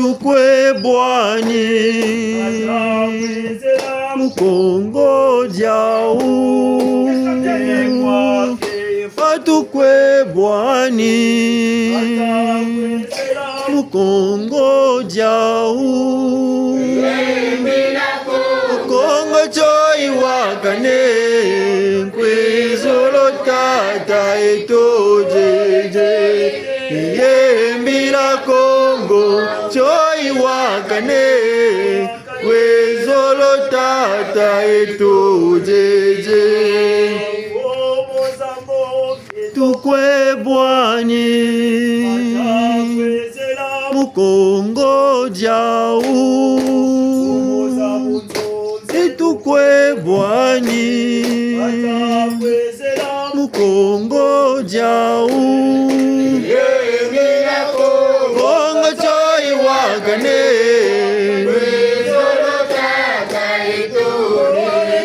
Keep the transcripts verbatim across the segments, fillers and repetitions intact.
Tukwe bwani mu Kongo diawu. Tukwe bwani mu Kongo diawu. Kongo tio yiwakane, kwe zolo tata eto jeje. Yembila Kongo tio yiwakane, kwe zolo tata eto jeje. Tukwe bwani mu Kongo diawu. Tukwe bwani mu Kongo diawu. Kongo tio yiwakane.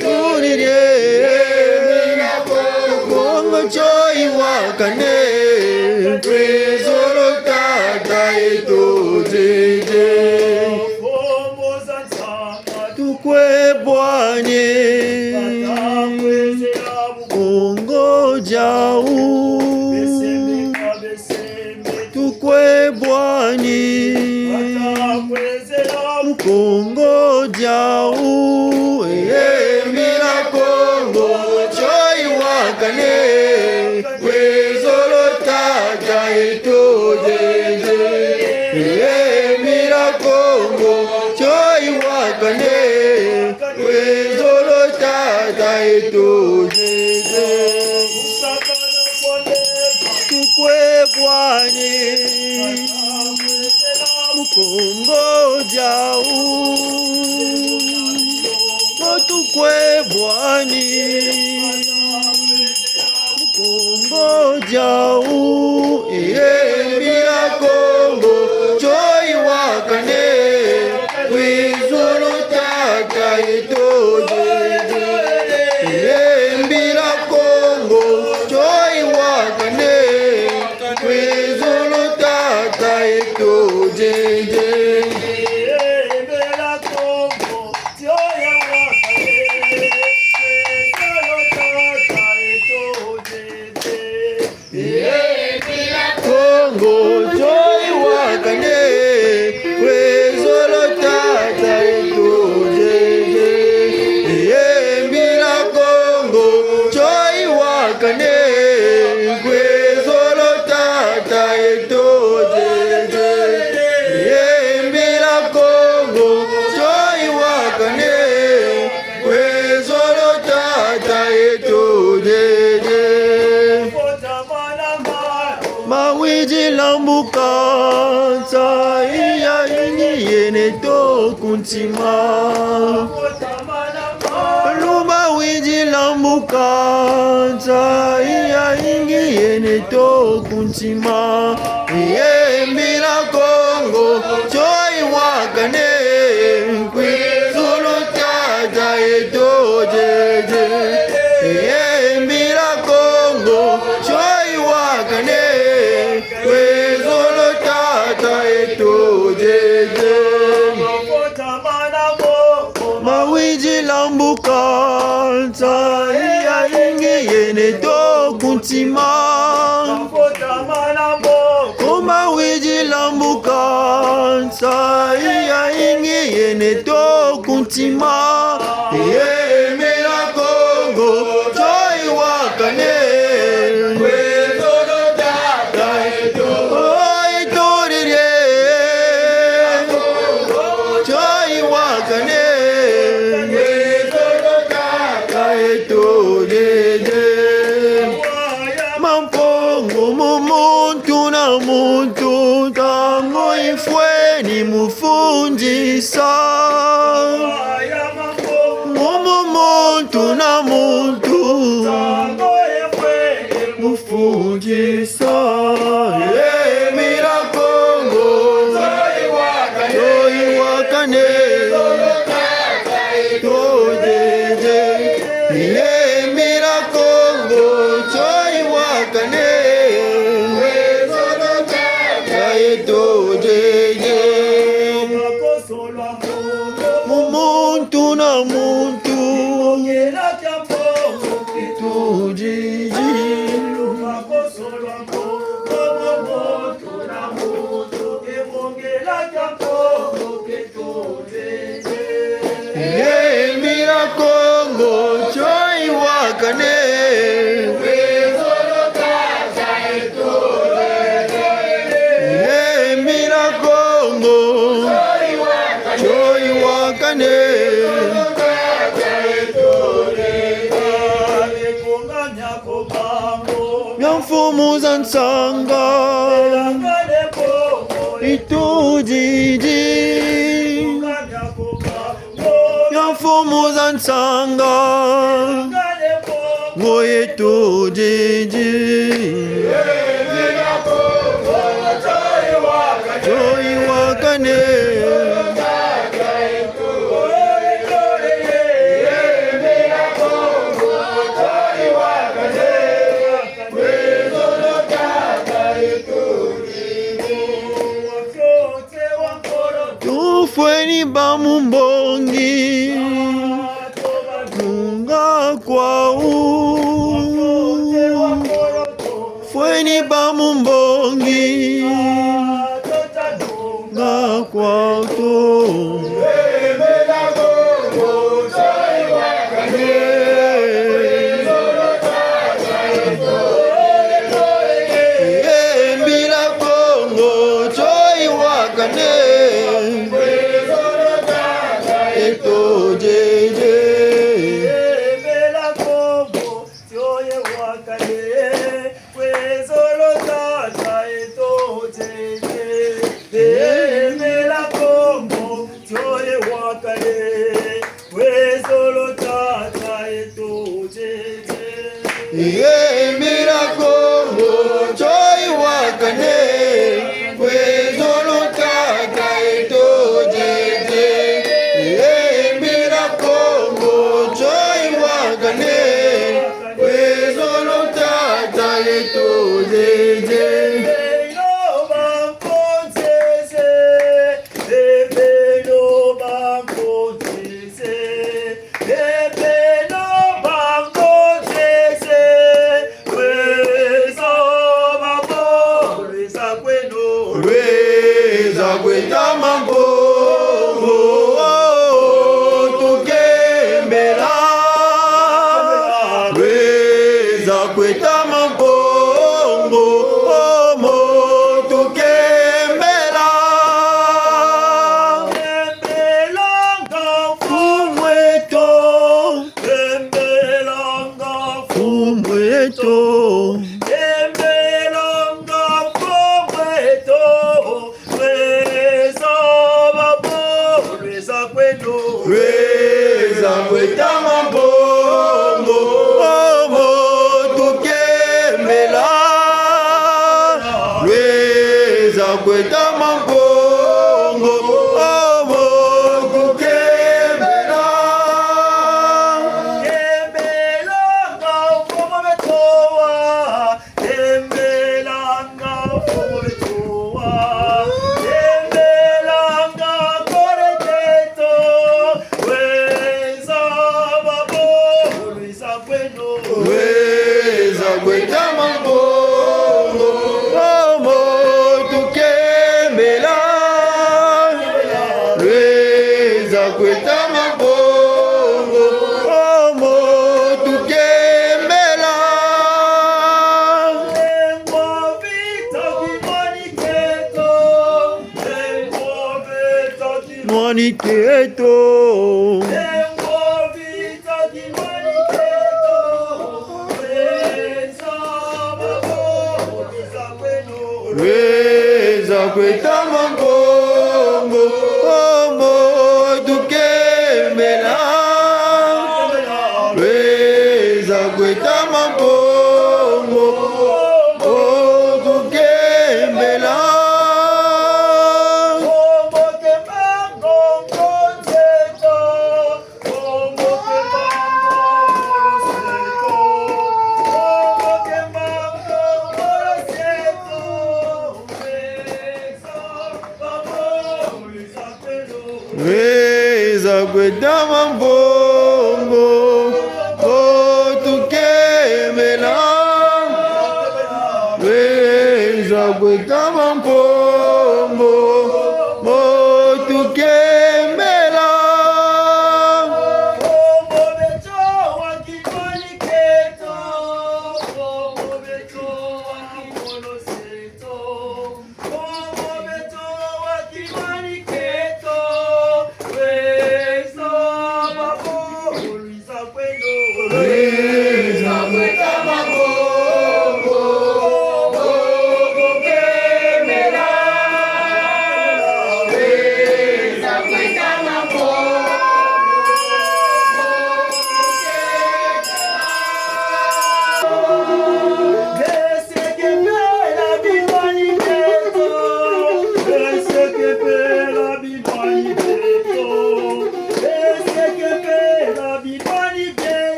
Tuni die. Kongo tio yiwakane. Kwe zolo tata eto jeje. Tukwe bwani Kongo diawu. Tukwe bwani mu Kongo diawu. Yembila Kongo tio yiwakane, kwe zolo tata eto jeje. Yembila Kongo tio yiwakane, kwe zolo tata eto jeje. Tukwe bwani mu Kongo diawu. Tukwe bwani mu Kongo diawu. Yembila Kongo tio yiwakane, kwe zolo tata eto jeje. Yembila Kongo tio yiwakane, kwe zolo tata eto jeje. Kongo tio yiwakane, kwe zolo tata eto jeje. Yembila Kongo tio yiwakane, kwe zolo tata eto jeje. Yembila Kongo tio yiwakane, kwe zolo tata eto jeje. Mawidi lambuka, nsayi yayingi yena eto ku ntima. Lumawidi lambuka, nsayi yayingi yena eto ku ntima. Yembila Kongo tio yiwakane, kwe zolo tata eto jeje. Yembila Kongo tio yiwakane, kwe zolo tata eto jeje. Mawidi lambuka, nsayi yayingi yena eto ku ntima. Mawidi lambuka, nsayi yayingi yena eto ku ntima. Yembila Kongo tio yiwakane, kwe zolo tata eto. Oi, turi die. Tio yiwakane, kwe zolo tata eto jeje. Mampungu mu muntu na muntu, ntangu yifweni mu fundisa. Mu muntu na muntu, mu fundisa. Yembila Kongo tio yiwakane, tio yiwakane. Tio jeje. Yembila Kongo tio yiwakane, tio jeje. Nsanga, itudidi. Mia mfumu za nsanga, ngo itudidi. Toyi wakane. Tufweni ba mu mbongi, nunga kwawu. Fweni ba mu mbongi, nunga kwawu. E mbila Kongo, toyi wakane. Eto jeje. Mbila Kongo, toyi wakane. Kwe zolo tata eto jeje. E mbila Kongo, toyi wakane. Kwe zolo tata eto jeje. E mbila Kongo, toyi wakane. Kwe zolo tata eto jeje. E mbila Kongo, toyi wakane. Kwe zolo tata eto jeje. E beno banko tese, e beno banko tese, lweza babo, lweza kweno. Lweza kweta ma mbongo, tukembela. Lweza kweta ma mbongo, mo tukembela. Tembelanga mfumu eto. Tembelanga mfumu eto. Tembelanga mfumu eto. Lweza babo, lweza kweno. Lweza kweta ma mbongo, mo tukembela. Lweza kweta ma mbongo, mo tukembela. Kembelanga mfumu beto wa. Tembelanga mfumu beto wa. Tembelanga nkore eto. Lweza babo, lweza kweno. Lweza kweta ma mbongo, mo tukembela. Lweza kweta ma mbongo, mo tukembela. Mwaniketo. Lweza kweta ma mbongo, mo tukembela. Lweza kweta ma mbongo, mo tukembela. Lweza kweta ma mbongo, mo tukembela. Lweza kweta ma mbongo, mo tukembela.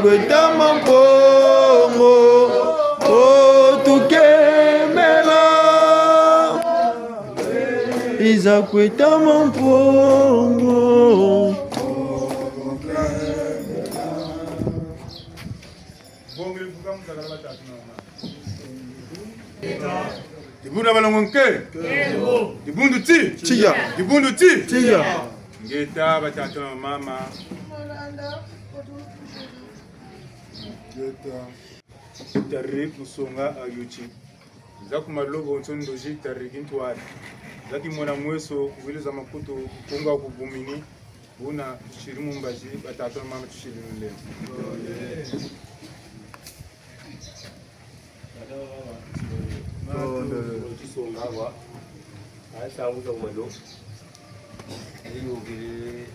Kweta Mampungu, o tukemela. Iza Kweta Mampungu. Dibundu dia balongo nke. Dibundu ti. Tiya. Dibundu ti. Tiya. Ingeta, batata na bamama. Ingeta. Tari musonga ayuti. Nza ku malobo nso ndozi tari kintwari. Nza kimona mweso, kuwiliza makutu, kunga kubumini. Buna tusiri mu mbazi, batata na bamama tusiri mu lulendo. Tisonga kwa. Asanguza ku malo. Ayokele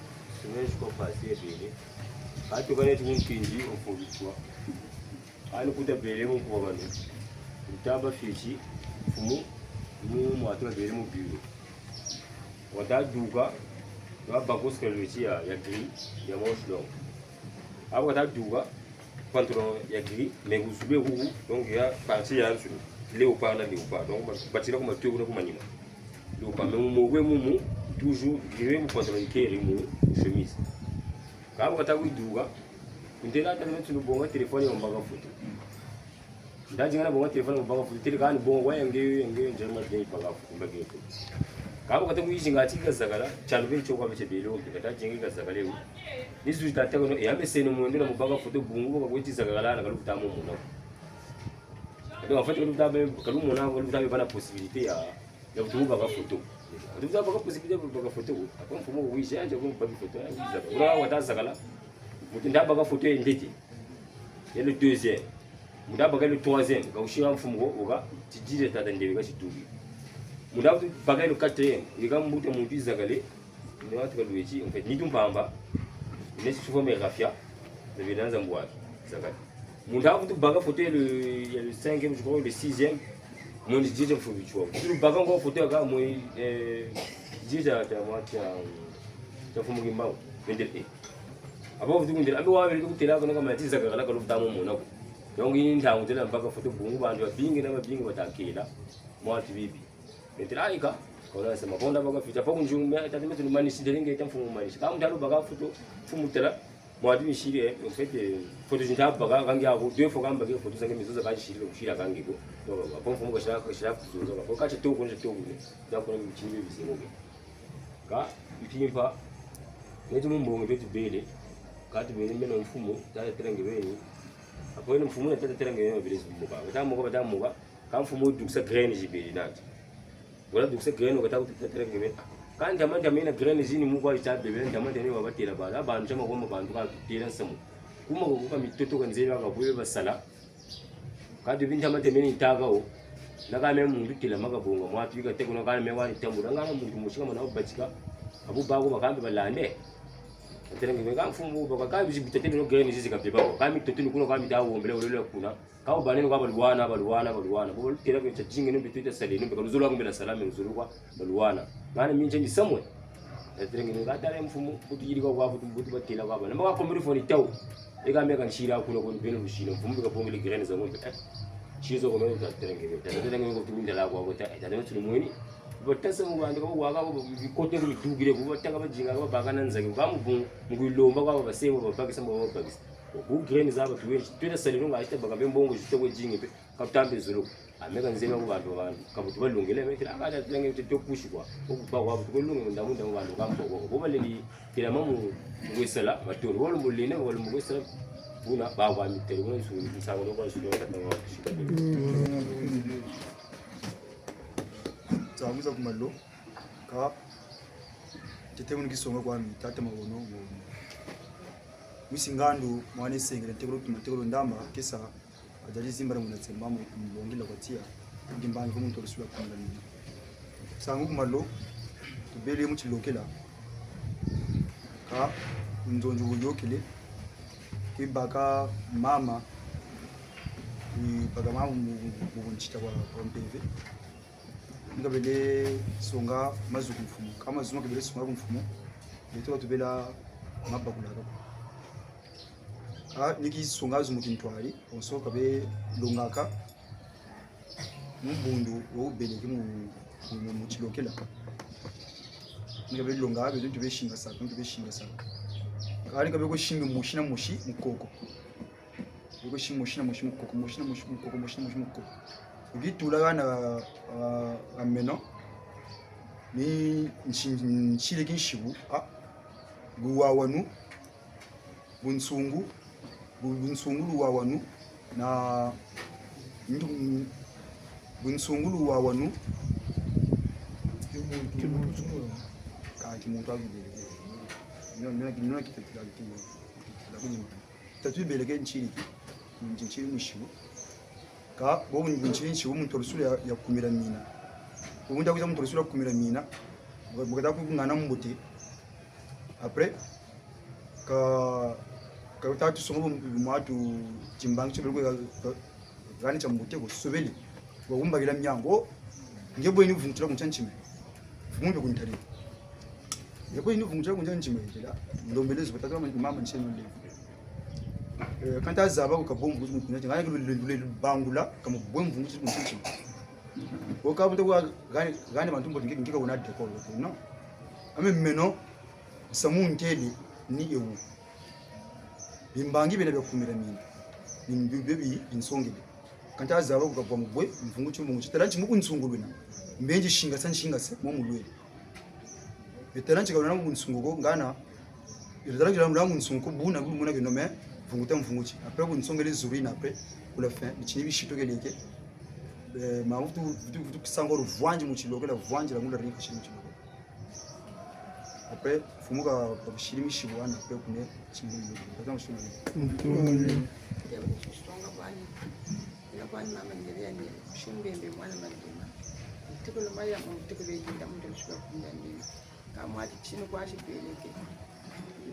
semaine je crois passée ebele. Katuka neti mu nkinzi, on peut le croire. Ani kuta bele mu kwa bano. Kuta ba fioti, mfumu, mu mwatu babele mu bureau. Wata duka, wabaka skalweti ya, ya gris, ya manche longue. Abu kata duka, pantalon ya gris, mais ku zulu kuku, donc ya partie ya nsu, léopard na léopard. Donc, ba, batila ku matu kuna ku manima. Léopard, mais mu moko mumu, toujours gris mu pantalon ikeri mu chemise. Kâ bu kata kwiduka, ntela tata ntu bonga téléphone ya mbaka foto. Nda dinga na bonga téléphone mbaka foto, tele kani bonga wa yenge, yenge, njema de mbaka foto, mbaka foto. Kâ bu kata kwizinga ti kazakala, tialu beri tio kwa bete belo, kata dinga kazakala yo. Ni zuzi tata kono, ya meseno mwendo na mbaka foto bungu, kwa kweti zakala, na kalu kuta mu mona. Donc, en fait, kalu kuta be, kalu mona, kalu kuta be bâ na possibilité ya, ya kutu baka foto. Kutu baka possibilité ya baka foto. Après, mfumu wizi, anje ko baka foto, ya wizi. Bura wata zakala. Muntu nda baka foto ya ntete. Ya le deuxième. Muntu nda baka le troisième. Ka usira mfumu ko, oka, ti dire tata ndebe ka situbi. Muntu nda baka le quatrième. Yika mbuta muntu zakale. Ni watu kalweti, en fait, nitu mpamba, nesi sous forme ya raffia, na bina nza mbwaki, zakati. Muntu avutu baka foto ya le, ya le cinquième, je crois, le sixième, mwendi dieta mfumu Bitshwa. Vutu baka ngo foto ya ka mwe, eh, dieta ta mwa tia, tia mfumu Kimbangu, bendele, eh. Abo vutu kundele, ambe wa bele kutela kono kama ti zakala kalu vuta mo mona ko. Donc, yi ntangu tela baka foto bungu, bantu babingi na babingi batakela, mwa ti bibi. Metela ayika, kona sema, bonda baka fita, pa kunju, me, tata metu manisi, delenge, ta mfumu manisi. Kâ mutalo baka foto, mfumu tala, mwadi misiri, eh, en fait, eh, foto zinta baka, kangi ako, deux fois kamba ke foto zange mizuza kangi siri, kusira kangi ko. Donc, apa mfumu kashira, kashira kuzuza, ko kache toko, nje toko, ne. Ta kuna mchini be bisengo ke. Kâ, mpimpa, netu mumbongo betu bele, kâ tu bele meno mfumu, tata terenge beni. Apo yeno mfumu na tata terenge beni, bele zumuka. Bata muka, bata muka, kâ mfumu dukisa graine zibele nati. Wala dukisa graine, kata kutu tata terenge beni. Kâ ntama ntama yina graine zini mu kwa yita bebe, ntama ntama yina wabatela bala, bantu ntama kwa bantu katutela nsamu. Kuma kwa kuka mitoto ka nzela ka bwe basala. Kâ tu bi ntama ntama yina ntaka wo. Na kâ me muntu tela maka bonga, mwa tu yika teko na kâ me wani tambula, ngana muntu mosi ka mana batika. Abu bako bakambe balande. Terenge beni kâ mfumu baka kâ bizi bitete bino graine zizi ka beba ko. Kâ mitoto ni kuna kâ mita wombele wolele kuna. Kâ wubaneno kwa baluwana, baluwana, baluwana. Bo balutela kwe tia dingi no beto tia sale, no beka luzolo kwa mbela sala, me luzolo kwa baluwana. Ngana minje ni samwe. Ya terenge ni kâ tala mfumu, butu yiri kwa kwa, butu, butu batela kwa bana. Maka kombele foni tau. Eka meka nsira kuna kwa beno lusina. Mfumu beka pongele graine za ngombe. Eh. Shizo kwa meno ta terenge. Ta terenge kwa kutu ndala kwa kwa ta. Eh, ta terenge tulu mweni. Batasa mu bantu kwa kwa kwa, bikote kwa bidugire, kwa bataka bajinga, kwa baka na nzaki. Kwa mu bungu, mu kulomba kwa basebo, babakisa, babakisa. Ku graine za batu wensi, twena salino nga ita baka be mbongo zita kwe dingi pe, ka tutambe zulu. Ameka nzema ku bantu, bantu, ka butu balungile, me tila, aka ta tulenge te to kushi kwa. Oku ba kwa butu kulunge munda munda mu bantu ka mbo kwa. Bo baleli, tila mamu ngwesala, batoro, walo mulene, walo ngwesala, buna, ba kwa mitero, buna nsu, nsango, kwa nsu, kwa nsu. Nsangu za ku malo. Kâ, tete muni kisonga kwami, tata Mawono, Mawono. Mwisi ngandu, mwana esengele, ntekolo tuma, ntekolo ndamba, kesa, adali zimba na muna tsemba, mu, mu longila kwa tiya, ndi mbangi, ko muntu wa lusula kunda nini. Nsangu ku malo, tubele mu tilokela. Kâ, nzonzi wuyokele, kwibaka mama, kwibaka mama mu, mu, mu ntita wa, wa mpeve. Ni kabele songa mazu ku mfumu. Kâ mazu ma kabele songa ku mfumu, beto ka tubela mabakulaka ko. Ah, ni ki songa zu mu tintwari, bonso ka be longaka. Mu bundu wo beleke mu, mu, mu, mu tilokela. Ni ka be longa, be ntu be singasa, ntu be singasa. Kani ka be ko singa mosi na mosi mu koko. Be ko singa mosi na mosi mu koko, mosi na mosi mu koko, mosi na mosi mu koko. Wu ki tula hana, ah, ha meno. Ni nsi-, nsile ki nsibu, ah, luwawanu, bunsungu, bu-, bunsungu luwawanu, na ndu-, bunsungu luwawanu. Kimuntu. Ka kimuntu a kibele. Nina, nina, nina kitetila kimuntu. Kitetila kunyima. Tatu beleke nsiri. Nsiri mu nsibu. Kâ, bo bu nsiri nsibu mu ntolosulu ya, ya kumira mina. Bo bu nta kwiza mu ntolosulu ya kumira mina. Bu ka-, bu kata ku ngana mbote. Après, ka, ka tatu songa bu, bu mwatu timbangi tio beleke ka, ka, kani tia mbote ko sobele. Wa kumbakila miangu. Nge bwe ni vungutila ku ntia ntima. Mumbe kuntali. Nge bwe ni vungutila ku ntia ntima. Ndombele zo tata mama, mama ntieno le. Eh, ka nta zaba ko ka bwe mvungu ku ntia ntima. Ngana ke lu, lu, lu, lu bangula, ka mu bwe mvungu ku ntia ntima. Wo ka bu nta kwa gani, gani bantu mbote nge, nge ka wuna décor, non. Ah mais meno, samu ntele ni ewu. Bimbangi biena bia kumira mina. Ni mbi-, bi-, bi-, binsongele. Ka nta zaba ko ka bwa mu bwe, mvungu ti mvungu ti. Tala nti mu kunsungulwena. Mbe nti singasa, singasa, mo mu lwele. Mbe tala nti ka wuna mu kunsungu ko, ngana. Ilo tala nti ka wuna mu kunsungu ko, buna, buna, buna, ke nome, mvungu ta mvungu ti. Après, kunsongele zuru yina, après, ku la fin, bitini bisito keleke. Eh, ma vutu, vutu, vutu kusanga olu vwanzi mu tilokela, vwanzi la ngula ringa shiri mu tilokela. Après, mfumu ka, ka kusiri misibu wana, après, kune, tsingi, tata mfumu. Ntondele. Ina kwani mama ngere ya ngere, simbembe mwana madima. Ntikulu maya mu ntikulu yinda muntu nsuka kunda ndima. Ka mwati tinu kwa sibeleke.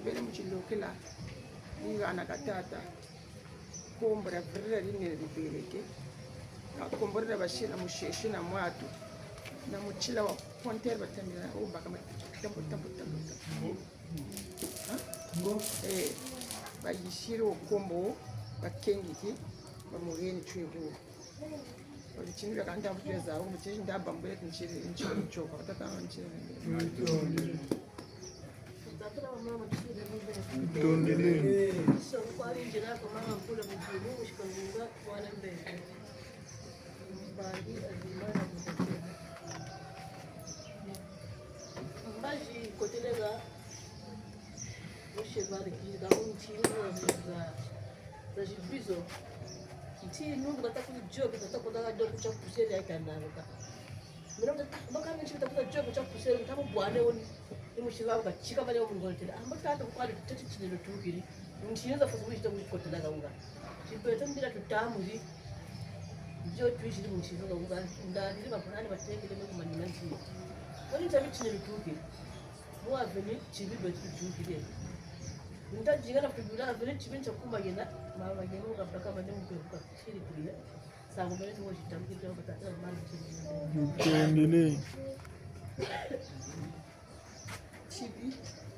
Bele mu tilokela, ni hana ka tata. Kombo dia virira dinene dibeleke. Ka kombo dia basila musheshi na mwatu. Na mutila wa kontere batambila, o baka ma-, tambo, tambo, tambo, tambo. Ha? Eh, bayisiri o kombo, bakengiki, bamuheni twigu. Odi tini bia kanda buteza, o mutini ndabambule tintiri, ntiri ntsoka, batata ntiri. Ntondele. Mbazi kotelela, o cheval ki, ka ntinu za, za zibizo. Ntinu, kata ku job, kata kota ka doku tia poussière ya kanda, kata. Mina mutata, baka minsi mutata kuta job tia poussière, mutata bwana woni. Ni musila wuka tika bale wo mungolotele. Ah, mutata kukwali tete tine lutukiri. Ntine za foso wita wikotela ka wunga. Tibeto mbila tutamuri. Ndio tuishiri musila ka wunga. Ndalili bakunani batekele me kumanima ntine. Woni ntabi tine lutukiri. Mu avenue tibi beto lutukiri. Nta jinga na kutubula avenue tibi nta kuma yena. Mama yena mukabaka mane mukebuka. Siri prière. Ntondele. Tibi,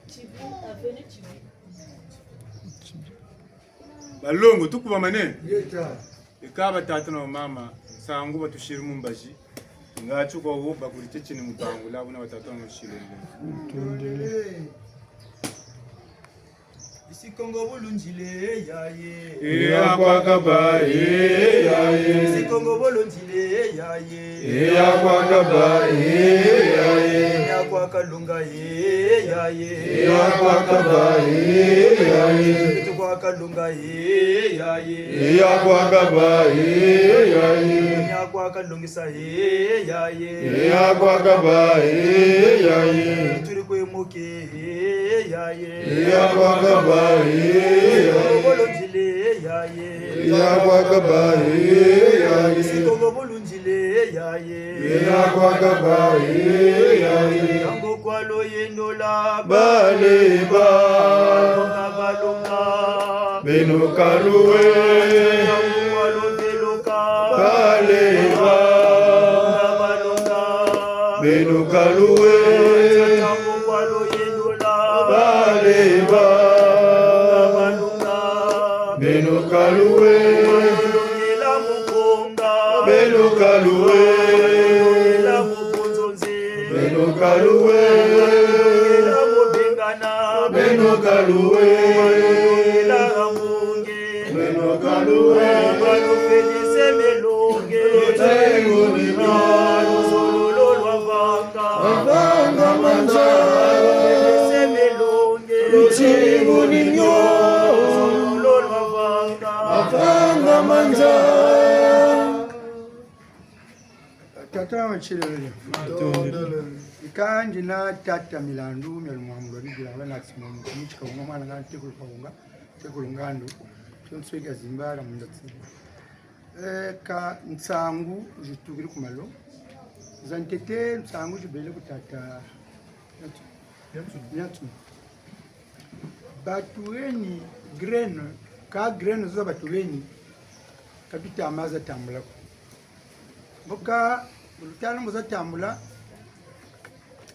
tibi, avenue tibi. Balongo, tukubamane. Yeta. Eka batata na bamama, nsangu batusiri mu mbazi. Nga tuka wo bakuri tete ni mu bangula, buna batata na basiri. Ntondele. Isi Kongo bulundile, yaye. Eya kwa Kaba, e, yaye. Isi Kongo bulundile, yaye. Eya kwa Kaba, e, yaye. Eya kwa Kalunga, e, yaye. Eya kwa Kaba, e, yaye. Etu kwa Kalunga, e, yaye. Eya kwa Kaba, e, yaye. Eya kwa Kalungisa, e, yaye. Eya kwa Kaba, e, yaye. Turi kwe moke, e, yaye. Eya kwa Kaba, e, yaye. Isi Kongo bulundile, yaye. Eya kwa Kaba, e, yaye. Isi Kongo bulundile, yaye. Eya kwa Kaba, e, yaye. Tango kwa luyendo lwa baleba. Balonga, balonga. Beno kaluwe. Tango kwa luyendo lwa baleba. Balonga, balonga. Beno kaluwe. Tango kwa luyendo lwa baleba. Balonga, balonga. Kaluwe. Longela Mukonga. Beno Kaluwe. Longela Mukonzonzi. Beno Kaluwe. Longela Mubengana. Beno Kaluwe. Longela Ramungi. Beno Kaluwe. Bano Félix Melonge. Lutengu nino. Luzololo lwavanga. Avanga manza. Félix Melonge. Lutengu nino. Luzololo lwavanga. Avanga manza. Tata wa machilele. Matondele. Ikandi na tata milandu mia lumwangu lwa bibila, wala na kisima mu kumuchika wunga mwana nga ntekulu kwa wunga, ntekulu ngandu. Tionso ika zimbala munda tsini. Eh, ka nsangu zitukiri ku malo. Za ntete nsangu zibele ku tata Nyatsu. Nyatsu. Batuleni graine, ka graine zo za batuleni, ka tuta ma za tambula ko. Mbo ka, bu luta na mbo za tambula,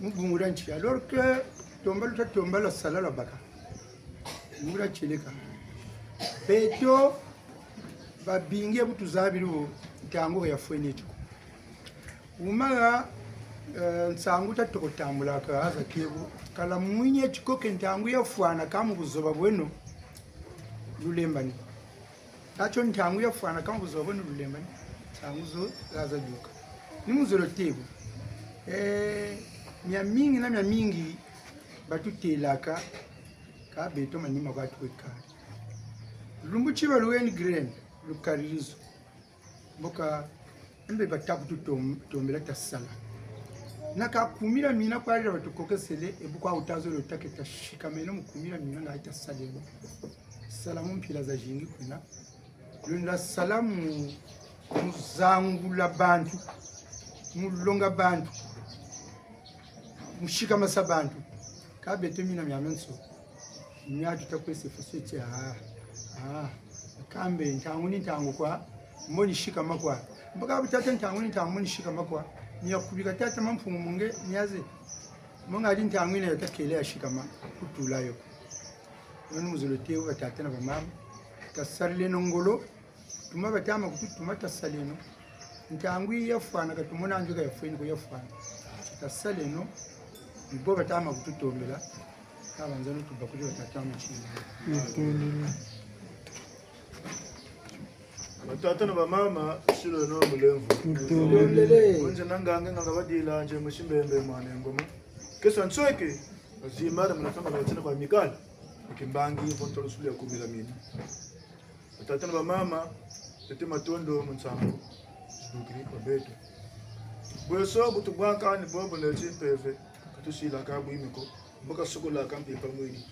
mu bungu dia nti. Alors que, tomba luta tomba lwa sala lwa baka. Bungu dia tieleka. Beto, babingi bu tuzabiri bo, ntangu ya fweni tio ko. Wumanga, eh, nsangu ta toko tambulaka, aza kebo. Kala mwini tio ko ke ntangu ya fwana ka mu buzoba bweno, lulembani. Tatio ntangu ya fwana ka mu buzoba bweno, lulembani. Nsangu zo, zaza duka. Ni muzolo tebo. Eh, miamingi na miamingi, batutelaka, ka beto manima kwa tuweka. Lumbu ti baluweni graine, lukariri zo. Mbo ka, mbe bata kutu tom-, tombela ta sala. Na ka kumi dia mina kwa dila batukokesele, e bu kwa wuta zolo ta ke ta sikameno mu kumi dia mina nga ta sala ebo. Sala mu mpila zazingi kwena. Lwenda sala mu, mu zangula bantu, mu longa bantu, mu sikamasa bantu. Ka beto mina miamiansoni. Mia tuta kwese faso ti, ah, ah, kambe ntangu ni ntangu kwa, mbo ni sikama kwa. Mbo ka bu tata ntangu ni ntangu mbo ni sikama kwa. Mia kubika tata Mampungu mu nge, mia ze. Mbo ngadi ntangu yina yo ta kele ya sikama, ku tula yo. Yo ni muzolo tebo batata na bamama. Tasarileno ngolo. Tuma bata ma kututuma tasaleno. Ntangu yi ya fwana ka tumona nzo ka ya fweni ko ya fwana. Tasaleno. Ni bo bata ma kututombela. Ka banzanu tubakuri batata ma tini. Batata na bamama, sileno mulemvo. Konze na nganga, nganga badila, nze musi Mbembe mwana Ngoma. Kesa nsweke, zimbala muna kamba na batina kwa mikala. Kimbangi, vo ntolo sulu ya kumi dia mina. Batata na bamama, tete matondo mu nsangu zidukiri kwa beto. Bweso bu tubwaka ni bobo neti mpeve, ka tusilaka bwimi ko, mbo kasokolaka mpimpa mwini.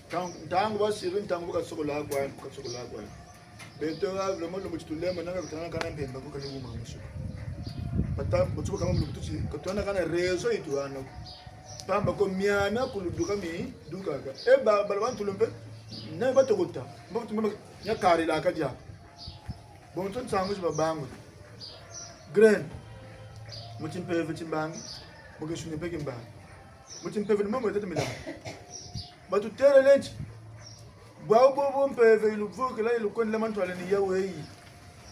Ntangu, ntangu basiri, ntangu bu kasokola kwani, bu kasokola kwani. Beto wa vraiment lumbu ti tulema nanga kutana kana mpemba ko kani wuma musu. Bata, bu tuba kama mu lumbu tuti, ka tuwana kana réseau yi tuwana ko. Pamba ko miamia kulu duka mi, dukaka. E ba, bala bantu lumpe, na batokota, mbo tumba, nya karilaka dia. Bonso nsangu zi babangula. Graine. Mu timpeve timbangi. Mu kinsuni mpe kimbangi. Mu timpeve ni momo tete milanga. Batutelele nti. Bwawu bobo mpeve yi luvukila, yi lukwendela mantwala ni ya weyi.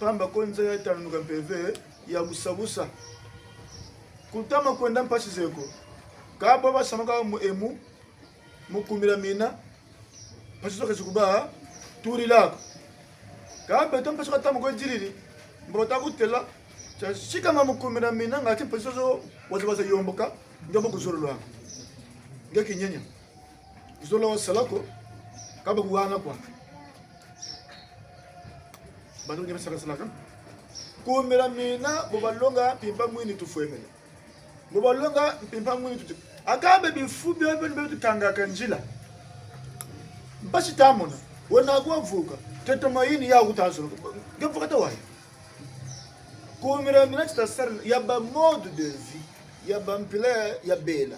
Pamba ko nza ya tanunuka mpeve ya busa busa. Kutama kwenda mpasi ze ko. Ka bo basamaka mu emu, mu kumi dia mina, mpasi zo kezi kuba, tulila ko. Ka beto mpasi ka tamu kwe diriri, mbo ta kutela, tia sikama mu kumi dia mina, ngati mpasi zo waza waza yomboka, nge bu kuzololo ko. Nge kinyenya. Kuzololo wasala ko, ka ba kuwana kwa. Bantu nye basaka salaka. Kumi dia mina, bu balonga, mpimpa mwini tufwemene. Mbo balonga mpimpa mwini tuti. Aka be bifu bio bio ni bio tukangaka nzila. Mpasi tamona. Wena kwa vuka. Tete mayini ya kutazolo. Nge vuka ta wayi. Kumi dia mina ti tasari ya ba mode de vie. Ya ba mpila ya bela.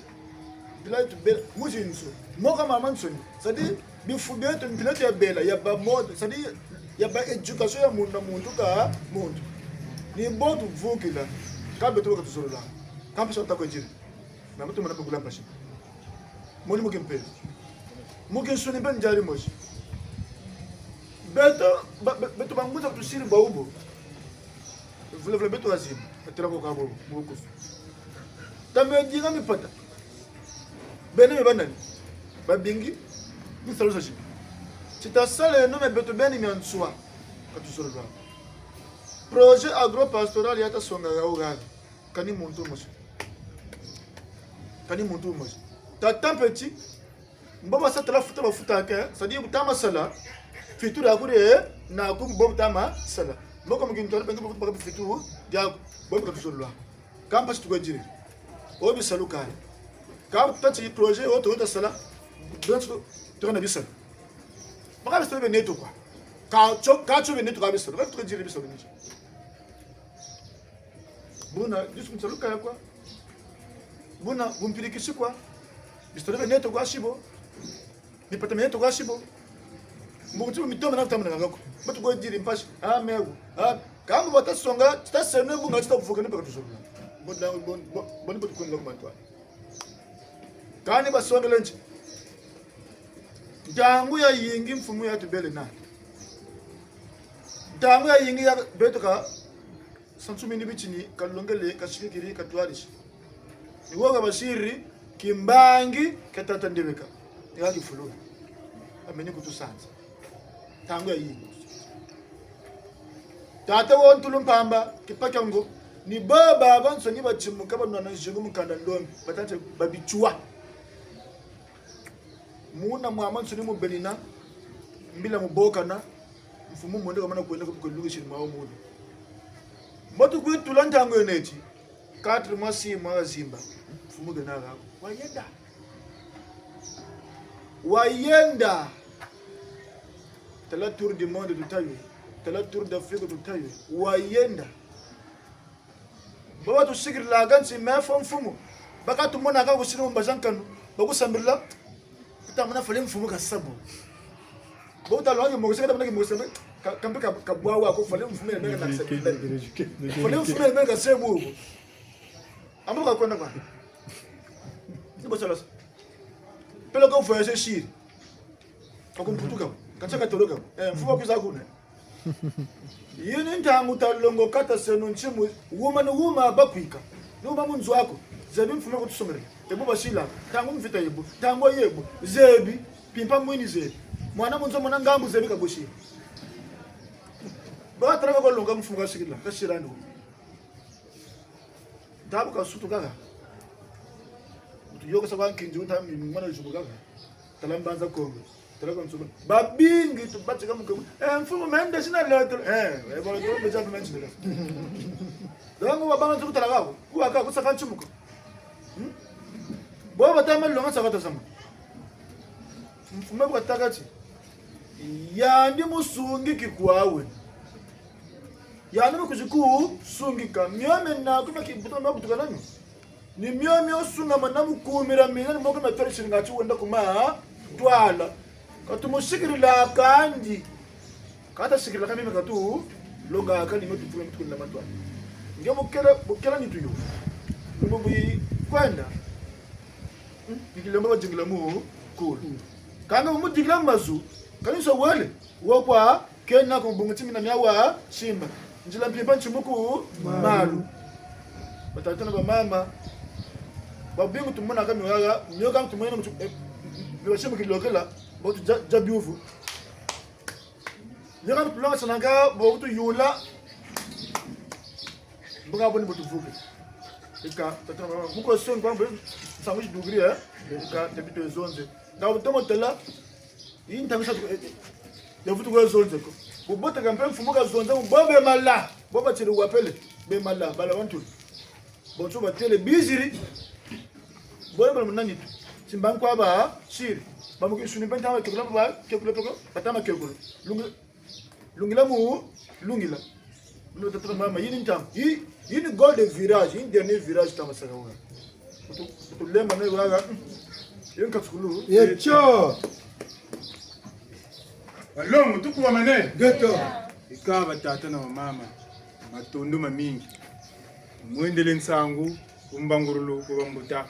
Mpila tubela. Mu zinzo. Moka mamansoni. C'est-à-dire, bifu bieto, mpila yeto ya bela, ya ba mode, c'est-à-dire, ya ba éducation ya muntu na muntu ka muntu. Ni bo tuvukila, ka beto ba katuzololo. Ka mpasi ta kwe diri. Na beto mana bakula mpasi. Moni mu kimpeve. Mu kinsuni mpe nzari mosi. Beto, ba, be-, beto bangunza tusiri bwa wubo. Vula vula beto wazima. Batela ko kabo, mu kufi. Tame dinga mipata. Bene me banani? Babingi, misalu za zibi. Ti tasaleno me beto beni mia nswa. Ka tuzololo. Projet agro-pastoral ya tasonga ya wugabi. Kani muntu mosi. Kani muntu mosi. Tata Mpeti, mbo basa tala futa bafuta ke, c'est-à-dire bu tama sala, fitu dia kuri, na ku mbo bu tama sala. Mbo ko mu kintwari pengi bafuta baka fitu, dia, bo ka tuzololo. Ka mpasi tukwe diri. O bisalu kani. Ka tati projet, o to ta sala, donc tu, tu na bisalu. Maka bisalu bie neto kwa. Ka tio, ka tio bie neto kwa bisalu. Ka tukwe diri bisalu ni tio. Buna, disu msaluka ya kwa. Buna, bumpirikisi kwa. Bisalu bie neto kwa sibo. Mipata mie neto kwa sibo. Mbuti mitoma na kutama na ngako. Batu kwa diri mpasi. Ah, mewo. Ah, kama bata songa, tita sene bunga tita kuvuka ni baka tuzololo. Bon, bon, bon, bon, bon, bon, bon, bon. Kani basongele nti. Ntangu yayingi mfumu ya tubele na. Ntangu yayingi ya beto ka sansu mini bitini, kalongele, kasikikiri, katwarisi. Ni wo ka basiri, kimbangi, ka tata Ndebeka. Ni ka kifulu. Ameni kutusanza. Ntangu yayingi. Tata wo ntulu mpamba, kipaka ngo. Ni bo babansoni batimuka banwana nzingu mu kanda ndombi. Batante babitiwa. Muna mwamansoni mu benina, mbila mu bokana, mfumu monde kamana kwenda ku kulungisiri mwa muna. Mbo tukwitula ntangu yo neti, quatre mois, six mois kazimba, mfumu kena ha ko. Wayenda. Wayenda. Tala tour du monde tutayo. Tala tour d'Afrique tutayo. Wayenda. Bo batusikirilaka nti me fo mfumu. Baka tumona ka kusiri mu mbaza nkanu. Bakusambirila. Kutamana fale mfumu kasa bo. Bo talongi mokese kata mona ki mokese ka, kampe ka, ka bwawa ko fale mfumu ya meka na kasa. Fale mfumu ya meka kasa bo. Ambo ka kwenda kwa. Ni bo sala sa. Peleko voyager siri. Ka ku Mputu ka bo. Ka tia katolo ka bo. Eh, mfumu kwiza kuna. Yi ni ntangu talongo kata seno ntimu, wuma ni wuma bakwika. Ni wuma mu nzo aku, zebi mfumu kutusomere. Ebu basila, ntangu mvita yebu, ntangu yebu, zebi, mpimpa mwini zebi. Mwana mu nzo mwana ngambu zebi ka bwesi. Ba tala ka longa mfumu kasikila, kasira ndo. Ntabu kasutu kaka. Tuyokesa kwa nkinzi, uta mi mwana zubu kaka. Tala Mbanza Kongo. Tala kwa Nsuba. Babingi tubatika mu kemu. Eh, mfumu mende sina lotolo. Eh, eh, bon, lotolo mbe jabu mende sina. Donc, wabanga nsuku tala kako. Kuwa kako, kusaka ntimuka. Hmm? Bo batama longa saka tazama. Mfumu kwa takati. Yandi musungi kikwawe. Yandi mukuzi kusungika. Miome na kuna kibuta na butuka nani. Ni miomio sungama na mu kumira mina ni moko na twari siringa ti wenda ku ma twala. Ka tumusikirila kandi. Ka tasikirila ka mimi ka tulonga ka ni mio tutuwe mitukuni na matwala. Nge mukela, mukela nitu yo. Lumbu bwi kwenda. Hmm? Ni kilembo badingila mu kulu. Kanga mu dingila mu mazu. Kani so wele. Wo kwa, kena ku mbungu ti mina mia wa, simba. Nzila mpimpa ntimuku, malu. Batata na bamama. Babingu tumona ka miwaga, mio ka tumona mu tu, eh, mio basimu kilokela, bo tu ja, ja biuvu. Mio ka tulonga sananga, bo tu yula. Mbuka boni bo tuvuke. Ika, tata na bamama. Muko son kwa mbe, sangu dugri, eh? Ika, tebito zonze. Nga utomo tela, Yi ntangu sa tu, eh, eh, ya vutu kwe zonze ko. Bu boteka mpe mfumu kazonza, mu bo be mala. Bo batiri wapele, be mala, bala bantu. Bonso batele biziri. Bo bala muna nitu. Timba nkwa ba, siri. Ba muki suni mpe ntama kekula ba, kekula peko, batama kekula. Lungi-, lungila mu, lungila. Mino tata na mama, yi ni ntam-, yi, yi ni gol de virage, yi ni dernier virage tama saka wa. Kutu, kutu lemba na waga, hmm. Yi nkatukulu. Ye tio. Balongo, tukuwa mane. Geto. Ika batata na bamama, matondo mamingi. Mwendele nsangu, ku mbangurulu, ku bambuta.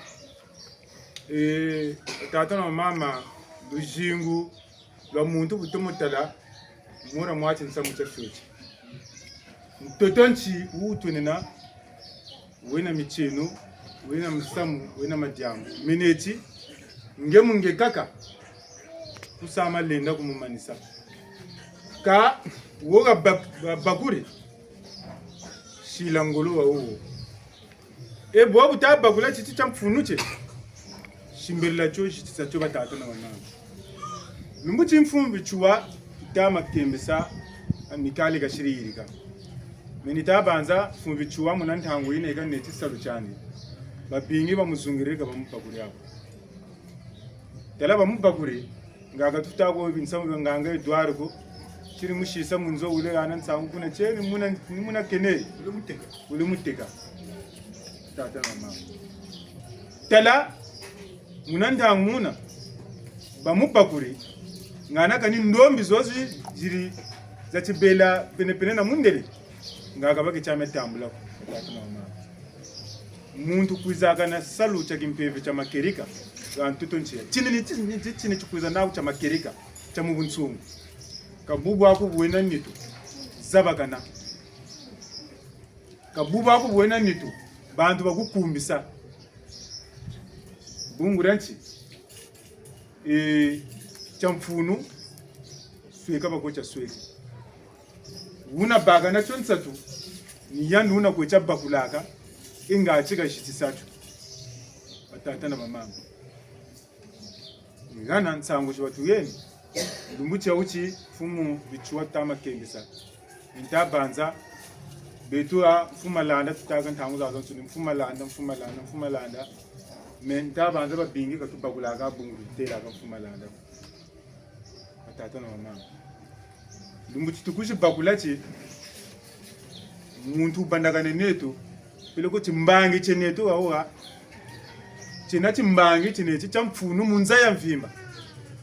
Eh, batata na bamama, luzingu, lwa muntu bu tomo tala, Mura mwa tinsamu tia fioti. Ntoto nti wutwenena, wena mitieno, wena misamu, wena madiambu. Mene ti, nge mu nge kaka, kusa malenda kumumanisa. Kâ wo ka bak-, ba-, bakuri, sila ngolo wa wo. E bwabu ta bakula titi tia mfunu tie. Simbelela tio, zitisa tio batata na bamama. Lumbu ti mfumu Bitsua, tuta makembesa, amikale kasiri yirika. Meni ta banza, mfumu Bitsua muna ntangu yina yika neti salu tiandi. Babingi bamuzungirika bamubakuri ako. Tala bamubakuri, nga ka tuta ko binsamu bia nganga Edouard ko, tiri musisa mu nzo wule hana nsangu kuna tieni muna, ni muna keneri. Wule muteka. Wule muteka. Tata na mama. Tala, muna ntangu muna, bamubakuri, ngana kani ndombi zozi ziri za tibela penepene na mundele, nga ka baki tia me tambula ko, tata na mama. Muntu kwizaka na salu tia kimpeve tia makerika, ha ntoto ntia. Tini ni tini, tini tikwiza naku tia makerika, tia mu bunsungu. Ka bubu aku bwena nitu, zabakana. Ka bubu aku bwena nitu, bantu bakukumbisa. Bungu dia nti, e, tia mfunu, sweka bako tia sweka. Wuna baka na tio nsatu, ni yandi wuna kwe tia bakulaka, inga tika zitisa tio. Batata na bamama. Ni hana nsangu zi batuyeni. Lumbu tia wuti, mfumu Bitsua tuta makembesa. Nta banza, beto ha mfumu Malanda, tutaka ntangu zazansoni, mfumu Malanda, mfumu Malanda, mfumu Malanda. Me nta banza babingi ka tubakulaka bungu tutelaka mfumu Malanda. Batata na bamama. Lumbu ti tukuzi bakula ti, muntu wubandakane neto, peleko timbangi tie neto wawa. Tiena timbangi tiena ti tia mfunu mu nza ya mvimba.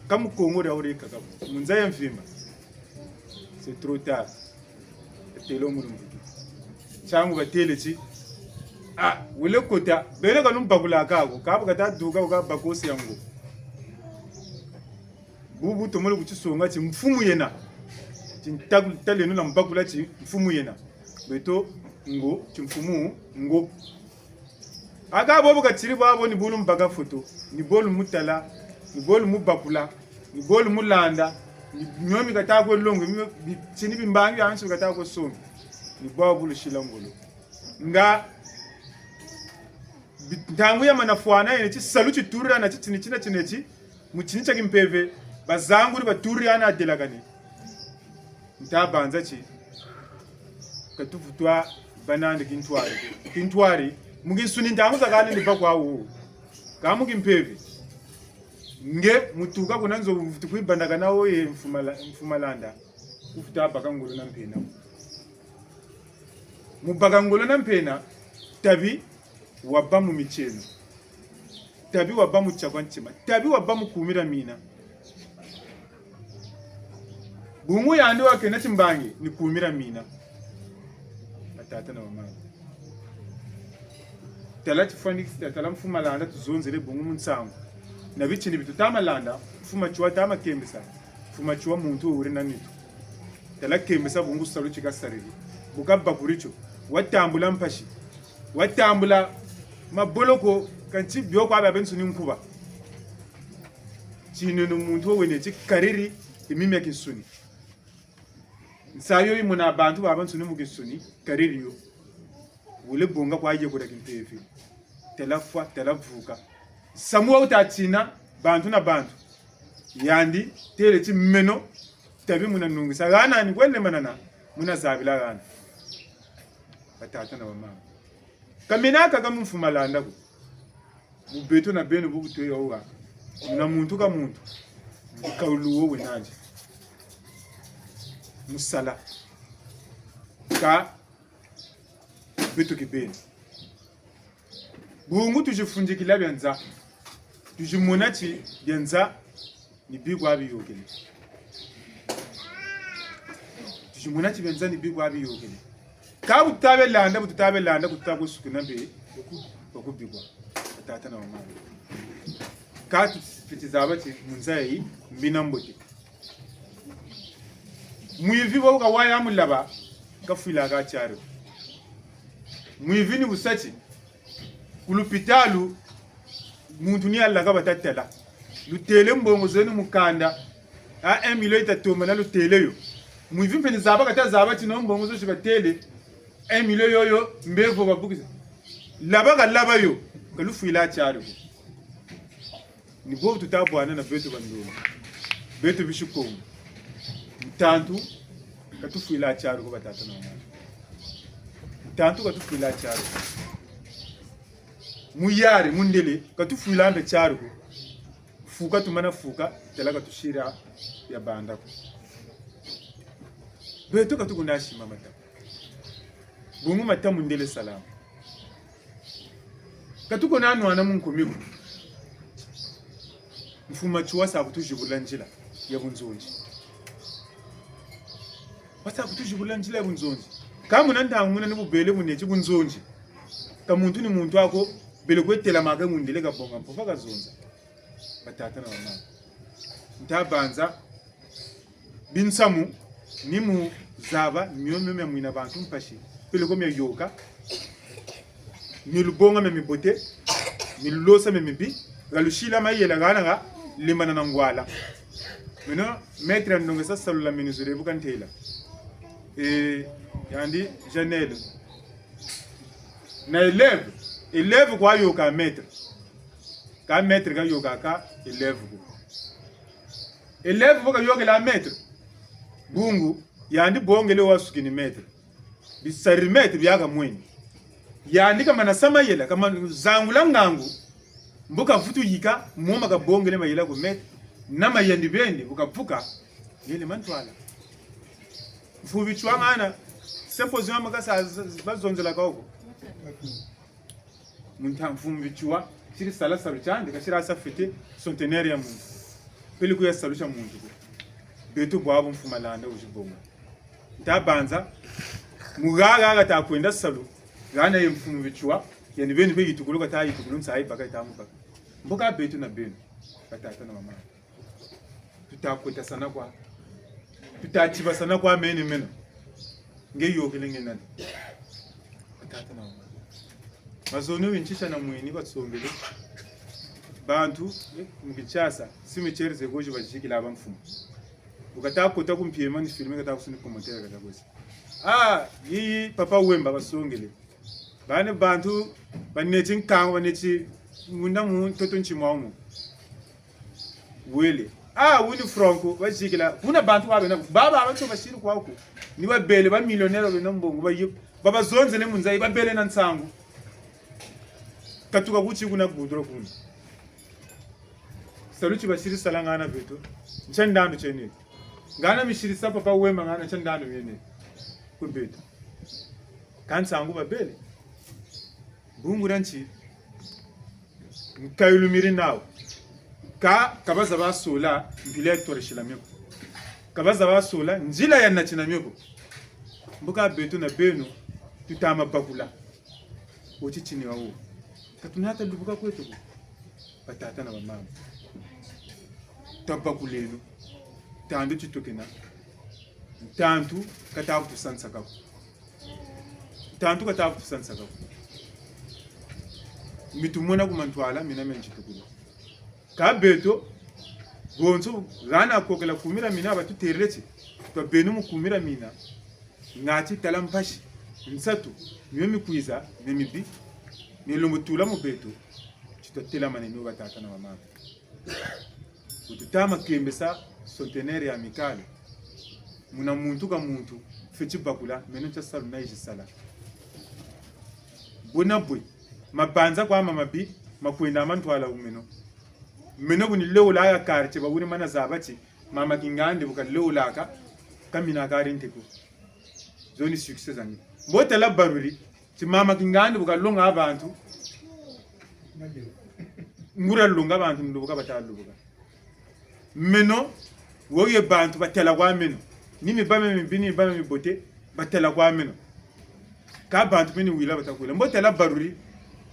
Ka mu Kongo dia wuri kaka, mu nza ya mvimba. C'est trop tard. Batêle mu lumbu ti. Ntiangu batêle ti, ah, wele kota, bele ka lumbakulaka ko, ka bu kata duka, ka bakosi ya ngo. Bubu tomolo kutisonga ti mfumu yena. Ti ntaku-, taleno na mbakula ti mfumu yena. Beto ngo, ti mfumu ngo. Aka bobo katiri babo ni bo lumbaka foto, ni bo lumutala, ni bo lumubakula, ni bo lumulanda, ni mio mi kata kwe longo, mio bi-, tini bimbangi bia nsi kata kwe songa, ni bo bu lusila ngolo. Nga bi-, ntangu ya mana fwana yene ti salu titurira na ti tini tina tine ti, mu tini tia kimpeve, bazanguri baturiri hana delakane. Nta banza ti, ka tufutwa banandi kintwari. Kintwari, mu kinsuni ntangu zakaka ni bakwa wo. Ka mu kimpeve. Nge, mutuka kuna nzo vutu kwibandakana wo ye mfumu Mala-, mfumu Malanda. Kufuta baka ngolo na mpena. Mu baka ngolo na mpena, tabi wabâ mu mitieno. Tabi wabâ mu tiakwa ntima. Tabi wabâ mu kumira mina. Bungu yandi wakena timbangi ni kumira mina. Batata na bamama. Tala tifwanikisi, tala mfumu Malanda tuzonzele bungu mu nsangu. Na bitini bi tuta malanda, mfumu Matsoua ta makembesa. Mfumu Matsoua muntu wuri na nitu. Tala kembesa bungu salu ti kasariri. Bu kabakuri tio. Watambula mpasi. Watambula maboloko, kanti bio kwa biabiansoni nkuba. Tineno muntu wo wene ti kariri, e mimi ya kinsuni. Nsayi yo yimona bantu babansoni mu kinsuni, kariri yo. Wele bonga kwa yekula kimpeve. Tala fwa, tala vuka. Samu wa wuta tina, bantu na bantu. Yandi, têle ti meno, tabi muna nungisa. Hana ni kwele manana, muna zabila hana. Batata na bamama. Ka mena kaka mu mfumu Malanda ko. Mu beto na beno bu kutwe ya wuwa. Muna muntu ka muntu. Ka wulu wo wenandi. Mu sala. Ka beto kibeni. Bungu tuzifundikila bia nza. Tuzimona ti bia nza ni bikwa biyôkele. Tuzimona ti bia nza ni bikwa biyôkele. Ka bu tuta bia landa, bu tuta bia landa, bu tuta kwe sukina mpe, bakubikwa. Batata na bamama. Ka tufweti zaba ti mu nza yayi, mbi na mbote. Mwivi bo ka waya mulaba, kafwila ka tiari. Mwivi ni bu sa ti, ku lupitalu, muntu ni yalaka bata tala. Lutêle mbongo zeno mu kanda, a un million yita tombana lutêle yo. Mwivi mpe ni zaba kata zaba ti no mbongo zo zi batêle, un million yoyo, mbevo babukisa. Laba kalaba yo, kalufwila tiari ko. Ni bo tuta bwana na beto bandombe. Beto bisi Kongo. Ntantu, katufwila tiari ko batata na bamama. Ntantu katufwila tiari ko. Muyari, mundele, katufwila mpe tiari ko. Fuka tumana fuka, tala katusira ya banda ko. Beto katukuna sima mata. Bungu mata mundele salama. Katukuna nwana mu nkumi ko. Mfumu Matsoua sa kutuzibula nzila ya bunzonzi. Wasa kutuzibula nzila ya bunzonzi. Ka muna ntangu muna ni bubele buneti bunzonzi. Ka muntu ni muntu ako, bele kwe telamaka mundele kabonga mpova kazonza. Batata na bamama. Nta banza binsamu, ni mu zaba mio mio mia mwina bantu mpasi, peleko mia yoka, ni lubonga mia mibote, ni lulosa mia mibi, ha lusila mayela hana ha lembana na ngwala. Meno, maître ya ndongesa salula meni zole bu kantela. Eh, yandi Janelle. Na élève, élève kwa yoka maître. Ka maître ka yokaka élève ko. Élève bu kayokela maître. Bungu, yandi bongele wasukini maître. Bisari maître bia kamweni. Yandi kamana sa mayela, kamana zangula ngangu. Mbo kavutu yika, moma kabongele mayela ku maître. Na mayandi bende, bu kavuka, yele mantwala. Mfumu Matsoua ngana, symposium kasa, bazonzelaka ko. Muntu a Mfumu Matsoua, siri sala salu tiandi, kasira sa fêter centenaire ya muntu. Peleko ya salu tia muntu ko. Beto bwabu Mfumu Malanda wizi bonga. Nta banza, mu haha hata kwenda salu, hana ye Mfumu Matsoua, yandi beni mpe yitukulu kata yitukulu nsayi baka yita mu baka. Mbo ka beto na beno, batata na bamama. Tuta kwetasana kwa. Tuta tibasana kwa mene meno. Nge yokele nge nani? Batata na bamama. Mazono wintsisa na mwini basombele. Bantu, eh, mu Kinshasa, cimetière ze ko zi bazikila bamfumu. Bu kata kota ku mpiema ni filme kata kusuni commentaire kata kwesi. Ah, yiyi, Papa Wemba basongele. Bana bantu, baneti nkangu, baneti munda mu ntoto ntima wumu. Wele. Ah, wuni Franco, bazikila. Kuna bantu ba bena, baba, bantu basiri kwaku. Ni babele, ba millionnaire bena mbongo, ba yi-, babazonzele mu nza, babele na nsangu. Katuka kuti kuna gudro kuna. Salu ti basiri sala ngana beto. Ntia ndandu tiene. Ngana misiri sa Papa Wemba ngana ntia ndandu miene. Ku beto. Ka nsangu babele. Bungu dia nti, nkayulu miri nawu. Ka, ka baza basola, mpila ya twarisila mio ko. Ka baza basola, nzila ya natina mio ko. Mbo ka beto na beno, tuta ma bakula. Wo titini wawu. Ka tunata lubuka kweto ko. Batata na bamama. Tabakuleno. Ntandu ti tukena. Ntantu kata kutusansaka ko. Ntantu kata kutusansaka ko. Mi tumona ku mantwala, mina mia nti tukulu. Ka beto, bonso, hana kokela kumira mina batuterele ti, twabeno mu kumira mina, ngati tala mpasi, nsatu, mio mikwiza, mio mibi, mio lembo tula mu beto, ti twatelamane mio batata na bamama. Bu tuta ma kembesa centenaire ya Amicale. Muna muntu ka muntu, fweti bakula, meno ntia salu nayizi sala. Bwe na bwe, mabanza kwa mamabi, makwenda mantwala ku meno. Meno bu ni leola ya quartier, ba wuri mana zaba ti, mama Kingandi bu kaleolaka, ka mina kari nte ko. Zo ni succès zani. Mbo tala baruri, ti mama Kingandi bu kalonga bantu. Nguria longa bantu, nlubuka bata lubuka. Meno, wo ye bantu batela kwa meno. Ni mibama mibi, ni mibama mibote, batela kwa meno. Ka bantu meni wila bata kwila. Mbo tela baruri,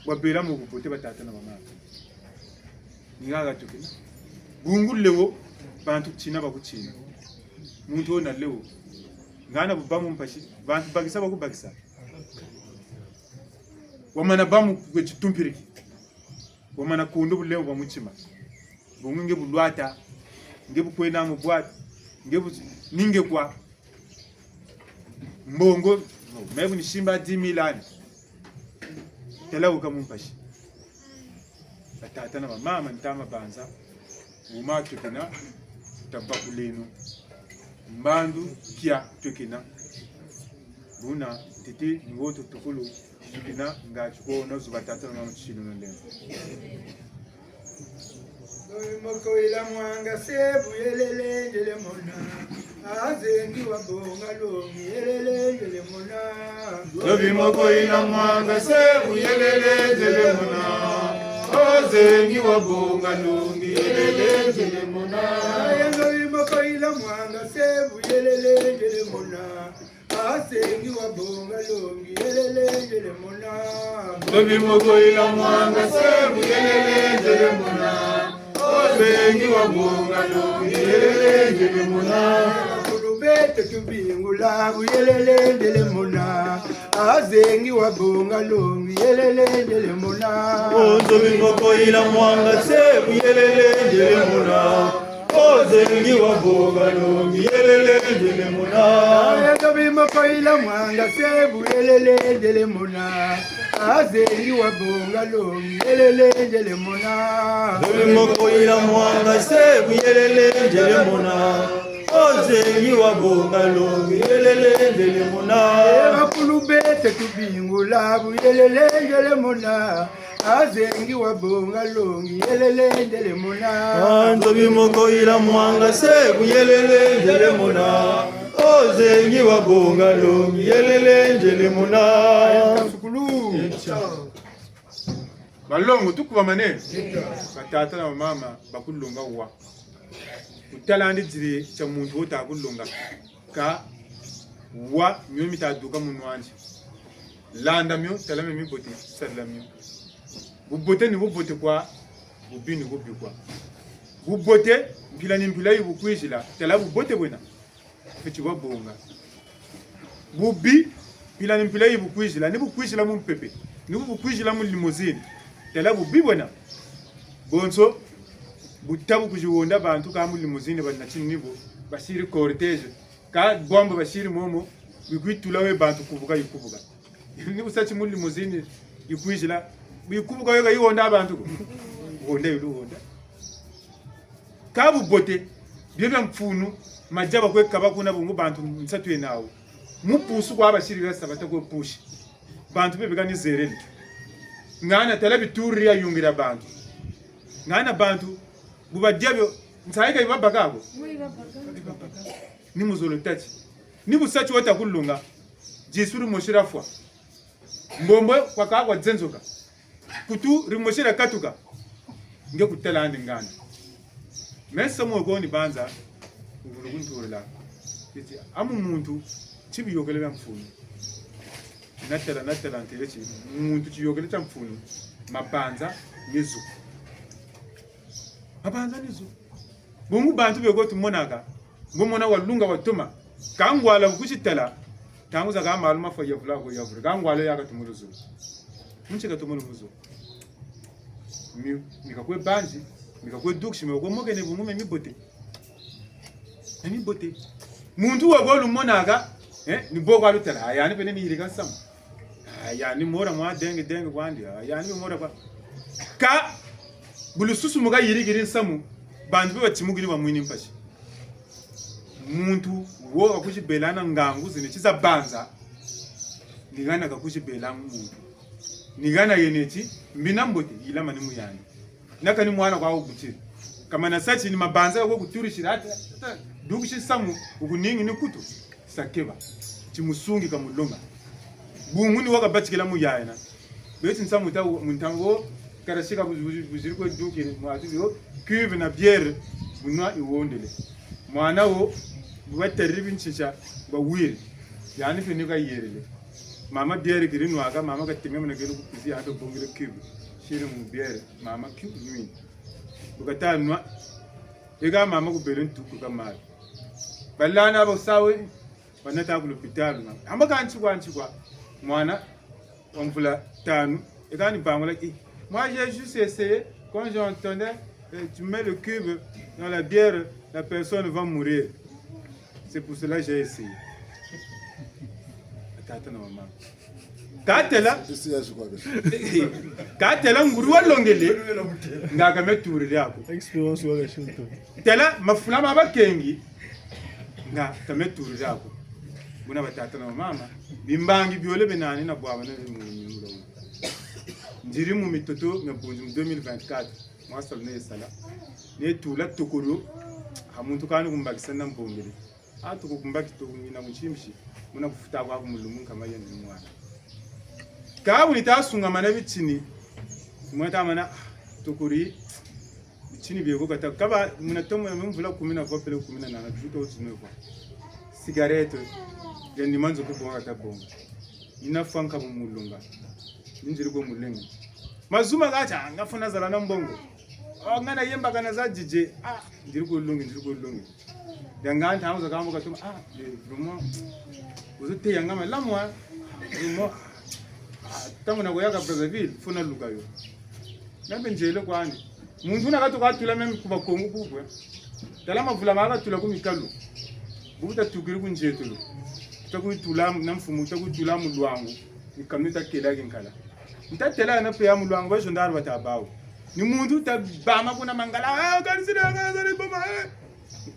wabela mu bubote batata na bamama. Ni haha tukina. Bungu leo, bantu tina bakutina. Muntu wuna leo, Ngana bu bâ mu mpasi, bantu bakisa bakubakisa. Wamana bâ mu kwe titumpiriki. Wamana kondo bulembo bwa mutima. Bungu nge bu lwata, nge bu kwenda mu bwatu, nge bu, ni nge kwa. Mbongo, me bu ni simba dix mille ani. Tala wuka mu mpasi. Batata na bamama, ntama banza, wuma twekena, tabakuleno. Mbandu kia twekena. Buna, tete, ni wo tutukulu, twekena, nga tuko, na zuba tata na mama tusino na ndembo. Ndobi moko yila mwanga se buyelele nzele mona. Azengi wa bonga longi yelele nzele mona. Ndobi moko yila mwanga se buyelele nzele mona. Azengi wa bonga longi yelele nzele mona. Aya ndobi moko yila mwanga se buyelele nzele mona. Azengi wa bonga longi yelele nzele mona. Ndobi moko yila mwanga se buyelele nzele mona. Azengi wa bonga longi yelele nzele mona. Bakulu beto tubingula buyelele nzele mona. Azengi wa bonga longi yelele nzele mona. Ndobi moko yila mwanga se buyelele nzele mona. Azengi wa bonga longi yelele nzele mona. Aya ndobi moko yila mwanga se buyelele nzele mona. Azengi wa bonga longi yelele nzele mona. Ndobi moko yila mwanga se buyelele nzele mona. Azengi wa bonga longi yelele nzele mona. E bakulu beto tubingula buyelele nzele mona. Azengi wa bonga longi yelele nzele mona. Ah, ndobi moko yila mwanga se buyelele nzele mona. Azengi wa bonga longi yelele nzele mona. Sukulu. Balongo, tukubamane. Batata na bamama, bakulonga wa. Ku tala ndi diri tia muntu wo ta kulonga. Kâ wa mio mita duka mu nwa ndi. Landa mio, tala mio mibote, sarila mio. Bubote ni bubote kwa, bubi ni bubi kwa. Bubote, mpila ni mpila yi bukwizila, tala bubote bwena. Fweti bwa bonga. Bubi, mpila ni mpila yi bukwizila, ni bukwizila mu mpepe, ni bukwizila mu limousine. Tala bubi bwena. Bonso, bu ta bu kwizi honda bantu kâ mu limousine bana tini ni bo, basiri cortège. Kâ bwambu basiri momo, bikwitula we bantu kubuka yikubuka. Ni bu sa ti mu limousine yikwizila, bu yikubuka yo ka yihonda bantu ko. Honda yo luhonda. Kâ bubote, bio bia mfunu, madia bakwe kaba kuna bungu bantu nsatu yena wo. Mu pusu kwa basiri bia sabata kwe pusi. Bantu bebe ka ni zerele. Ngana tala bituri ya yungila bantu. Ngana bantu, bu badia bio, nsayi ka yi babaka ko. Ni muzolo tâ ti. Ni bu sa ti wo ta kulonga. Disu dimosi dia fwa. Mbombo kwa kâ kwa zenzoka. Kutu dimosi dia katuka. Nge ku tala ndi ngana. Me nsamu wo ko ni banza, wuvulu kunturila. Titi, amu muntu, ti biyôkele bia mfunu. Na tala, na tala ntele ti, muntu tiyôkele tia mfunu, mabanza ni zu. Mabanza ni zu. Bungu bantu be ko tumonaka, mbo mona walunga watoma. Kâ ngwala bu kwizi tala, ntangu zakaka malu mafwa yavula ko yavula. Kâ ngwala yo ya katumulu zu. Mu nti katumulu mu zu. Mi, mi kakwe banzi, mi kakwe dukisi, mi kakwe mokene bungu mia mibote. Mia mibote. Muntu wo ko lumonaka, eh, ni bo kwa lutala, ah, yandi mpe ni yirika nsamu. Ah, yandi mora mwa denge denge kwandi, ah, yandi mpe mora kwa. Kâ, bu lususu mu kayirikiri nsamu, bantu mpe batimukini bamwini mpasi. Muntu wo kakwizi bela na ngangu zina ti za banza, ni hana kakwizi bela muntu. Ni hana yena ti, mbi na mbote, yilama ni mu yandi. Na kani mwana kwa wubutiri. Kamana sa ti ni mabanza kakwe kuturisila, ata, ata, dukisi nsamu, wukuningi ni kutu. Sa keba. Ti musungi kamulonga. Bungu ni wo kabatikila mu yayana. Beti nsamu ta wo, mu ntangu wo, karasika bu-, bu-, buziri kwe dukiri, mwatu bio, cuve na bière, bunwa yiwondele. Mwana wo, bu batariri bintsintsa, bawiri. Yandi mpe ni kayirele. Mama bière keri nwaka, mama katengamana keri ku cuisine, yandi bongele cuve. Siri mu bière, mama cuve nwini. Bu kata nwa, eka mama kubele ntuku ka mali. Balana bo sawe, Banata ku lupitalu. Amba ka ntikwa, ntikwa. Mwana wa mvula tanu. E kani bangula, eh, moi, j'ai juste essayé. Quand j'entendais, euh, tu mets le cube dans la bière, la personne va mourir. C'est pour cela que j'ai essayé. Tata na mama. Katêla. Katêla nguri walongele. Nga ka me turiri ako. Expérience wa gashinto. Têla mafula ma bakengi. Nga ka me turiri ako. Buna batata na mama. Bimbangi biole bena nani na bwabana bi mu, mu, mu, ndiri mu mitoto mia bunzi mu deux mille vingt-quatre. Mwa salu ne sala. Ne tula tokolo. Ha muntu kani kumbakisa na mbombele. A toko kumbaki toko ngina mu ntimisi. Muna kufuta kwa ku mulungu nkama yandi mwana. Ka bu nita sungamana bitini. Mwana ta mana, ah, tokori. Bitini bieko kata. Kaba muna tomo ya mvula kumi na vwa peleko kumi na nana, dix-huit ou dix-neuf ans. Cigarette. Ya ni manzo kubonga kata bonga. Nina fwa nkabu mulunga. Nindiri kwe mulenge. Mazu ma kati, ah, nga funa zala na mbongo. Oh, nga na yemba kana za D J. Ah, ndiri kwe lungi, ndiri kwe lungi. Yanga ntangu za kambo katuma, ah, eh, vraiment. Uzo te yanga malamu, ah. Vraiment. Ah, ntangu na kuyaka Brazzaville, funa luka yo. Nambe nzele kwani. Muntu na katuka tula même ku Bakongo kukwe. Tala mavula ma katula ku mikalu. Bu ta tukiri ku nzietolo. Ta kutula na mfumu, ta kutula mu lwangu. Ni kamio ta kela kinkala. Nta tela na pe ya mu lwangu, ba gendarme bata bawu. Ni muntu ta bama kuna mangala, ah, kanisiri, ah, kanisiri, bama, eh.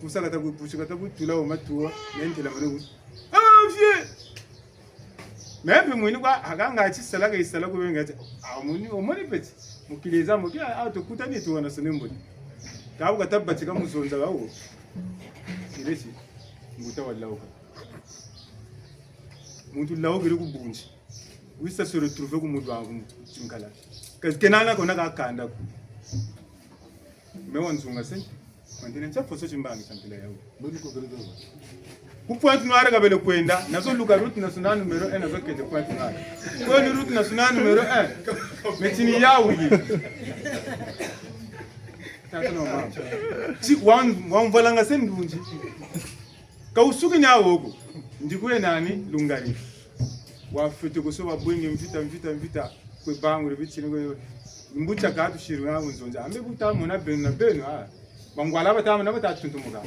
Kusa kata ku, kusa kata kutula wo matuwa, nentela mane ku. Ah, vieux! Mais mpe mwini kwa, hakanga ti sala ka yi sala ku benga ti, ah, omoni, omoni petit. Mukili eza moke, ah, ah, tukutani tuwana sene mboni. Ka bu kata batika mu zonza ka wo. Silesi, mbuta wa lawuka. Muntu lawukiri ku bunzi. Wisa se retrouver ku mu lwangu mu tinkala. Kasi kena na kona kakanda ko. Mais wa nzunga se. Kwantene ntia foso timbangi tia mpila yawu. Ku Pointe-Noire kabele kwenda, nazo luka route nationale numéro un, nazo kende Pointe-Noire. Kwani route nationale numéro un. Mais ti ni yawu yi. Tata na mama. Ti wa, wa mvalanga se ndunzi. Ka wusukini awo ko. Ndi kwe nani lungari. Wafwete ko so babwenge mvita, mvita, mvita. Kwe banguri bitini kwe. Mbuta katusiri na ku nzonza. Ambe bu ta mona beno na beno, ah. Bangwala bata mona bata tuntumuka.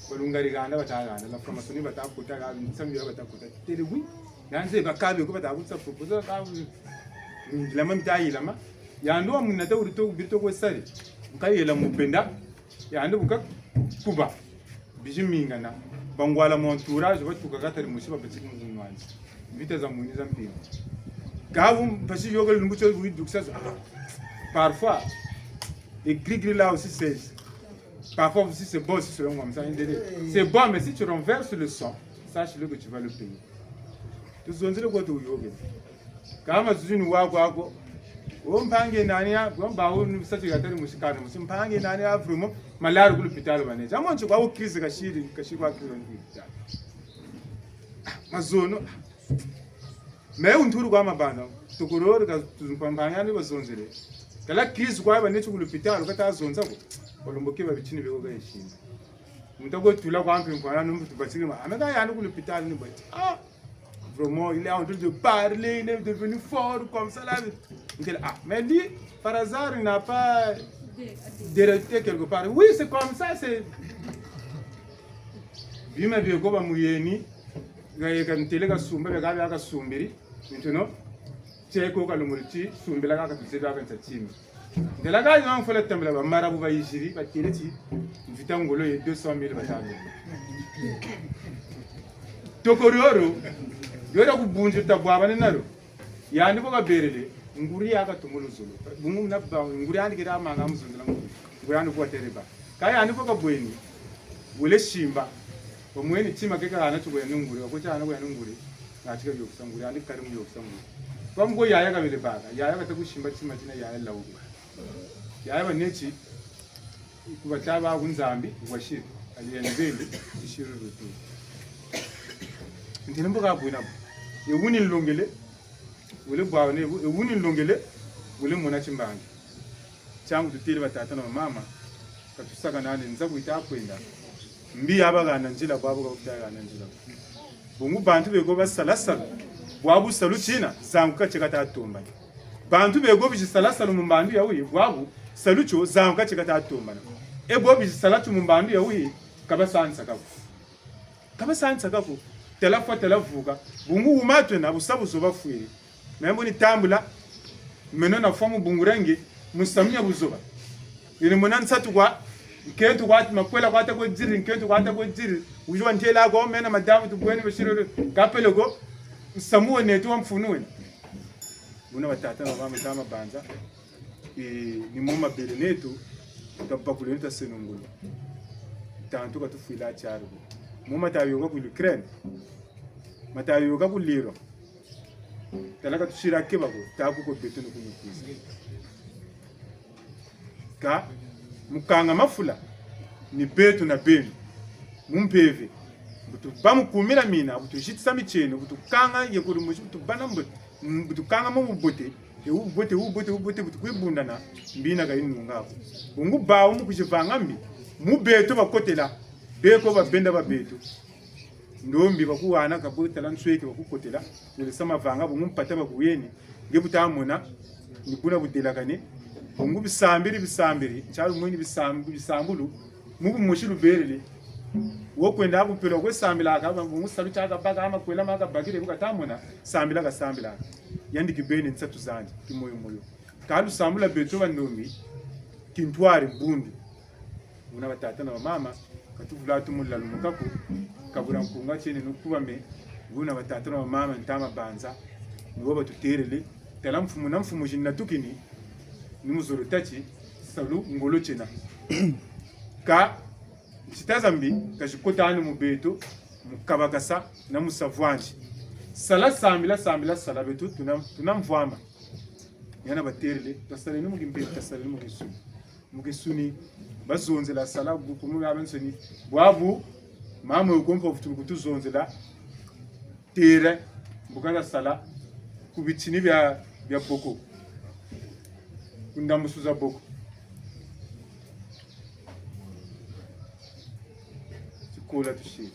Balungari ganda bata ganda. La franc-maçonnerie bata kota ganda. Nsambi bata kota. Tele oui. Yanze bakabe ko bata kutsa proposal ka. Lama mita yilama. Yandi wa munata wuri to, biri to kwe sari. Nka yela mu benda. Yandi bu kakuba. Bizi mingana. Bangwala mu entourage, batuka kata ri musi, babatiki mu nwanzi. Mvita za mwini za mpimpa. Ka bu mpasi yôkele lumbu tio bu yidukisa zo. Parfois, les gris-gris là aussi, c'est, parfois aussi, c'est bon, si c'est comme ça, c'est bon, mais si tu renverses le sang, sache-le que tu vas le payer. Tuzonzele kwa tuyôkele. Kama zuzini wa kwako. O mpangi nani ya, kwa mba o ni sati katari musikana, musi mpangi nani ya vraiment, malari ku lupitalu bane. Jamu nti kwa o crise kasiri, kasiri kwa crise ku lupitalu. Ah, mazono. Mais unturu kwa mabanda, tukurori ka tumpampangi ni bazonzele. Kala crise kwa bane ti ku lupitalu, kata zonza ko. Balomboke ba bitini beko ka yisini. Muntu kwe tula kwa mpi mfwana, numbu tubatiki ma. Ameka yandi ku lupitalu ni bati. Ah! Vraiment, il est en train de parler, il est devenu fort comme ça là. Ntele, ah, mais lui, par hasard, il n'a pas dératé quelque part. Oui, c'est comme ça, c'est. Bima bieko ba muyeni, gaye ka ntele kasumba, beka bia kasumbiri. Maintenant, tieko kalumuri ti, sumbila kaka tuzebi aka ntatimi. Ndela ka yina mfwela tambila ba marabu bayiziri, batele ti, mvita ngolo ye deux cent mille batanu. Toko rioro, yora ku bunzi tabwabane nalo. Yandi ko kaberele, nguri ya katumulu zulu. Bungu na ba, nguri yandi kira manga muzundila nguri. Nguri yandi ko tereba. Ka yandi ko kabweni, wele simba. Bamweni tima ke kahana ti kwe nunguri, ko ti hana kwe nunguri. Nga ti ka yokisa nguri, yandi kari mu yokisa nguri. Kwa mko yaya kabele baka, yaya kata kusimba tima tina yaya lawuka. Yaya baneti, ku bataba ku Nzambi, wasiri. Ali ya nzembe, isiri rutu. Ntele mbo kabwina bo. Ye wuni nlongele, wele bwa ne, ye wuni nlongele, wele mona timbangi. Tiangu tutêle batata na bamama, ka tusaka nani, nza ku yita kwenda. Mbi ya bahana nzila, bwabu ka bafweti hana nzila. Bungu bantu beko basala salu, bwabu salu tina, zangu ka tieka ta tombana. Bantu beko bizi sala salu mu mbandu ya wuyi, bwabu salu tio, zangu ka tieka ta tombana. E bo bizi sala tio mu mbandu ya wuyi, ka basansa ka ko. Ka basansa ka ko. Tala fwa, tala vuka. Bungu wuma twena, bu sa buzoba fwiri. Meno bu ni tambula, meno na fwa mu bungu dia nge, mu samu ya buzoba. Yini mona nsatu kwa, nkento kwa, makwela kwa ta kwe diri, nkento kwa ta kwe diri. Wuzi wa ntela ko, meno madamu tubweni basiriri, kapele ko, nsamu wena neto wa mfunu wena. Buna batata na bamama, ntama banza, e, ni mo mabele neto, tabakuleno, tasenungulu. Ntantu ka tufwila tiari ko. Mo mata yôka ku l'Ukraine. Mata yôka ku liro. Tala ka tusira keba ko, ta ku ko beto ni ku ni kwiza. Kâ, mu kanga mafula, ni beto na beno. Mu mpeve. Bu tubâ mu kumina mina, bu tuzitisa mitieno, bu tukanga yekolo mosi, bu tubâ na mbote, bu tukanga mo bubote, e bubote, bubote, bubote, bu tukwe bundana, mbi yina ka yinunga ko. Bungu bawu mu kwizi vanga mbi, mu beto bakotela, beko babenda ba beto. Ndombi bakuhana, ka bu tala nsweki bakukotela, wele sa mavanga, bungu mpata bakuheni, nge bu ta mona, ni buna budelakane, bungu bisambiri, bisambiri, ntialu mweni bisambu-, bisambulu, mu bumosi lubelele. Wo kwenda ku mpelo kwe sambilaka, bungu salu tia kabaka, makwela ma kabakiri, bu kata mona, sambila kasambilaka. Yandi kibeni nsatu zandi, kimoyo moyo. Kâ lusambulu lwa beto bandombi, kintwari mbundu. Buna batata na bamama, ka tuvula tumu lalumuka ko, kabula nkunga tiene no kubame, buna batata na bamama, ntama banza, ni bo batuterele, tala mfumu na mfumu zinatukini, ni mu zolo tâ ti, salu ngolo tiena. Kâ, ntsita za mbi, ka zikotani mu beto, mu kabakasa, na mu savwandi. Sala sambila, sambila sala beto, tuna, tuna mvwama. Ni hana baterele, tasaleno mu kimpeve, tasaleno mu kinsuni. Mu kinsuni, bazonzela sala, bukumu bia bansoni. Bwabu, mama yo ko mpa vutulu kutuzonzela, terrain, mbuka za sala, ku bitini bia, bia boko. Ku ndambusu za boko. Tikola tusiri.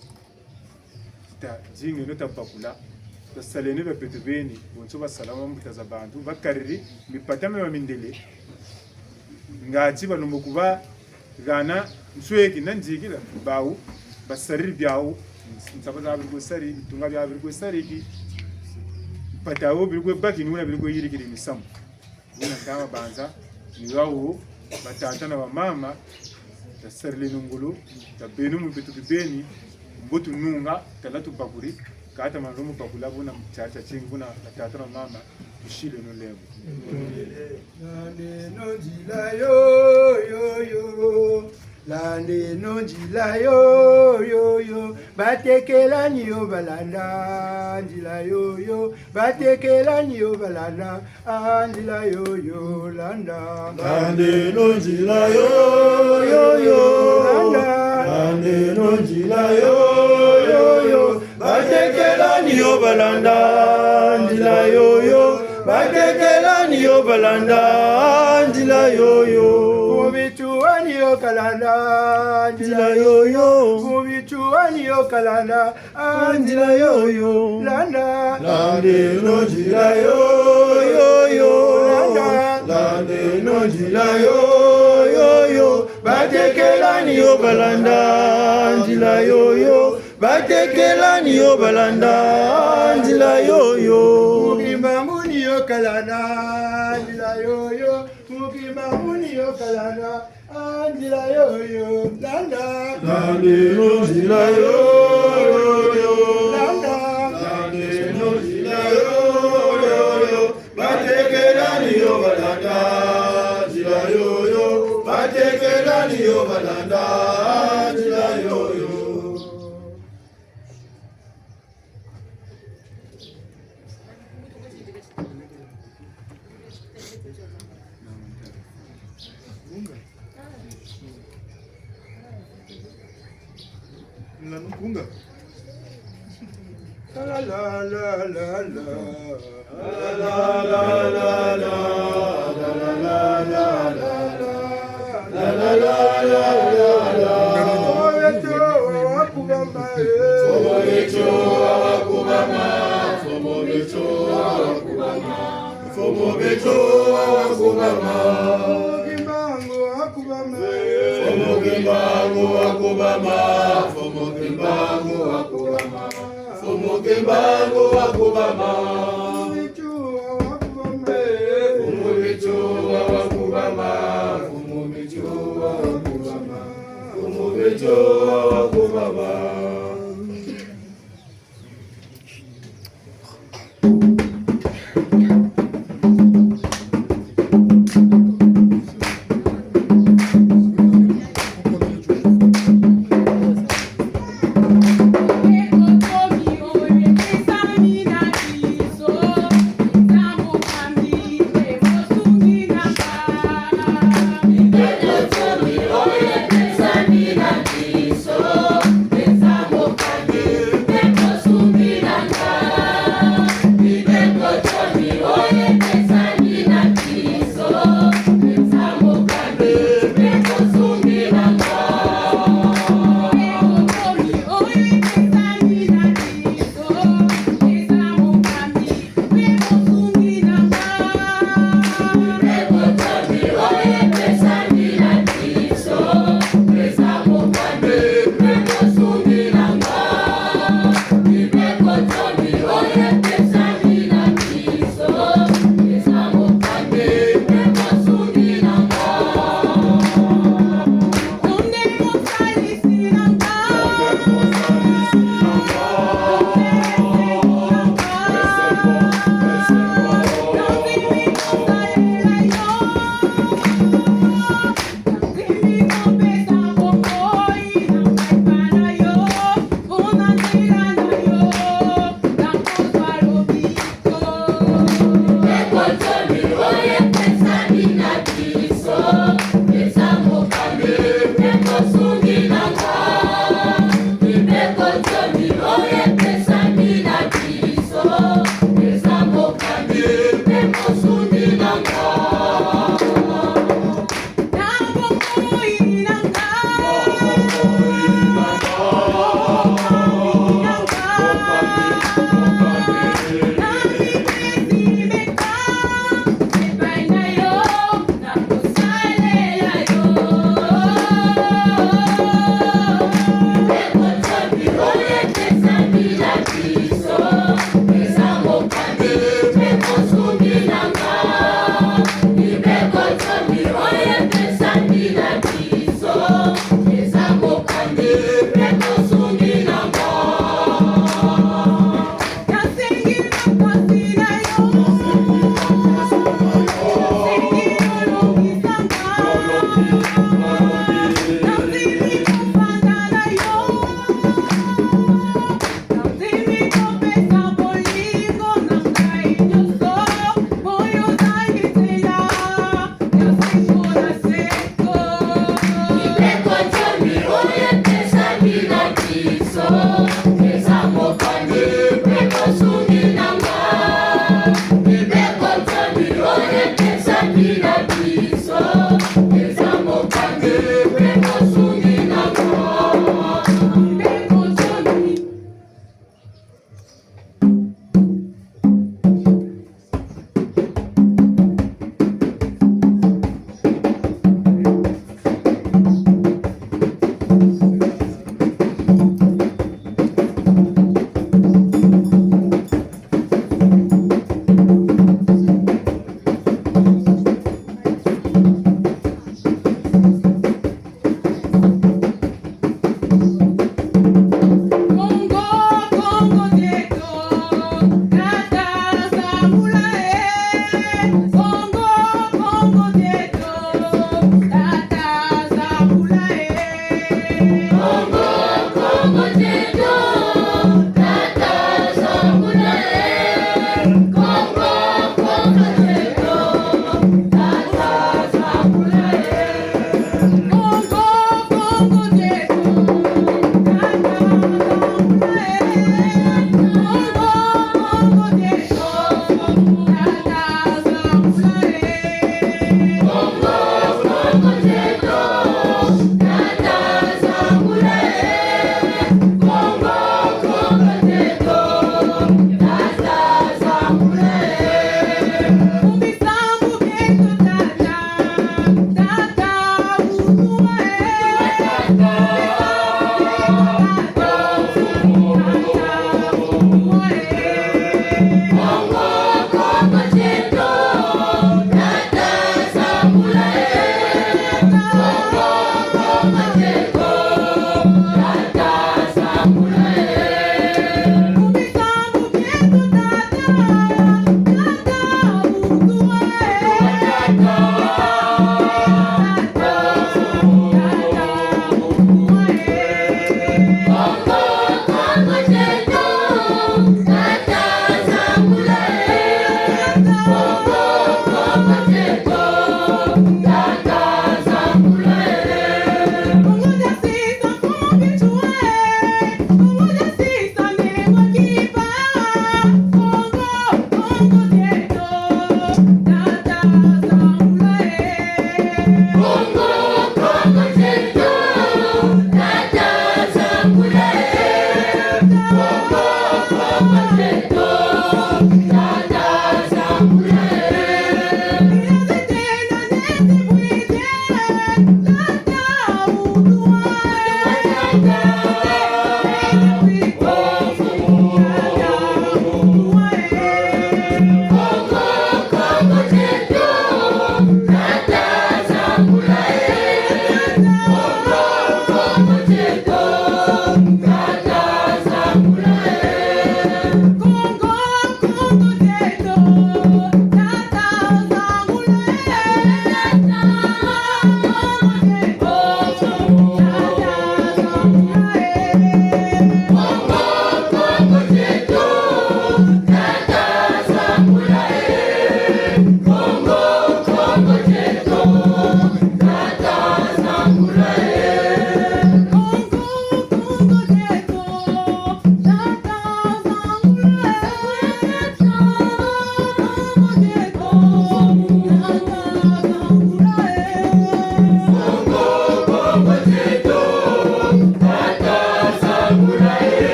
Tita, dingeno tabakula, tasaleno bia beto beni, bonso basala mambuta za bantu, bakariri mipata mia bamindele, ngatu balembo kubahana nsweki na nzikila, bawu, basariri biawu, nsaba za biri kwe sari, bitunga bia biri kwe sariki, mpata wo biri kwe baki, ni wuna biri kwe yirikiri misamu. Buna ntama banza, ni wawu, batata na bamama, tasarileno ngolo, tabeno mu beto kibeni, mbo tununga, tala tubakuri, kata manzo mu bakula buna mu tiari tia tingi buna batata na bamama, tusileno lembo. Landeno nzila yo, yo, yo. Landeno nzila yo, yo, yo. Batekela ni yo balanda, nzila yo, yo. Batekela ni yo balanda, ah, nzila yo, yo, landa. Landeno nzila yo, yo, yo. Landa. Landeno nzila yo, yo, yo. Batekela ni yo balanda, nzila yo, yo. Batekela ni yo balanda, nzila yo, yo. Mu bituwa ni yo kalanda, nzila yo, yo. Mu bituwa ni yo kalanda, ah, nzila yo, yo. Landa. Landeno nzila yo, yo, yo. Landa. Landeno nzila yo, yo, yo. Batekela ni yo balanda, nzila yo, yo. Batekela ni yo balanda, nzila yo, yo. Mu kimbangu ni yo kalanda, nzila yo, yo. Mu kimbangu ni yo kalanda, ah, nzila yo, yo. Landa. Landeno nzila yo, yo, yo. Landa. Landeno nzila yo, yo, yo. Batekela ni yo balanda, nzila yo, yo. Batekela ni yo balanda, nzila yo, yo. Nkunga. La, la, la, la, la. Mfumu Kimbangu wa kubama. Mfumu Kimbangu wa kubama. Mfumu Matsoua wa kubama. Mfumu Matsoua wa kubama. Mfumu Matsoua wa kubama.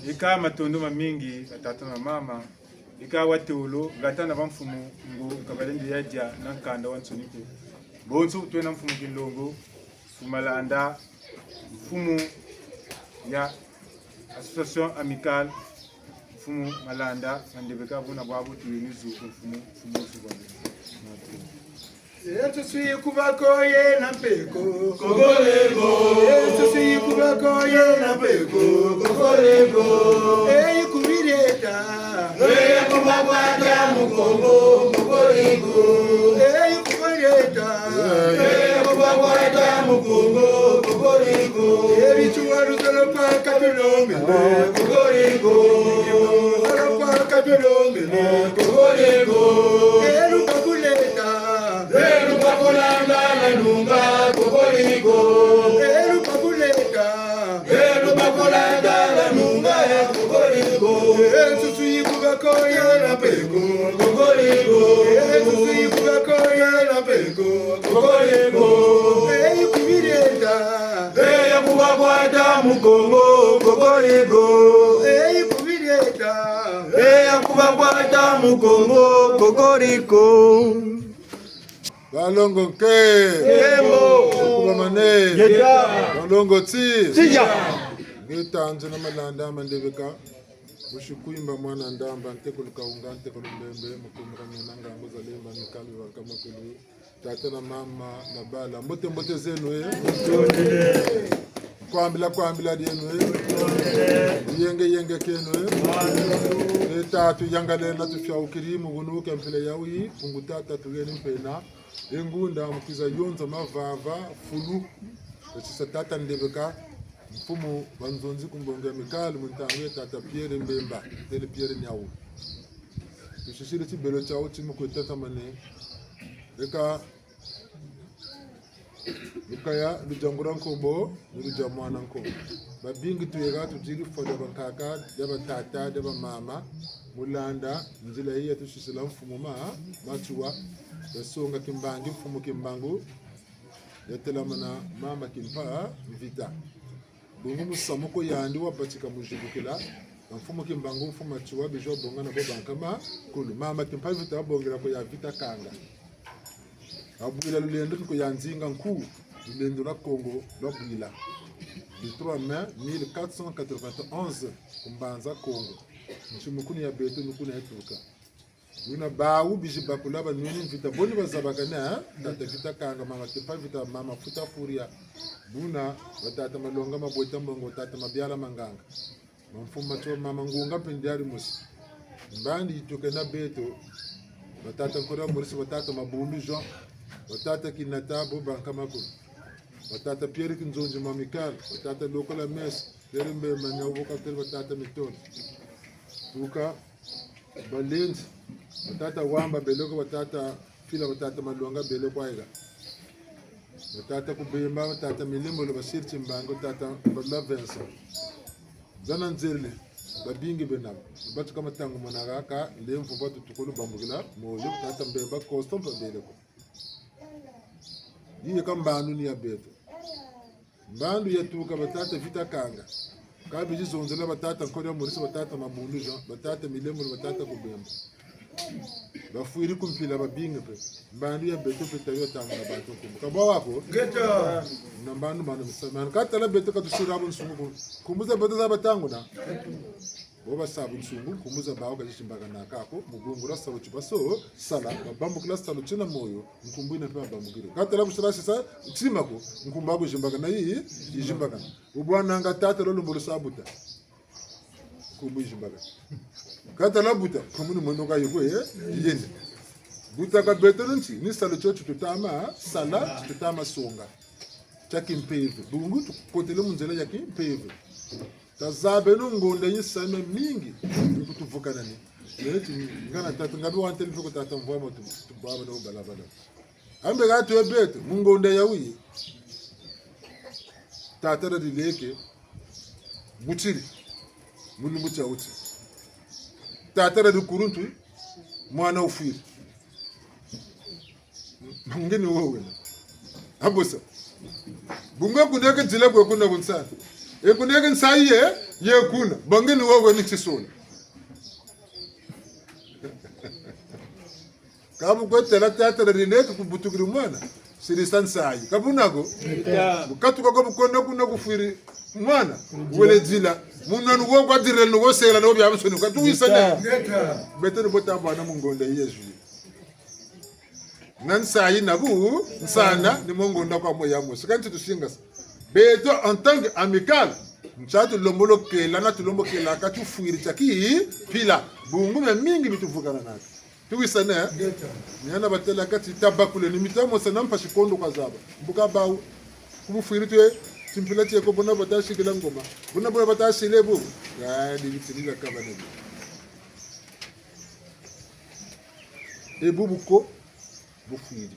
Yika matondo mamingi, batata na mama. Yika watolo, ngata na bamfumu, ngo kabalendi ya dia na nkanda wa nsoni ko. Bonso twena mfumu Kinlongo, mfumu Malanda, mfumu ya Association Amicale, mfumu Malanda, Mandebeka, buna bwabu tuyeni zuku mfumu, mfumu zuku. Yesu si kuba ko yena mpe ko. Kokoriko. Yesu si kuba ko yena mpe ko. Kokoriko. Eyi kubireta. Eyi kuba kwata Mukongo. Kokoriko. Eyi kubireta. Eyi kuba kwata Mukongo. Kokoriko. Ebi tuwa luzolo kwa katulombe. Kokoriko. Luzolo kwa katulombe. Kokoriko. Elu kakuleta. Elu kakulanda na nunga. Kokoriko. Elu kakuleta. Elu kakulanda na nunga. Kokoriko. Yesu si kuba ko yena mpe ko. Kokoriko. Yesu si kuba ko yena mpe ko. Kokoriko. Eyi kubireta. Eyi kuba kwata Mukongo. Kokoriko. Eyi kubireta. Eyi kuba kwata Mukongo. Kokoriko. Balongo nke. Nkembo. Kubamane. Yeta. Balongo ti. Tiya. Ngeta nze na Malanda Mandebeka. Musi Kwimba mwana Ndamba, ntekolo Kahunga, ntekolo Mbembe, mukumira nuna ngangu za lemba, mikali wa kamakulu. Tata na mama na bala. Mbote, mbote zeno, eh. Kwambila, kwambila dieno, eh. Yenge, yenge kieno, eh. E tatu yangalele na tufiaukiri, mugunuke mpila yayi, Mpungu Tata tuyeni mpena. E ngunda mu kwiza yonza mavava, fulu. E tisa tata Ndebeka, mfumu wa nzonzi ku mbongi ya Amicale, mu ntangu ya tata Pierre Mbemba, tele Pierre Niawu. Tusisiri tibelo tiawu ti mu kwe tatamane. Eka, lukaya, ludia ngula nkombo, ni ludia mwana nkombo. Babingi tuyeka tudiri fwa dia bankaka, dia batata, dia bamama, mu landa nzila yi yatusisila mfumu Ma, Matsoua, yasonga Kimbangi, mfumu Kimbangu, yatelamana mama Kimpa Mvita. Bungu musamu ko yandi wabatika mu zibukila, na mfumu Kimbangu, mfumu Matsoua, bizi wabonga na bo bankama kulu. Mama Kimpa Vita wabongela ko ya Vita Kanga. Wabwila lulendo ko ya Nzinga Nkuwu, lulendo lwa Kongo lwabwila. Le trois mai mille quatre cent quatre-vingt-onze, ku Mbanza Kongo. Nsi mukuni ya beto, nukuni yatuka. Buna bawu bizi bakula banwini mvita, boni bazabakana, eh? Tata Vita Kanga, mama Kimpa Vita, mama Futa Furia. Buna batata Malonga Mabweta Mbongo, tata Mabiala Manganga. Mamfumu Matsoua, mama Ngunga mpe ndiari mosi. Mbandi yituka na beto, batata Nkoria Maurice, batata Mabundu Jean, batata Kinata, bo bankama kulu. Batata Pierre Kinzonzi, mama Amicale, batata Lokola Messe, Pierre Mbemba, Niawu bo katele batata Mitoni. Tuka, Balendi, batata Wamba bele ko, batata Fila, batata Malonga bele ko ayika. Batata Kubemba, batata Milembolo, basiri Timbangu, tata Mbalula Vincent. Zana nzele, babingi bena bo. Batuka matangu monaka ka, lemvo batu tukulu bambukila, moyo, tata Mbemba, Costa mpe bele ko. Yiye ka mbandu ni ya beto. Mbandu yatuka batata Vita Kanga. Ka bizi zonzela batata Nkoria Maurice, batata Mabundu Jean, batata Milembolo, batata Kubemba. Bafwiri ku mpila babingi mpe. Mbandu ya beto mpe tayo tanga na bantu nkumbu. Ka bwa wako? Ngeta. Na mbandu mano misamanu. Ka tala beto ka tusira bunsungu ku. Nkumbu za beto za batanguna. Bo basa bunsungu, nkumbu za bawu ka zisimbakana ko, mu bungula salu ti baso sala, babambukila salu tina moyo, nkumbu yina mpe babambukiri. Ka tala busala sisa, tima ko, nkumbu aku zimbakana yi, yizimbakana. Ubwananga tata lolo mbolo sa buta. Nkumbu yizimbakana. Ka tala buta, nkumbu ni mono ka yikwe, eh, yende. Buta ka beto nti, ni salu tio ti tutama sala, ti tutama songa. Tia kimpeve. Bungu tukotele mu nzila ya kimpeve. Tazabeno ngonda yi nsayi mamingi, yi kutuvukanani. Neti, ngana tata, ngabi wantele mpe ko tata Mvwama tu, tubwabana wo balabala. Ambe ka twe beto, mu ngonda yayi. Tata dadi leke, butiri, mu lumbu tia wuti. Tata dadi kuluntu, mwana wufwiri. Ngeni wo wena. Abosa. Bungu kundeke dila kwe kuna bunsa. E kundeke nsayi ye, Ye kuna, bangi ni wowe ni tisona. Ka bu kwe têla tata na rileke kubutukiri mwana, sirisa nsayi. Ka buna ko? Ngeta. Bu katuka ko bu kwenda kuna kufwiri mwana, wele dila. Muna ni wo kwa direle ni wo sela ni wo bia musoni. Ka tuwisane. Ngeta. Beto ni bo tabwana mu ngonda Yezu. Na nsayi na bu, nsana, ni mu ngonda kwa moya mosi. Kansi tusingasa. Beto en tant que amicale, ntia tulombolokela na tulombokelaka tifwiri tia ki mpila. Bungu miamingi mi tuvukananaka. Tuwisane, eh? Ngeta. Ni hana batêlaka ti tabakule ni mita mosa na mpasi kondo kwa zaba. Mbuka bawu. Ku bufwiri twe, timpila tieko buna bata sikila ngoma. Buna buna bata sile bu. Ya, di bitini la kabane. E bu buko, bufwiri.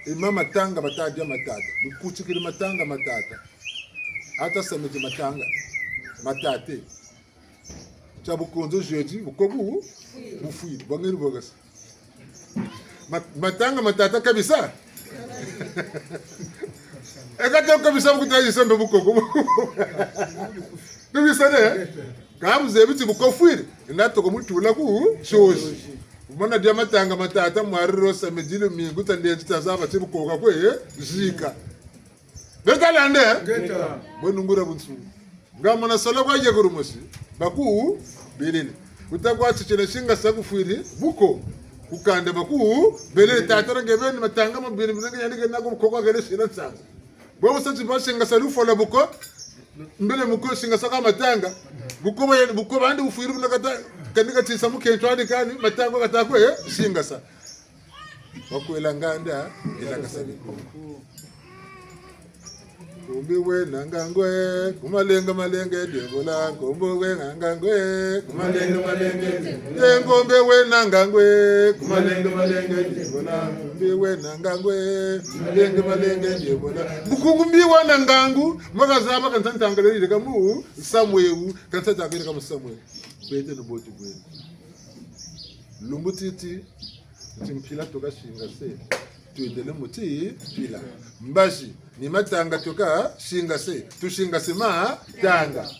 E ma matanga bata dia ma tata. Bukutikiri matanga ma tata. Ata samedi matanga ma tata. Tia bukonzo jeudi, buko bu, bufwiri. Bangeri bogasa. Ma-, matanga ma tata kabisa. E ka tâ kabisa bu kuta yisembe bukoko. Kabisa ne? Ka bu zebi ti buko fwiri. Nda toko mutula ku, shoshi. Mwana dia matanga ma tata, mwari ro samedi, lumingu, ta lundi, ta zaba, ti bukoka kwe, eh, zika. Beta lande? Ngeta. Bwe nungura bunsu. Nga mwana sala kwa yekuru mosi. Baku, belele. Kuta kwa titie na singasa kufwiri, buko. Ku kanda baku, belele tata na nge beni matanga mabiri, bini nge yandi ke nako buko kwa kele sila nsangu. Bwe musa ti ba singasa lufola buko, mbele muko singasa kwa matanga. Buko ba yandi, buko bandi bufwiri buna kata, kani katisa mukento andi kani, matanga kata kwe, eh, singasa. Wakwela nganda, ila kasali. Nkumbi wena ngangwe, ku malenga malenga diebola. Nkumbi wena ngangwe, ku malenga malenga diebola. Eh, nkumbi wena ngangwe, ku malenga malenga diebola. Nkumbi wena ngangwe, ku malenga malenga diebola. Bukungu mbi wena ngangu, maka zaba kansa ntangala yirika mu Samuel, kansa ntangala yirika mu Samuel. Beto ni bo tubwene. Lumbu titi, ti mpila tuka singase, twendele mu ti mpila. Mbazi, ni matanga tuka singase, tusingase matanga.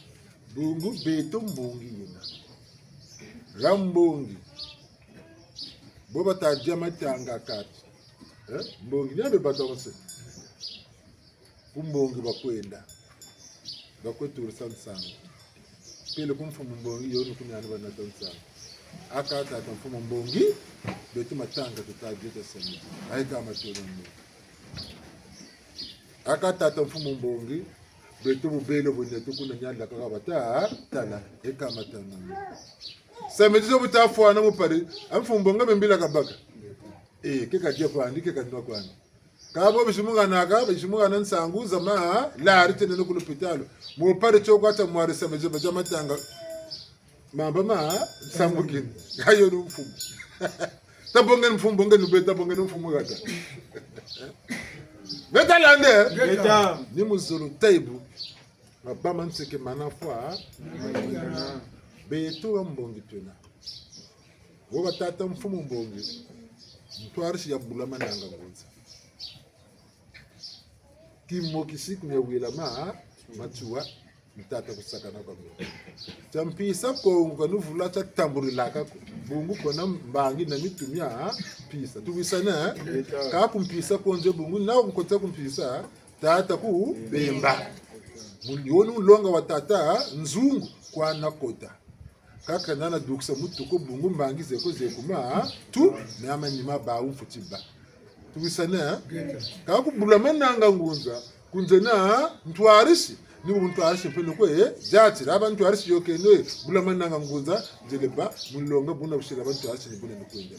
Bungu beto mbongi yina. Ra mbongi. Bo bata dia matanga kati. Eh? Mbongi ni ya be bato bonso. Ku mbongi bakwenda. Bakwe turisa nsangu. Peleko mfumu mbongi yo ni kuni yani banata nsangu. Aka tata mfumu mbongi, beto matanga tuta dia ta samedi. Ayi ka matono mbo. Aka tata mfumu mbongi, beto bubelo bwene tukuna nyala kaka bata tala, eka matono mbo. Samedi zo buta fwana mu pari, a mfumu mbongi mbila kabaka. Eh, ke kadia kwandi, ke kanwa kwandi. Ka bo bisimuhanaka, bisimuhana nsangu za ma, lari tene no ku lupitalu. Mu pari tio kwa ta mwari samedi ba dia matanga. Mamba ma, nsangu kini. Ayo ni mfumu. Tabongeni mfumu, bongeni be, tabongeni mfumu hata. Beta lande? Beta. Ni mu zulu taibu. Mabama nseke mana fwa. Beto wa mbongi twena. Wo batata mfumu mbongi. Ntwarisi ya bula mananga ngunza. Kimo kisiku mia wila ma, Matsoua, ntata kusakana kwa mio. Tia mpisa Kongo kanu vula tia tamburilaka ko. Bungu kwena mbangi na mitu mia mpisa. Tuwisane, eh? Ka ku mpisa konze bungu, na nkota ku mpisa, tata ku Bemba. Mu-, yo ni mulonga wa tata Nzungu kwa nakota. Kaka nana dukisa mutu ko bungu mbangi zeko zekuma, tu, me ama nima ba umfuti ba. Tuwisane, eh? Ka ku bula mananga ngunza, kunze na ntwarisi, ni bu ntwarisi mpe no kwe, eh, diatila, aba ntwarisi yo keno, bula mananga ngunza, nzele ba, mulonga buna busila ba ntwarisi ni buna ni kwenda.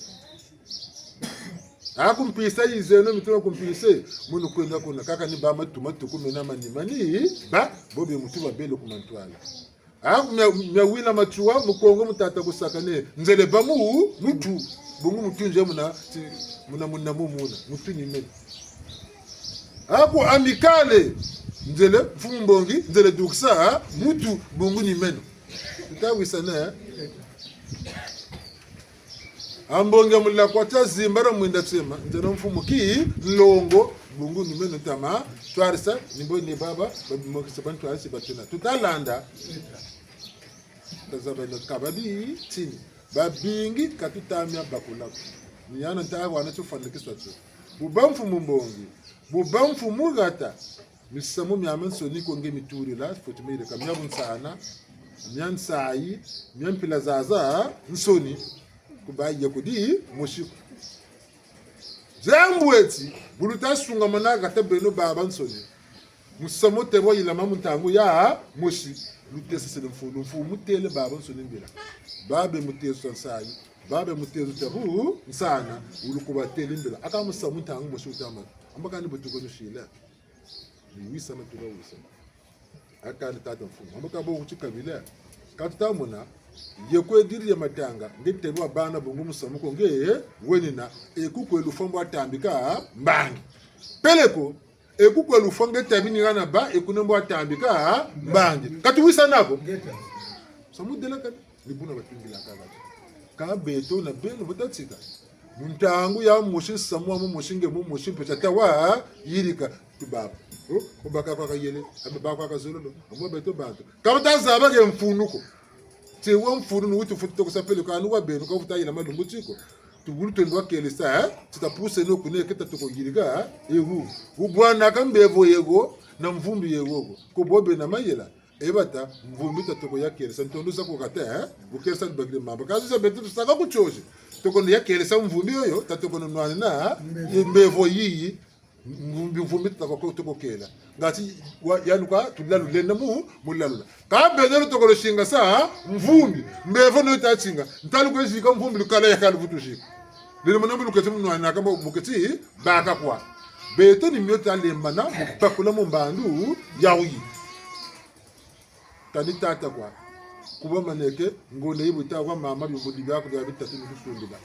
A ku mpisa yizeno mituma ku mpisa, munu kwenda kuna, kaka ni ba matuma tuku mena manima ni, ba, bo be mutu babele ku mantwala. A, mia, mia wila Matsoua, mu Kongo mu tata kusakane, nzele ba mu, mutu, bungu mutu nze muna, ti, muna, muna, mu, muna, mutu ni meno. A ku Amicale, nzele, mfumu mbongi, nzele dukisa, a, mutu, bungu ni meno. Tutawisane, eh? A mbongi ya mulakwa tia zimbara mwinda tsema, nzele mfumu ki, nlongo, Bungu ni meno ntama twarisa, ni mbo ni baba, ba mokisa ba ntwarisi ba tuna. Tuta landa. Tazaba no kababi tini. Babingi ka tuta mia bakula ko. Ni yana nta wana tio fwanikisa tio. Bu ba mfumu mbongi. Bu ba mfumu hata. Misamu miamiansoni ko nge mi tulila, fweti mi yirika mia bunsana, mia nsayi, mia mpila zazansoni. Ku ba ye kudi mosi ko. Diambu eti, bu luta sungamana hata beno babansoni. Musamu tê bwa yilama mu ntangu ya mosi, lutesesele mfunu, mfunu mutêle babansoni mbila. Babe mutezo nsayi, babe mutezo tia bunsana, wulu ku batêle mbila. Aka musamu ntangu mosi wutamana. Amba kani butuko nusila. Ni wisa na tuka wisa. Aka ni tata mfumu. Amba ka bo kuti kabila. Ka tuta mona, ye kwe diri ya matanga, nge tê bwa bana bungu musamu ko nge wenina, e ku kwe lufwa mbo watambika mbangi. Peleko, e ku kwe lufwa nge tabi ni hana ba, e kuna mbo watambika mbangi. Ka tuwisa nako. Samu dela kani. Ni buna batungila kaka. Ka beto na beno batatika. Mu ntangu ya mosi nsamu wa mu mosi nge mu mosi mpe tata wa yirika tubaba. O, o baka kwa kayele, abe ba kwa kazololo, abo beto bantu. Ka bata zaba ke mfunu ko. Tê wa mfunu ni wuti futi toko sapele ka ni wa beno ka futa yila malumbu tiko. Tubulu twendo wa kelesa, eh? Tita puse no kune keta toko yirika, eh? Ehu. Wubwana ka mbevo yego, na mvumbi yego ko. Ko bobe na mayela. E bata, mvumbi ta toko ya kelesa, ntondo sa ku kata, eh? Bu kelesa tubakiri mamba. Kazi sa beto tusaka ku tiozi. Toko ya kelesa mvumbi yoyo, ta toko nwanina, eh? Mbevo. Mbevo yiyi, mvumbi, mvumbi ta toko, toko kela. Ngati, wa, yanuka, tulalu lenda mu, mu lalula. Ka beno toko lo singasa, mvumbi, mbevo no ta singa. Ntalu kwe zika mvumbi lukala ya kalu vutu zika. Lele mwana mu luketi mu nwanina ka mu, muketi, baka kwa. Beto ni mio ta lembana, mu bakula mu mbandu, ya wuyi. Kani tata kwa. Kuba maneke, ngonda yi bu ta kwa mama, bimbo di biaku bia bitatu ni kusundila.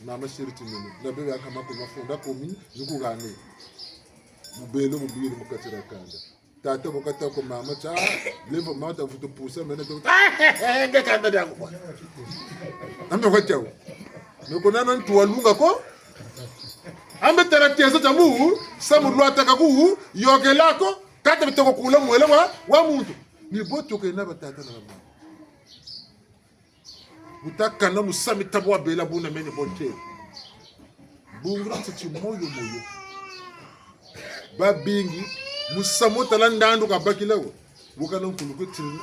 Mama siri timene. Na bebe aka maku mafunda komi, ni kugane. Mubelo mubiri mu kati dia kanda. Tata bu kata kwa mama tia, levo mama ta vutu pusa, mene to. Nge kanda diaku kwa. Ambe kwa tiawu. Noko nana ntu walunga ko. Ambe tala teza tamu, samu lwata kaku, yokela ko. Kata bitoko kula mwela wa, wa muntu. Ni bo tuke na batata na bamama. Wuta kana musami tabu wa bela buna mene bonte. Bungula ntiti moyo moyo. Babingi, musamu tala ndandu kabakila wo. Wukana nkulu kwe tiri,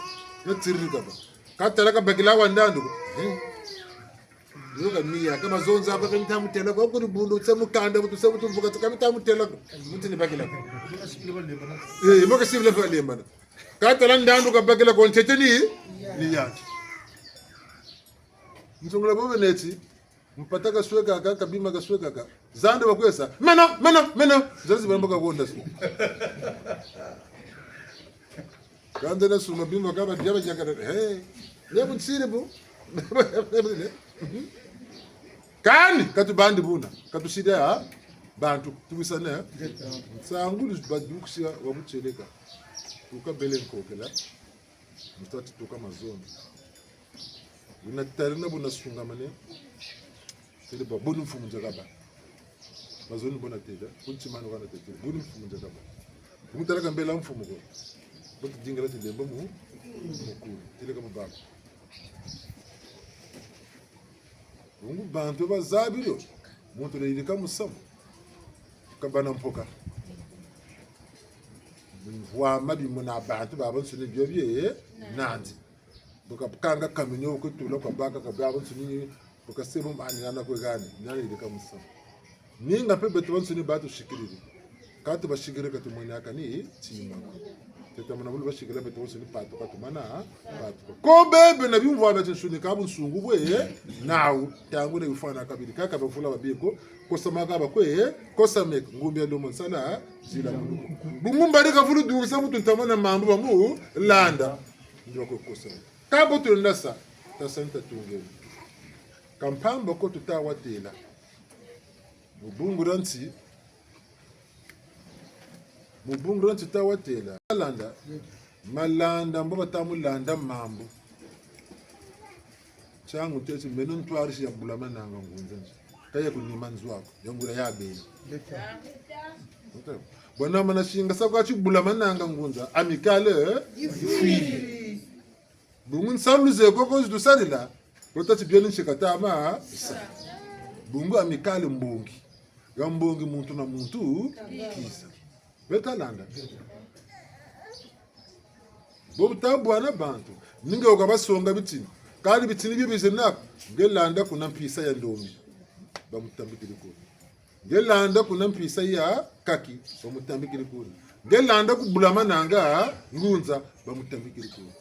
na tiri kaba. Ka tala kabakila wa ndandu ko. Eh. Yo ka miya, ka mazonza ko, ka mita mutela ko, kuri bundu, tse mukanda, butu, tse butu mvuka, ka mita mutela ko. Mutu ni bakila ko. Eh, mo ka sibila fa lembana. Ka tala ndandu kabakila ko ntete ni, ni yandi. Nzongela bobe neti, mpata kasweka ka, kabima kasweka ka. Zande bakwesa, meno, meno, meno. Zazi bamba ka konda su. Kande na suma bima kaba diaba jakara. Hey. Ne bu nsiri bu. Kani, katubandi buna. Katusida, ha? Bantu, tuwisane, ha? Nsangu lu badukusia wa butieleka. Tuka bele nkokela. Mutati tuka mazono. Buna tari na buna sungamane. Tele ba buni mfumu nzakaba. Mazono bona tele. Kunti mano kana tele. Buni mfumu nzakaba. Buni tala kambela mfumu ko. Buni dingala tele mba mu. Mukuru. Tele kama bako. Bungu bantu bazabilo, muntu na yirika musamu, kabana mpoka. Mvwama bimona bantu babansoni bio bie nandi. Bu kakanga kaminio kutula kwa baka kwa babansoni, bu kasebo mani nana kwe gani, nani yirika musamu. Ninga mpe beto bansoni batusikiriri. Ka tubasikiriri ka tumwene aka ni tima ko. Teta mona bulu basikiriri beto bansoni patuka tumana, patuka. Ko bebe na bimvwama bia tinsuni ka bunsungu bwe, nawu, ntangu na bifwana kabiri, kaka bavula babiko, kosamaka bakwe, kosameka, ngumbi ya lomo nsala, zila muluku. Bungu mbari kavulu dukisa muntu ntama na mambu bamulanda. Ndi bakwe kosameka. Ka bo tulenda sa, tasa nta tungeni. Ka mpamba ko tuta watela. Mu bungu dia nti, mu bungu dia nti ta watela. Malanda, malanda, mbo bata mulanda mambu. Ntiangu ntete, meno ntwarisi ya bula mananga ngunza nti. Ka ya kunima nzo aku, ya ngula ya beni. Bwana mana singasa kwa ti bula mananga ngunza, Amicale, eh? Yifwiri. Bungu nsalu ze koko zi tusarila, kota ti bieni nsi katama, sa. Bungu Amicale mbongi. Ya mbongi muntu na muntu, kisa. Beta landa. Bo buta bwana bantu. Ni nge wuka basonga bitini. Kani bitini bio bize naku. Nge landa kuna mpisa ya ndombi. Bamutambikiri kuna. Nge landa kuna mpisa ya kaki. Bamutambikiri kuna. Nge landa ku bula mananga ngunza. Bamutambikiri kuna.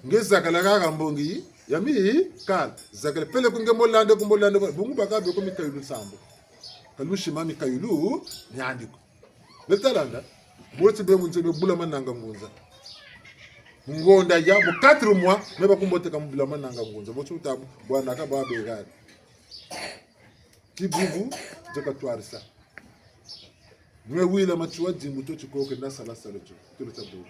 Nge zakala kaka mbongi ya Amicale. Zakala peleko nge mbo landa ku mbo landa. Bungu baka beko mikayulu nsambu. Kalushi ma mikayulu miandi ko. Beta landa. Bo ti be mu nze be bula mananga ngunza. Mu ngonda ya, mu quatre mois, me bakumboteka mu bula mananga ngunza. Bo ti wuta bwana ka ba begari. Ti bubu, nze katwarisa. Mwe wila matiwa dimbu tio ti kokele na sala sala tio. Tio beta bubu.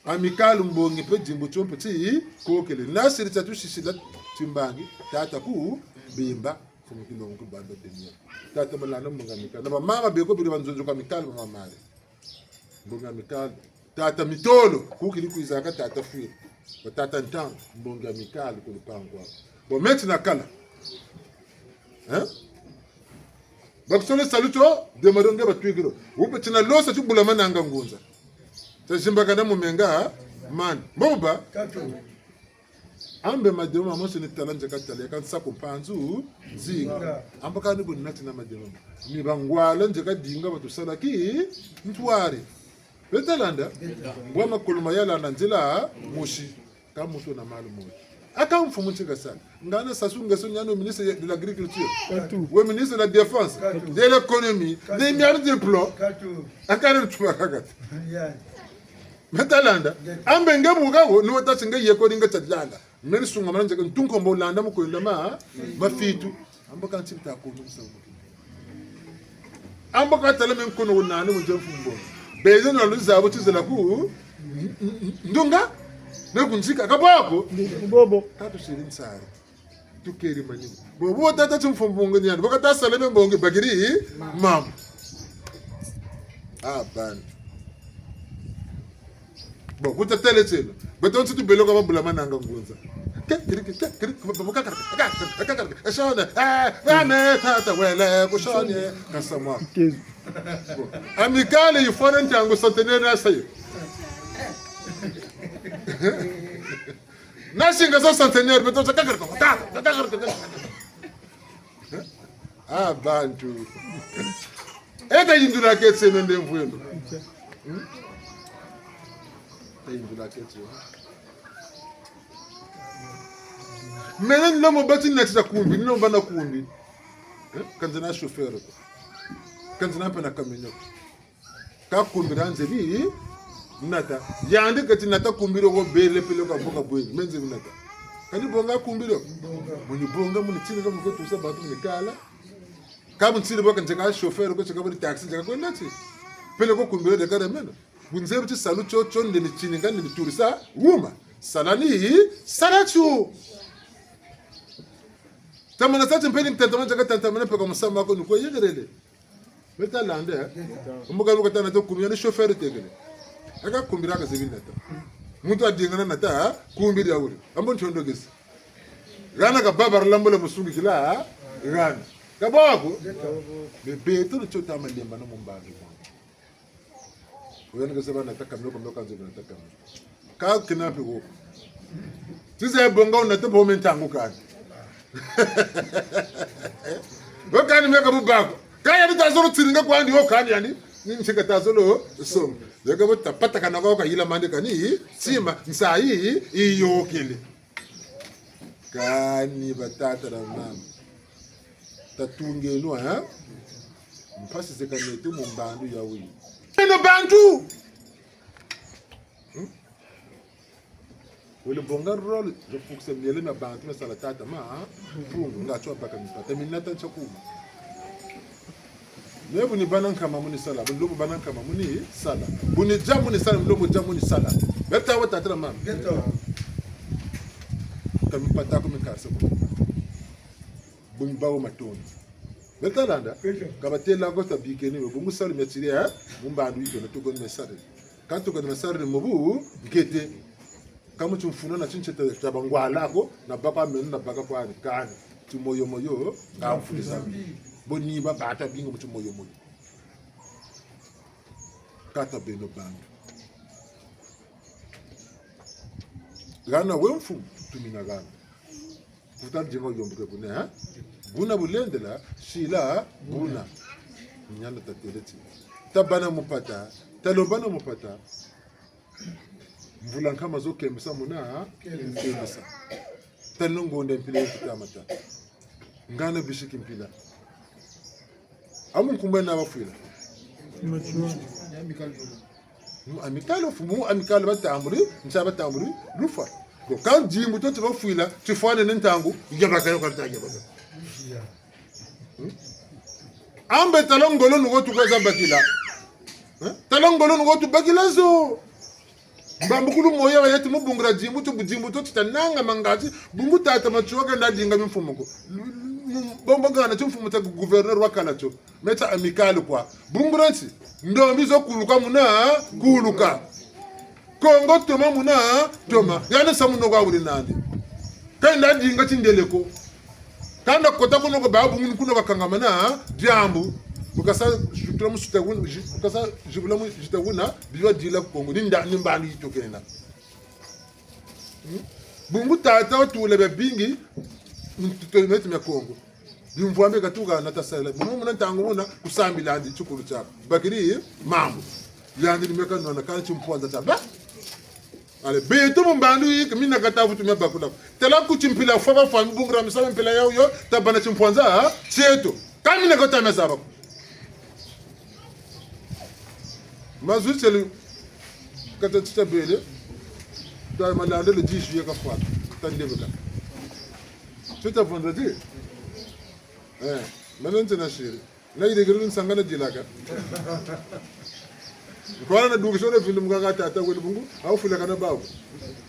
Amicale mbongi mpe dimbu tio mpe ti kokele. Nasiri tia tusisila timbangi, tata Kubemba, mfumu Kilongo Kubanda Denia. Tata Malanda mbongi Amicale. Na bamama beko biri banzonzo kwa Amicale, bamama ale. Mbongi Amicale. Tata Mitolo, kukiri kwizaka tata Fwiri. Ba tata Ntangu, mbongi Amicale ku lupangu ako. Bo meti na kala. Hein? Bakusole salu tio, dema dio nge batwikiro. Wupe tina losa ti bula mananga ngunza. Tazimbakana mu menga, man. Mbo buba? Katu. Ambe madema mamosi ni tala nze katala, ya ka Nsaku Mpanzu, Nzinga. Ambo kani bu nati na madema. Ni bangwala nze kadinga batusala ki, ntwari. Beta landa? Bwa makulu mayalanda nzila, mosi. Ka muntu na malu mosi. Aka mfumu nti kasala. Ngana Sassou Nguesso ni yandi ministre de l'agriculture. Katu. We ministre de la défense. Katu. De l'économie. Katu. De miari de plan. Katu. Aka ni tuba kakati. Ya. Beta landa. Katu. Ambe nge buka wo, ni wata ti nge yeko ni nge ta landa. Meni sunga mana nzeka ntunko mbo landa mu kwenda ma, mafitu. Ambo ka nti bita kono musamu. Ambo ka tala me nkono wunani mu nze mfumu. Beze na luzabu tizela ku, n-, n-, n-, ndunga, ne kunzika, ka boko. Ni bobo. Ka tusiri nsari. Tukeri manima. Bobo tata ti mfumu nge ni yandi. Bo kata sala me mbongi bakiri, mama. Ah, bantu. Bon, kuta tele tieno. Beto nti tubele kwa babula mananga ngunza. Ke, kiri, ke, kiri, ke, kaka, kaka, kaka, kaka, eshone, eh, mame, tata, wele, kushone, kasamwa. Bon. Amicale yifwana ntangu centenaire na sayo. Na singasa centenaire, beto nti kaka, kaka, kaka, kaka. Ah, bantu. E ta yindula keti eno nde mvwendo. Hmm? Ta yindula keti eno. Mene ni lomo bati nati ta kumbi, ni lomo bana kumbi. Eh? Ka nze na chauffeur ko. Ka nze na mpe na camion ko. Ka kumbila nzebi nata. Yandi keti nata kumbila wo bele peleko ka mboka bweni. Me nzebi nata. Kani bonga kumbila. Muni bonga, muni tini ka mbuke tusa bantu muni kala. Ka muni tini boka nzeka chauffeur ko, nzeka buri taxi, nzeka kwenda ti. Peleko kumbila de kare meno. Bu nzebi ti salu tio tio nde ni tini nga nde ni turisa wuma. Sala ni, sala tio. Tamana sa ti mpeni ntantamana nzeka tantamana peleko musamu ko ni kwe yegerele. Beta landa, eh? Mbuka mbuka tana to kumbi, ni chauffeur tekele. Aka kumbila ka zebi nata. Muntu adingana nata, eh? Kumbila wuri. Ambo ntondo kesi. Hana ka babara lambo la musungikila, eh? Hana. Ka boko? Be beto ni tio tama lemba na mu mbandu kwa. Oyana kesi ba nata camion, camion ka nzebi nata camion. Ka kina mpe wo. Tize bonga wunata bo me ntangu kani. Wo kani meka bu bako. Ka yandi ta zolo tiringa kwandi wo kani yandi. Ni ntika ta zolo songa. Yeka bo ta patakana kwa ka yila mandi kani. Sima, nsayi, yiyôkele. Kani batata na mama. Tatungeno, hein? Mpasi zeka neto mu mbandu ya wuyi. Eno bantu! Hmm? Wele bonga rôle, zo fukisa miele mia bantu mia sala tata ma, Mpungu, nga tio baka mipata, minata ntia kuma. Me bu ni bâ na nkama mu ni sala, bu ni lombo bâ na nkama mu ni sala. Bu ni dia mu ni sala, bu ni lombo dia mu ni sala. Beta wa tata na mama. Beta. Ka mipata ko mi karisa ko. Bu ni bâ wo matondo. Beno ta landa? Ka batêla ko tabikeni, bungu salu mia tiri, eh? Mu mbandu yi twena tukoni mia sarila. Ka tukoni mia sarila mu bu nkete. Ka mu timfunu na tintiete tia bangwala ko, na baka meno, na baka kwani, kani. Timoyo-moyo, nga mfulisa. Bo ni ba bata bingo mu timoyo-moyo. Kata beno bantu. Hana we mfumu, tumina hana. Kuta dinga yombuke buna, eh? Buna bulendela, sila, buna. Niana tatêle ti. Tabâ na mupata, talomba na mupata. Mvula nkama zo kembesa muna, kembesa. Tano ngonda mpila yo kutamata. Ngana bisiki mpila. Amu nkumbu yena bafwila. Mu amicale, fu-, mu amicale batambuli, nsa batambuli, lufwa. Donc, ka dimbu tio ti bafwila, tifwanene ntangu, yabaka yo ka luta yabaka. Hmm? Ambe tala ngolo nuko tukeza bakila. Eh? Tala ngolo nuko tubakila zo. Mbambukulu moyo wa yeti mu bungu dia dimbu tio, bu dimbu tio ti tananga mangati, bungu tata Matsoua kenda dinga bimfumu ko. Lu-, lu-, mu-, bombo ngana timfumu tia gouverneur wa kala tio. Meta amicale kwa. Bungu dia nti, ndombi zo kuluka muna, kuluka. Kongo toma muna, toma. Yandi samu no kwa wuri nandi. Kenda dinga tindele ko. Kanda kota kuno ko babu munu kuno bakangamana, diambu. Bu kasa zibula mu zita wuna, zi-, bu kasa zibula mu zita wuna, biwa dila ku Kongo. Ni nda, ni mbandu yi tokena. Hmm? Bungu tata watula bia bingi, mu tuto metu mia Kongo. Bimvwama bia katuka na tasala. Bungu muna ntangu muna kusambila yandi tikulu tiaku. Bakiri mambu. Yandi ni meka nwana kani timpwanza tia ba. Allez, beto mu mbandu yi, ke mina kata vutu mia bakula. Tala ku timpila fwa bafwa mu bungu dia misamu mpila yawu yo, tabâ na timpwanza, ha? Tieto. Ka mina kata mia zaba ko. Mazu tiele, kata ti tabele, ta malanda le dix juillet kafwa, tandebeka. C'était vendredi. Eh, maintenant c'est na chéri. Na yirikiri nsanga na dilaka. Nkwana na dukisho na vindu mu kaka tata wele bungu, awu fwila kana bawu.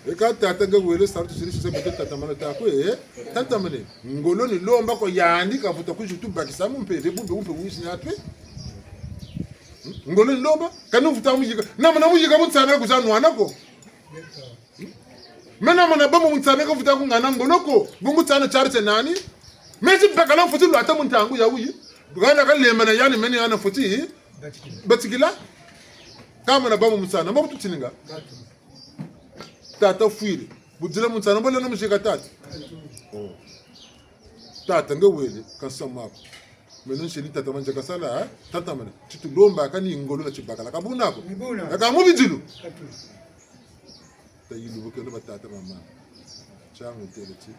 E ka tata nga wele salu tusiri sisa beto tatamana taku, eh, tatamane. Ngolo ni lomba kwa yandi kavuta kuzi tubakisa mu mpeve, bumpe, bumpe wisi na twe. Hmm? Ngolo ni lomba, kani vuta muyika. Na mana muyika mu nsana kuza nwana ko. Mena mana bâ mu nsana ka vuta kungana ngolo ko, bungu tsana tiari tia nani? Meti bakala mfweti lwata mu ntangu yawu yi. Bwana kalembana yandi meni yandi mfweti batikila. Ka mana bâ mu nsana, mbo bu tutininga. Tata fwiri. Budila mu nsana, mbo lenda muzika tata. Oh. Tata nge wele, ka nsamu aku. Meno nseni tata manje kasala, eh? Tata mane. Ti tulombaka ni ngolo na tibakala. Ka buna ko? Ni buna. Ka mu bidilu. Tayilubukeno batata, bamama. Tiangu tele ti.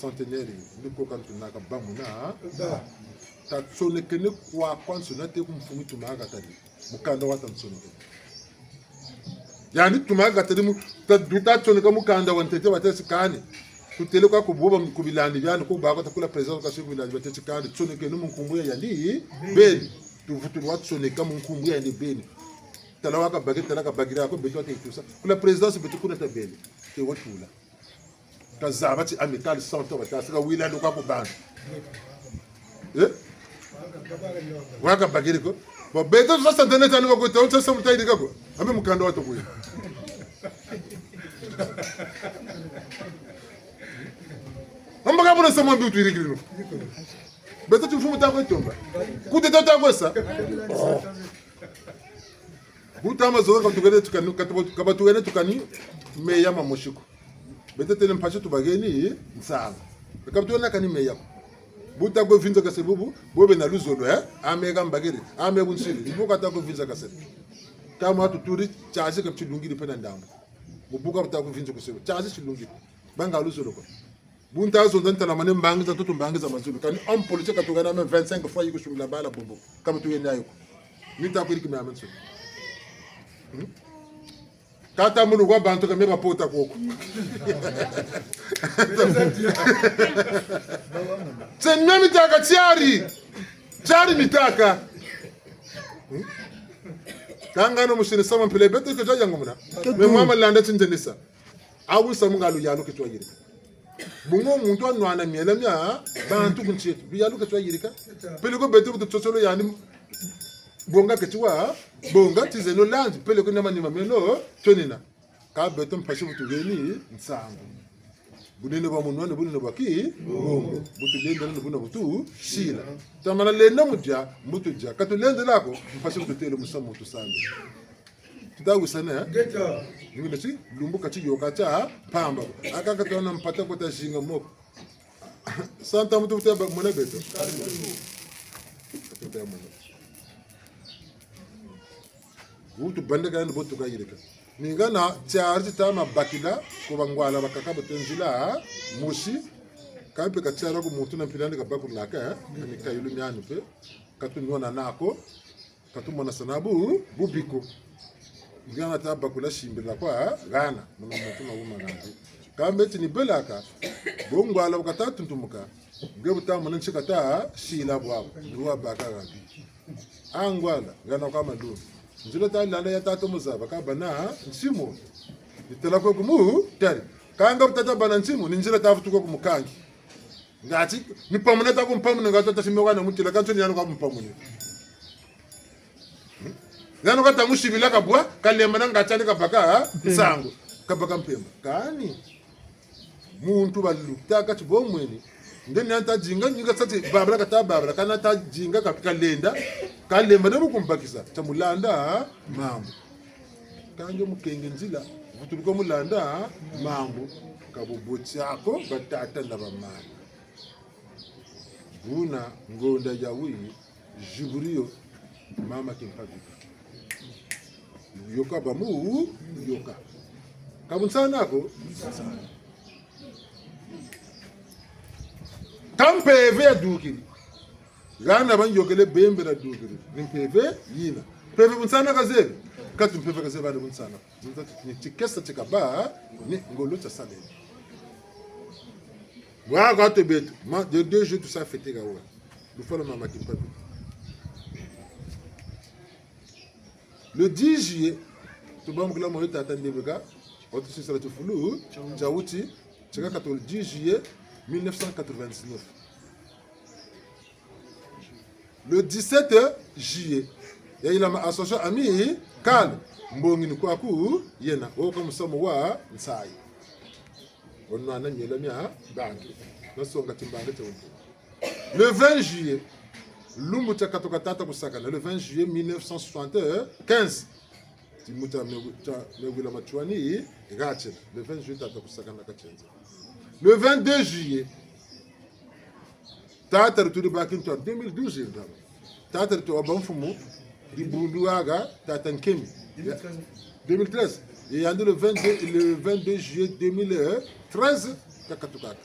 Centenaire, ndi ko ka ntunaka bamuna, ha? Ba. Tatsonekene kwakwansoni nate ku mfumu tumaka tadi. Mukanda wa tansonekene. Yandi tumaka tadi mu, ta, du tatsoneka mukanda wa ntete batesi kani. Tutele kwa kububa ku bilandi biandi, ku bako takula président kasi ku bilandi batesi kani. Tsonekene mu nkumbu ya yandi, beni. Tuvutulu wa tsoneka mu nkumbu ya yandi, beni. Tala wa kabakiri, tala kabakiri ako, beto wa te tusa. Ku la présidence beto kuna tabele. Te watula. Kazaba ti Amicale cent ans, batasi ka wila luka ku bantu. Eh? Wa kabakiri ko. Bon, beto tusa centenaire tani ko, te wutsa samu tayirika ko. Ambe mukanda wa tukuya. Amba ka buna samu mbi wutuyirikiri no. Beto timfumu ta kwe tomba. Kute ta ta kwe sa. Oh. Bu tama zoka ka batukene tukani, ka batu-, ka batukene tukani, meya mamosi ko. Beto tele mpasi tubakeni, nsanga. Ka batukene kani meya ko. Bu ta kwe vinza kase bubu, bo bena luzolo, eh? Ame ka mbakiri, ame bunsiri. Ibo ka ta kwe vinza kase. Ka mwa tuturi, tiazi ka tilungiri mpe na ndambu. Mu bu ka bu ta kwe vinza kase, tiazi tilungiri. Banga luzolo ko. Bu nta zonza ntalamane mbangi za ntoto, mbangi za mazulu. Kani homme politique ka tukana même vingt-cinq fois yi kusungula bala bombo. Ka bu tuyena yo ko. Ni ta kwiri ki mia manso. Hmm? Kata mulu kwa bantu ka me bapota koko. Tse mia mitaka tiari. Tiari mitaka. Hmm? Kangano musini sama mpila beto ke twa yangumuna. Me mwa malanda tinzenisa. Awu samu nga luyalu ke twayirika. Bungu muntu wanwana miela mia, Bantu ku nsi eto, biyalu ka twayirika. Peleko beto bu tutsosolo yandi, bonga keti wa bonga, ti zeno landi, peleko na manima meno twena. Kâ beto mpasi bu tubeni nsangu. Bunene bwa munwa ni bunene bwa kibongo. Bu tulendela ni buna bu tusila. Tamana lenda mu dia, mbo tudia. Ka tulendela ko, mpasi bu tutêle musamu tusambe. Tuta wisana, eh? Ngeta. Ngina ti, lumbu ka tiyoka tia mpamba. Aka ka tona mpata ko ta zinga moko. Santa muntu wuta ba mona beto. Wuta mona. Wutu bandaka yandi bo tuka yirika. Ni ngana tiari tita ma bakila, ko bangwala bakaka bo tenzila, mosi, kampe ka tiari ko muntu na mpila ndi ka bakulaka, eh? Ni kayulu miani mpe, ka tunwana nako. Ka tumonasana bu, bubi ko. Ngana ta bakula simbila kwa, hana, muna muntu na wuma nandi. Kambe ti ni belaka, bo ngwala bu kata tuntumuka. Nge bu ta mona nsi kata, sila bwabu, ni wa baka handi. A ngwala, ngana kwa malundu. Nzila ta landa ya tata muzaba, ka bâ na nsimu. Ni tala kwe kumu, tari. Kâ nga bu tata bâ na nsimu, ni nzila ta vutuka kumukangi. Ngati, ni pamuna ta kumpamuna, ngati ta sime kwa na mutila, kanso ni yandi kwa kumpamuna. Hmm? Yandi kwa ta musibila kabwa, kalemba na ngati yandi kabaka, ha? Mpemba. Nsangu, kabaka mpemba. Kani, muntu balu, ta kati bo mweni. Nge ni yandi ta dinga, ni ka sati babala kata babala, kana ta dinga ka, kalenda, kalemba na mu kumbakisa, ta mulanda, ha? Mambu. Kâ nge mukenge nzila, vutuluka mulanda, ha? Mambu. Ka bubote ako, batata na bamama. Buna ngonda yayi, ziburi yo, mama Kimpa Vita. Yoka bamu, yoka. Ka bunsana ko? Ka mpeve yadukiri. Hana bayokele bembe yadukiri. Ni mpeve yina. Mpeve bunsana kazebi. Kati mpeve kazebi hana bunsana. Ni tikesa tikaba, ni ngolo tia salele. Wa kwa to beto, ma, de deux jours tusa fêter kawa. Lufwa lwa mama Kimpa Vita. Le dix juillet, tubambukila moyo tata Ndebeka, watusisila tifulu, tia wuti, tia katole dix juillet mille neuf cent quatre-vingt-dix-neuf. Le dix-sept juillet, yayilama association Amicale, mbongi ni kwaku yena, woka musamu wa nsayi. Wonwana miela mia bantu, nasonga timbanga tia wumpu. Le vingt juillet, lumbu tia katuka tata Kusakana, le vingt juillet mille neuf cent soixante-quinze, timu tia me-, tia mewila matiwani, gatshela, le vingt juillet tata Kusakana katienza. Le vingt-deux juillet, tata Ruturi Bakintwari, deux mille douze, ndaba. Tata Ruturi wa bamfumu, dibundu haha, tata Nkemi. Deux mille treize. Deux mille treize. Et yandi le vingt-deux, le vingt-deux juillet deux mille treize, kakatukaka.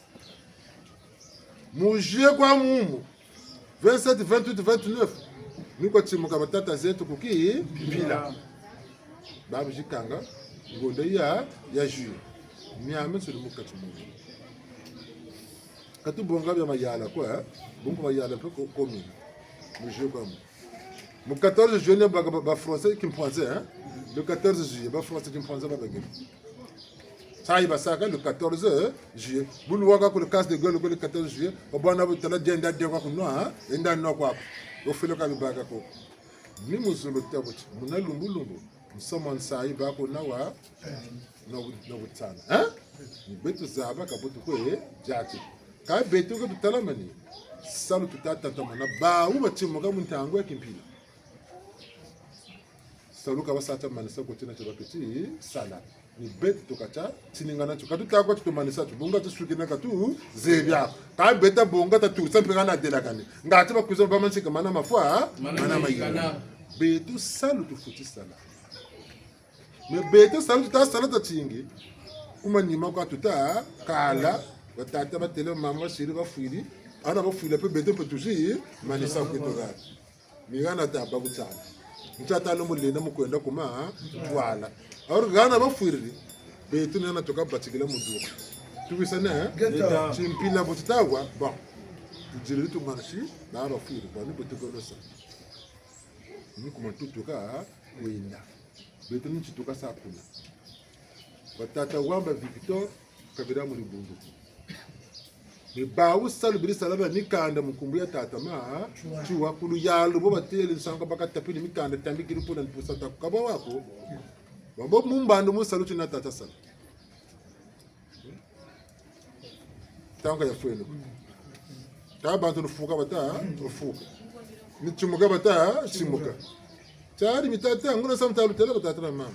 Mu juillet kwa mumu, vingt-sept, vingt-huit, vingt-neuf, ni kwa timuka batata zeto ku Kimpila. Babu zikanga, ngonda ya, ya juillet. Miamiansoni mu kati mumu. Ka tubonga bia mayala ko, eh? Bungu mayala mpe ko, commune. Mu juillet kwa mu. Mu quatorze juillet ba, ba, ba Français Kimpwanza, hein? Le quatorze juillet, ba Français Kimpwanza babakiri. Nsayi basaka le quatorze juillet. Bu lwaka ku le Case de Gaulle ko le quatorze juillet, babwana bu tala dienda dia kwa kunwa, hein? Enda nwa kwaku. Wufwiri ka bibaka ko. Ni mu zulu tia buti, muna lumbu lumbu, musamu wa nsayi bako na wa, na wu-, na wutsana. Hein? Ni beto zaba ka bo tukwe diati. Ka beto ka tutalamani, salu tuta tatamana, bawu batimuka mu ntangu ya Kimpila. Salu ka basa tia manisa ko tina tia baketi sala. Ni beto tuka tia tiningana tio. Ka tuta kwa ti tumanisa tio. Bungu ti sukina ka tuzebi ako. Ka beto bonga ta tusa mpe kana delakane. Ngati bakwiza ba mansika mana mafwa, mana mayingana. Beto salu tufweti sala. Mais beto salu tuta sala tatingi. Ku manima kwa tuta kala, batata batêle, mama basiri bafwiri. Hana bafwiri mpe beto mpe tuzi manisa kweto gari. Ni hana ta bâ ku tsala. Ntia ta lombo lenda mu kwenda ku ma, twala. Alors hana bafwiriri, beto ni hana tuka batikila mu duka. Tuwisane, eh? Ngeta. Timpila bu tita wa, bon. Tudiriri tumanisi, ba bafwiri, bon, ni bu tukonosa. Ni ku ma tutuka, kwenda. Beto ni nti tuka sa kuna. Batata Wamba Victor, kabila mu dibundu. Ni bawu salu beri sala na mikanda mu nkumbu ya tata Matsoua. Ku luyalu bo batêle nsangu, baka tapili mikanda, tambikiri kuna ni pusa ta ku kaba wako. Bambo mu mbandu mu salu tina tata sala. Ntangu ya fwene. Ka bantu ni fuka bata fuka. Ni timuka bata timuka. Tiari mi tata, nguna sa mu ta lutêla batata na mama.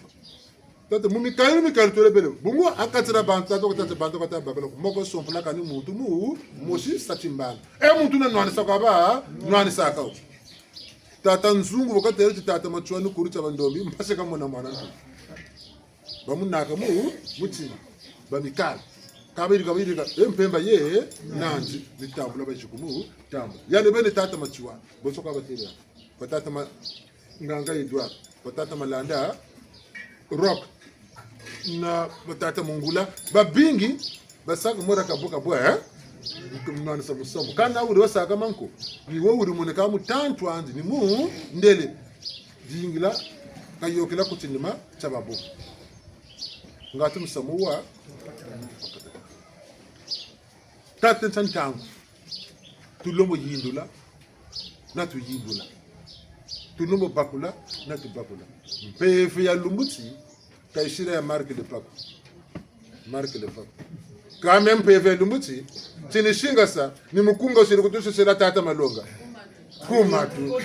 Tata, mu mikalu, mikalu twele bele. Bungu ha kati dia bantu, tata, tata, bantu kata babela. Moko sompela kani muntu mu, mosi sa timbanga. E muntu na nwanisa kwa ba, nwanisa kwa. Tata Nzungu, bu katêle ti tata Matsoua ni kulu tia bandombi, mpasi kamona mwana ntu. Bamunaka mu, mutima. Bamikala. Kabiri, kabiri, ka, e mpemba ye, nandi, ni tambula bayizi ku mu, tambula. Yandi beni tata Matsoua, bonso kwa batêle. Batata ma, Nganga Edouard, batata Malanda, Rock, na batata Mungula, babingi, basaka mora kabu kabu, eh? Nwanisa musamu. Kana wuri wasaka manko, ni wo wuri moneka mutantu andi, ni mundele. Dingila, kayôkela ku tinima tia babo. Ngatu musamu wa. Kate nsa ntangu. Tulembo yindula, na tuyindula. Tulembo bakula, na tubakula. Mpeve ya lumbu ti, kayisila ya Marc Lepaku. Marc Lepaku. Kâ me mpeve ya lumbu ti, ti ni singasa, ni mukunga wusiri kutusisila tata Malonga. Ku matu.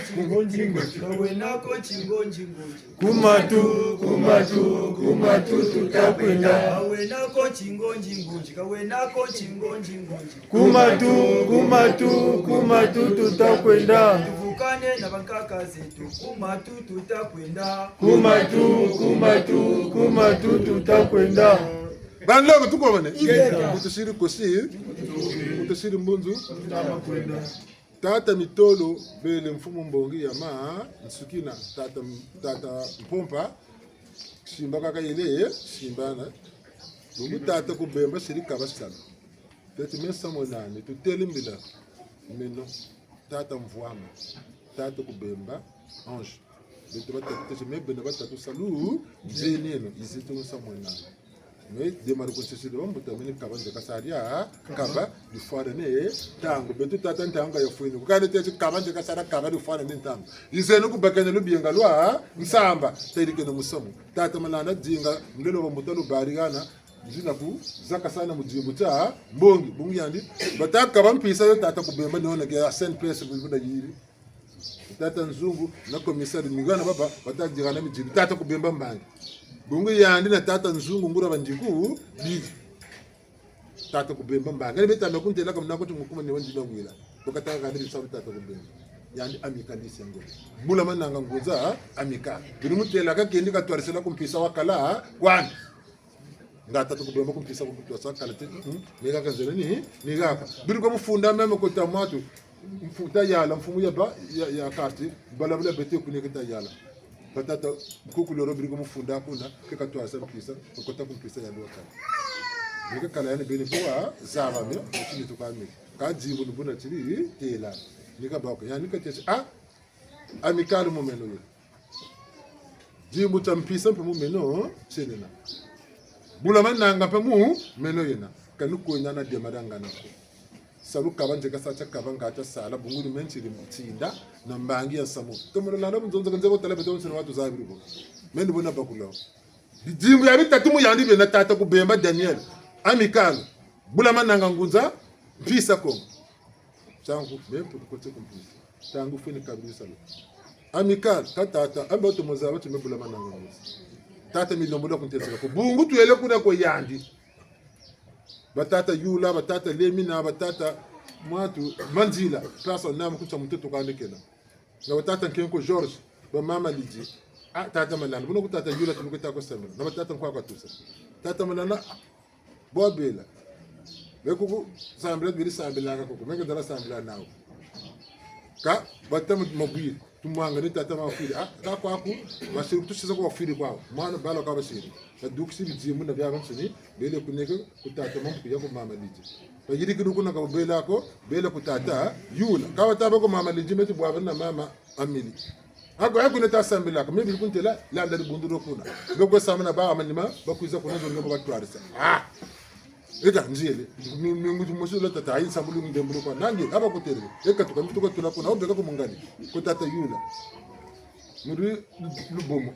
Ka wena ko tingonzi ngonzi. Ku matu, ku matu, ku matu tuta kwenda. Ka wena ko tingonzi ngonzi, ka wena ko tingonzi ngonzi. Ku matu, ku matu, ku matu tuta kwenda. Tuvukane na bankaka zeto, ku matu tuta kwenda. Ku matu, ku matu, ku matu tuta kwenda. Banlongo tukomane. Ingeta. Mutusiri kosi, mutusiri mbunzu. Tata Mitolo bele mfumu mbongi ya ma Nsukina, tata, tata Mpompa, simba kaka yele, simba na. Bungu tata Kubemba siri kaba salu. Tete me nsamu nani, tutêle mbila. Meno, tata Mvwama, tata Kubemba, Ange. Beto batatu tese, me beno batatu salu, nzeneno, yizi tu nsamu nani. Me, de mari konsesi de bambuta, meni kaba nze kasaria, kaba, difwana ne, ntangu. Beto tata ntangu ya fwini. Kukane tete kaba nze kasaria, kaba difwana ne ntangu. Yizeno kubakene lubienga lwa, nsamba, tayirikene musamu. Tata Malanda dinga, mlelo bambuta lubari gana, nzina ku, zakasana mu dimbu tia, mbongi, bungu yandi. Bata kaba mpisa yo tata Kubemba, ni ona ke a cinq pièces, bu, bu na yiri. Tata Nzungu na commissaire, mingana baba, bata dirana midiri. Tata Kubemba mbangi. Bungu yandi na tata Nzungu nguria bandiku, bidi. Tata Kubemba mbangi. Ngani beta me kuntêla ka muna ko ti ngukuma ni wandi na wila. Bakataka kani bisalu tata Kubemba. Yandi amicaliste yango. Bula Mananga Ngunza, amical. Biri mutêla ka kendi katwarisila ku mpisa wakala, kwani. Nga tata Kubemba ku mpisa ku kutwasa kala te, mm, ni kaka nzele ni, ni kaka. Biri kwa mufunda meme kota mwatu, mfuta yala, mfumu ya ba, ya, ya quartier, bala bala bete kune keta yala. Batata, nkuku loro biri kwa mufunda kuna, ke katwasa mpisa, kota ku mpisa ya lwa kala. Ni kaka kala yani beni kwa, zaba me, kini tuka me. Ka dimbu ni buna tiri, têla. Ni kabako, yani katese, ah, Amical mu meno ye. Dimbu tia mpisa mpe mu meno, tienina. Bula Mananga mpe mu meno yena. Kani kwenda na dema dangana ko. Salu kaba nze kasa tia kaba nga tia sala, bungu ni me ntiri ntinda, na mbangi ya nsamu. Tomo landa bunzonza kanze ko tala beto nsina watu zabiri bo. Me ni bo na bakula. Bidimbu ya bitatu mu yandi bena tata Kubemba Daniel. Amical. Bula Mananga Ngunza, mpisa Kongo. Ntangu, me mputu kote ku mpisa. Ntangu fweni kabiri salu. Amical, ka tata, ambe oto moza bati me Bula Mananga Ngunza. Tata mi lombola ku ntesela ko. Bungu twele kuna kwa yandi. Batata Yula, batata Lemina, batata Mwatu, Manzila, place na mu kutia mutoto kwa ndekela. Na batata Nkenko George, ba mama Lydie. Ah, tata Malanda. Buna ku tata Yula tulu keta ko sambila. Na batata Nkwakwa tusa. Tata Malanda, bwa bela. Be kuku sambila, beri sambila ka kuku. Me ke dala sambila nawu. Ka, bata mu, mabwiri. Tumwanga ni tata mafwiri. Ah, ka kwaku, basiri kutusisa kwa fwiri kwawu. Mwana bala kwa basiri. Badukisi bidimbu na biabiansoni, bele kuneke ku tata Mampuya ku mama Lydie. Bayirikiri kuna ka bela ko, bela ku tata Yula. Ka bataba ku mama Lydie, meti bwabana na mama Amélie. Ako, ako neta sambilaka, me biri kuntela, landa dibundu dio kuna. Be kwe sambila na ba manima, bakwiza kuna zo nge batwarisa. Ah! Eka, nzele. Mi, mi, mi, mosi la tata, ayi nsambu lu ndembulu kwa. Nange, aba kotele. Eka tuka, tuka tula kuna, obeka ku mungali. Ku tata Yula. Muri lubomo.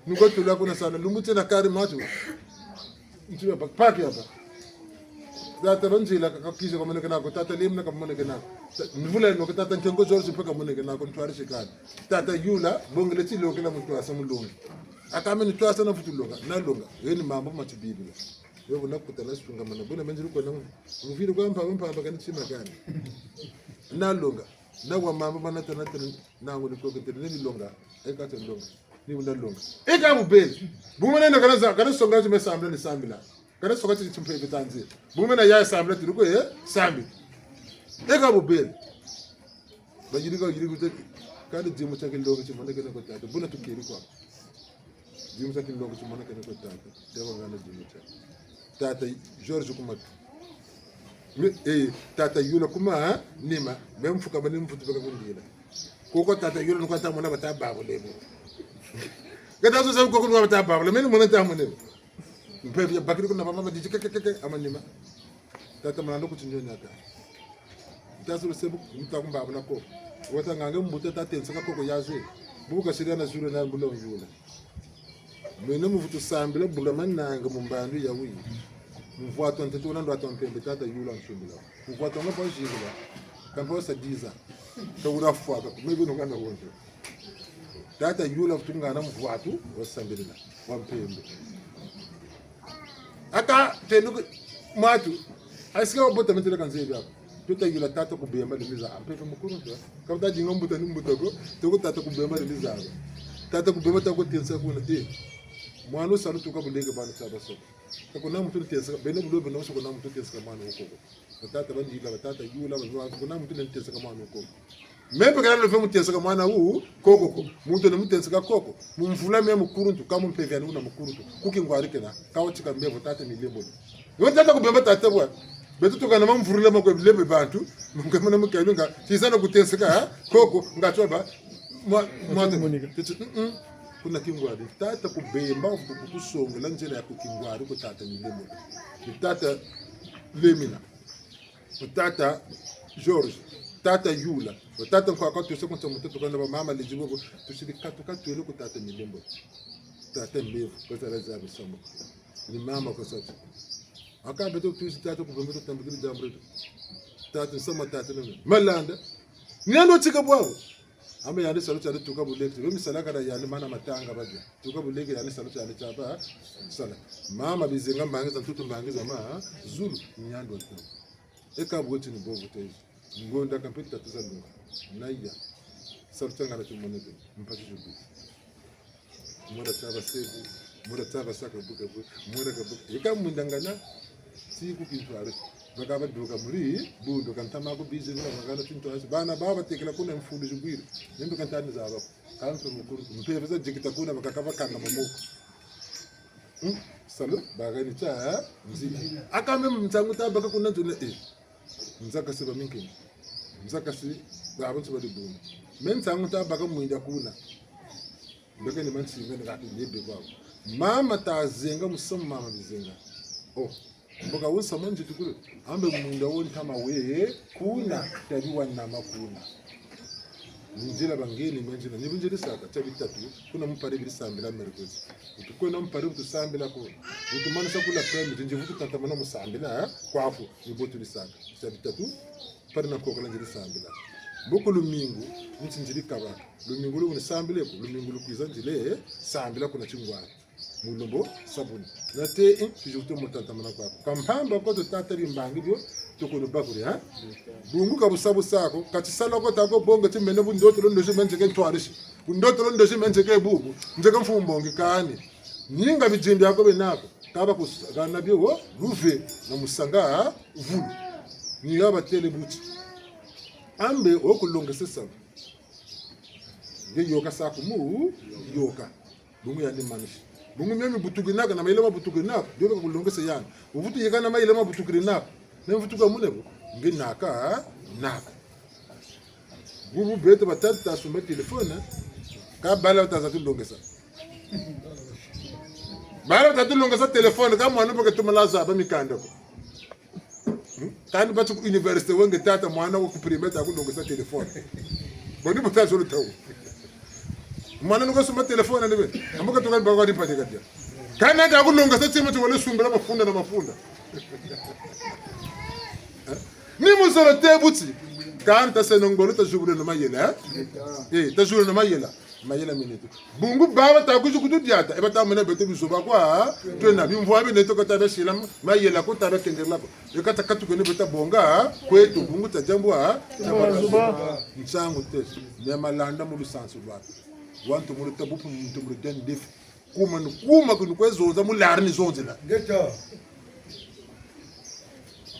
Nuko tula kuna sana, lumbu tiena kari matu. Ntiba pa, paki apa. Tata banzila ka, kakiza kamoneke nako, tata lemina kamoneke nako. Ta, mvula ino ke tata Ntengo George mpe kamoneke nako, ntwari sikani. Tata Yula, bongele tilokela mu twasa mulongi. Aka meni twasa na vutu longa, nalonga. Yeni mambu ma ti Bibila. Yo buna kutana sungamana. Buna menzili kwa nangu. Mvili kwa mpa, mpa, mpa, kani tima kani. Nalonga. Na wa mambu mana tana tana, nangu ni koketele, ni longa. Eka ta longa. Ni buna longa. Eka bubele. Bumene na kana za, kana songa ti me sambila ni sambila. Kana songa ti ti mpeve tanzi. Bumene ya sambila ti luko, eh, sambi. Eka bubele. Bayirika, yirika, kani dimu tia kilonga timonekene kwa tata. Buna tukiri kwa. Dimu tia kilonga timonekene kwa tata. Teba ngana dimu tia. Tata George ku matu. Mi, eh, tata Yula ku ma, ha? Nima. Me mfuka mani mvutu beka kundila. Koko tata Yula nuka ta mona bata babu lebo. Kata so sa koko nuka bata babu. Meni mona ta mona. Mpeve ya bakiri kuna mama diji ke, ke, ke, ke, amanima. Tata mwana ndo kutinyo nyaka. Ntasu lusebu, nta kumbabula koko. Wata ngange mbuta tata nsaka koko yaze. Buka siri na zulu na mbulo yula. Mene muvutu sambila bula mananga mu mbandu ya wi. Mvwatu ntete wuna ndwatu mpembe tata Yula nsumbila. Mvwatu nga pa zingila. Kampa wasa diza. Ka wura fwa ka kumebe no kana wonjo. Tata Yula vutu ngana mvwatu, wasambilila, wa mpembe. Aka tenu ku-, mwatu, asika wabota metele kanze biako. Tata Yula tata Kubemba limiza, mpeve mukuluntu. Kabuta dinga mbuta ni mbuta ko, toko tata Kubemba limiza. Tata Kubemba tako tensa kuna, eh. Mwana salu tuka buleke bana taba soko. Kako na muntu tensa, bene bulo bene soko na muntu tensa mwana wokoko. Batata bandila, batata Yula, batata, kuna muntu ne muteseka mwana koko. Mpe kana love muteseka mwana wu, koko ko. Muntu ne muteseka koko. Mu mvula mia mukuluntu, ka mu mpeve yani wuna mukuluntu. Ku kingwari kena, ka watika mbevo tata milembo. Yo tata Kubemba tata bwa. Beto tukana mamvurula makwe bilembe bantu, mukama na mukalu nga, tisa na kuteseka, ha? Koko, nga tsoba, mwa, mwa, tete, mm, mm. Kuna kingwari, tata Kubemba, kutusongela nzila ya ku kingwari, ku tata milembo. Ni tata Lemina. Tata George, tata Yula, tata Nkwaka, tusa kunta mutoto kana ba mama lezi bobo, tusiri katuka twele ku tata Milembo. Tata Mbevo, kwa zala za bisambo. Ni mama kwa sati. Aka beto tusi tata Kubemba tutambikiri diambu dieto. Tata Nsama tata nene. Malanda. Ni yandi watika bwabu. Ambe yandi salu tiandi tuka buleke. Bemi sala kana yandi mana matanga badia. Tuka buleke yandi salu tiandi tiaba. Sala. Mama bizenga mbangi za ntutu mbangi za ma. Zulu. Ni yandi watu. Eka bweti ni bobo tezo. Ngonda kampe tatu za lunga. Naya. Salu tianga na timoneke. Mpasi zubi. Mura tiaba sebu. Mura tiaba saka buka bu. Mura ka buka. Eka mwindangana. Ti ku kintwari. Baka baduka muri. Bundu kantama ku bizi bula bakana tintwari. Bana baba tekela kuna mfundu zubwiri. Nembe kantani zaba. Kanto mukuru. Mpeve za dikita kuna bakaka bakanga mamoko. Hmm? Salu, bagani tia, eh? Nzila. Aka me ntangu tabaka kuna ntune, eh. Nzaka si ba minkini. Nzaka si ba bantu ba dibundu. Me ntangu tabaka mwinda kuna. Mbeke ni mansinga ni kati lebe kwa. Mama tazenga musamu mama bizenga. Oh. Mboka wunsa manzi tukulu. Ambe mwinda wo ntama we kuna. Tabi wa nama kuna. Nzila bangeni menzina. Ni bunziri saka tia bitatu. Kuna mu mpari biri sambila mercredi. Utukwena mu mpari butusambila ko. Utumanisa kula pembe. Zinzi vutu tatamana mu sambila, eh? Kwafu. Ni bo tuli saka. Tia bitatu. Mpari na nkokala nziri sambila. Mboko lumingu, nti nziri kabaka. Lumingu lu ni sambile ko. Lumingu lukwiza nziri, eh, sambila kuna tingwari. Mu lembo sabuni. Nate, eh, toujours to mu tatamana kwaku. Ka mpamba ko to tata bimbangi bio, to kono bakuri, ha? Bungu ka busabu sako, ka tisala ko tako bonga ti mene bu ndoto lo ndozi me nzeke ntwarisi. Bu ndoto lo ndozi me nzeke bubu, nzeke mfumu mbongi kani. Ninga bidimbi ako bena ko, kaba kusagana bio wo, luve na musanga, ha? Vulu. Ni ya batele buti. Ambe wo kulongese salu. Nge yoka saku mu, yoka. Bungu yandi manisi. Bungu mia mibutuki naka, na mayela mabutuki naka, dio beka kulongesa yandi. Uvutu yeka na mayela mabutukiri naka. Na mvutuka mune bo. Nge naka, naka. Bubu beto batatu tasumba telefone. Ka bala bataza tulongesa. Bala bataza tulongesa telefone, ka mwana boke tumala zaba mikanda ko. Hmm? Kani bati ku université wenge tata mwana wo ku primaire ta kulongesa téléphone. Boni buta zolo tawu. Mwana nuka sumba téléphone ni be. Ambuka tuka baka ni pate kadia. Kani ta kulongesa tima ti wele sumbila mafunda na mafunda. Eh? Ni muzolo te buti. Kani ta seno ngolo ta zibule na mayela, eh? Eh, ta zibule na mayela. Mayela meneto. Bungu baba ta kwizi kutudiata, e bata mona beto bizoba kwa, twena bimvwa bieneto ka ta basila mayela ko, ta bakengerela ko. E ka ta katuka ni beta bonga, kweto bungu ta diambu, ta bazuba. Nsangu te, me malanda mu lusansu lwa. Wantu mu luta bupu, muntu mu luta ndefi. Kuma ni kuma kuni kwe zonza, mu lari ni zonzela. Ngeta.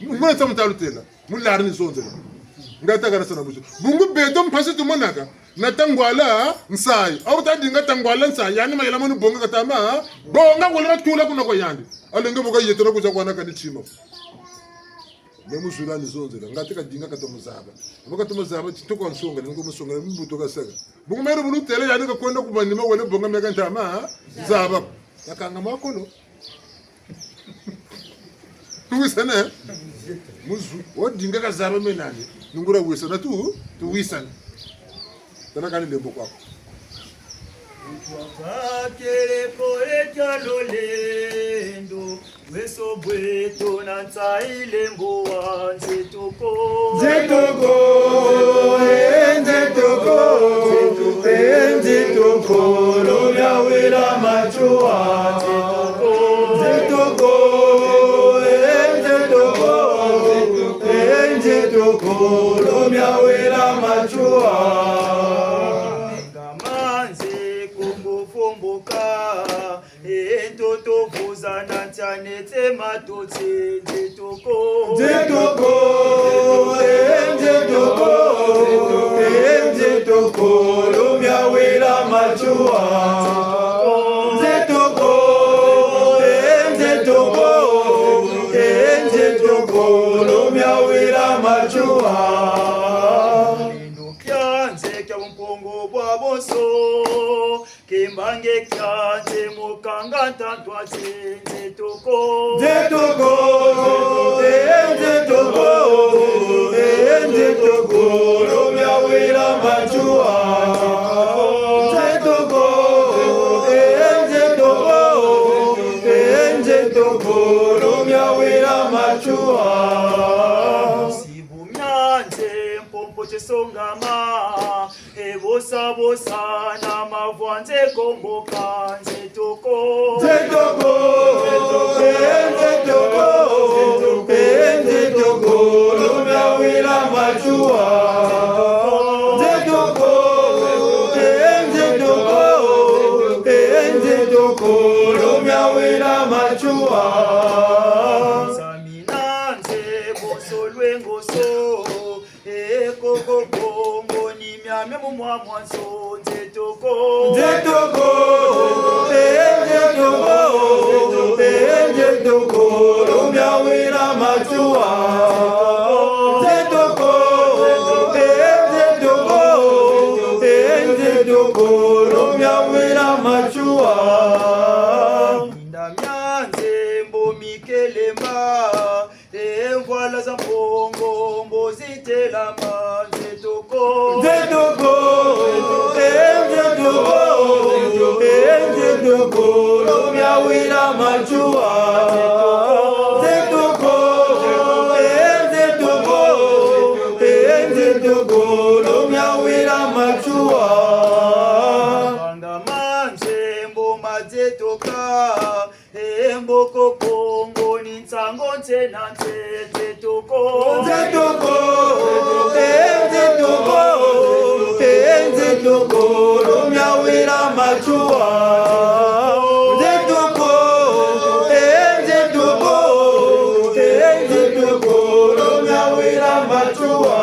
Mwana sa mutalu tela, mu lari ni zonzela. Nga ta kana sana busi. Bungu beto mpasi tumonaka, na tangwala nsayi. Awu ta dinga tangwala nsayi, yandi mayela manu bonga katama, bonga wala tula kuna kwa yandi. Alenge boka yetela kuza kwa na kani tima. Me mu zulu ni zonzela, nga ti ka dinga kata mu zaba. Boka ta mu zaba, ti toko nsonga, ni ko mu songa, mbuto ka saka. Bungu mero bulu tela, yandi ka kwenda ku manima, wele bonga me ka ntama, zaba. Yakanga makolo. Tuwisane? Muzu, wo dinga kazaba me nani. Nungura wisana tu, tuwisane. Tala kani lembo kwako. Twakele kole tia lolendo, weso bweto na nsayi lembo wa nze. Nze toko, eh, nze toko, eh, nze toko, lumia wila matsua. Nze toko, eh, nze toko, eh, nze toko, lumia wila matsua. Ngama nze Kongo fomboka. E ntoto vuzana ntianete matoti, nze toko. Nze toko, eh, nze toko, eh, nze toko, lumia wila matsua. Nze toko, eh, nze toko, eh, nze toko, lumia wila matsua. Ndo kia nze kia mpongo bwa boso. Kimbangi kia nze mukanga ntantwa nze, nze toko. Nze toko, eh, nze toko, eh, nze toko, lumia wila matsua. Nze toko, eh, nze toko, eh, nze toko, lumia wila matsua. Sibu mia nze mpompo tiesongama. E bosa bosa na mavwa nze komboka, nze toko. Nze toko, eh, nze toko, eh, nze toko, lumia wila matsua. Nze toko, eh, nze toko, eh, nze toko, lumia wila matsua. Samina nze boso lwengo so. E koko Kongo ni miamia mu mwa mwa nzo, nze toko. Nze toko, eh, nze toko, eh, nze toko, lumia wila matsua. Nze toko, eh, nze toko, eh, nze toko, lumia wila matsua. Ndamia nze mbo mikelemba. E mvwala za mpongo mbo zitelama, nze toko. Nze toko, eh, nze toko, eh, nze toko, lumia wila matsua. Nze toko, eh, nze toko, eh, nze toko, lumia wila matsua. Banga manze mbo ma nze toka. E mboko Kongo ni nsangu nse na nse, nze toko. Nze toko, eh, nze toko, eh, nze toko, lumia wila matsua. Nze toko, eh, nze toko, eh, nze toko, lumia wila matsua.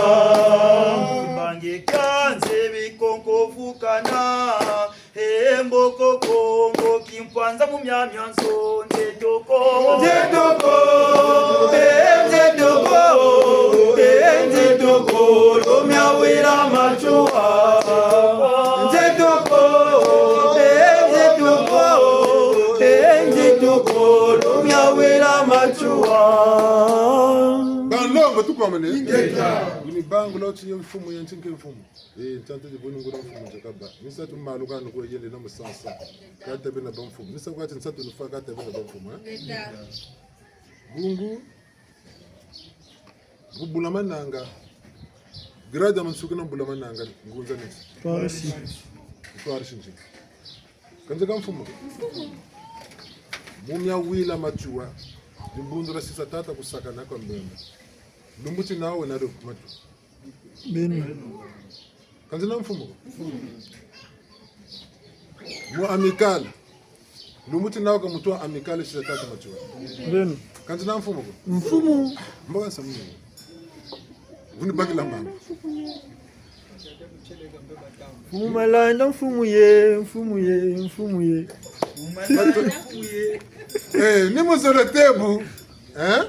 Kimbangi kia nze bikonko vukana. E mboko Kongo kimpwanza mu miamia nzo, nze toko. Nze toko, eh, nze toko, eh, nze toko, lumia wila matsua. Nze toko, eh, nze toko, eh, nze toko, lumia wila matsua. Bana Ingeta. Buni bangula ti ye mfumu ye ntinke mfumu. Eh, ntante di buni ngula mfumu nje kaba. Ni sa tu malu kanu ko yende na musansa. Kata bena ba mfumu. Ni sa kwa ti nsatu nufa kata bena ba mfumu, eh? Ingeta. Bungu. Bula Mananga. Grade ya mansuka na Bula Mananga, ngunza ni. Twarisi. Twarisi nje. Kanze ka mfumu. Mu mia wila Matsoua. Dibundu dia sisa tata kusakana kwa Mbemba. Lumbu ti nawu na do Matsoua. Beni. Kanze na mfumu. Mu Amicale. Lumbu ti nawu ka mutu wa Amicale sisa tata Matsoua. Beni. Kanze na mfumu ko. Mfumu. Mboka nsamu. Vuni bakila mbamba. Mfumu Malanda, mfumu ye, mfumu ye, mfumu ye. Eh, ni muzolo tebu. Eh?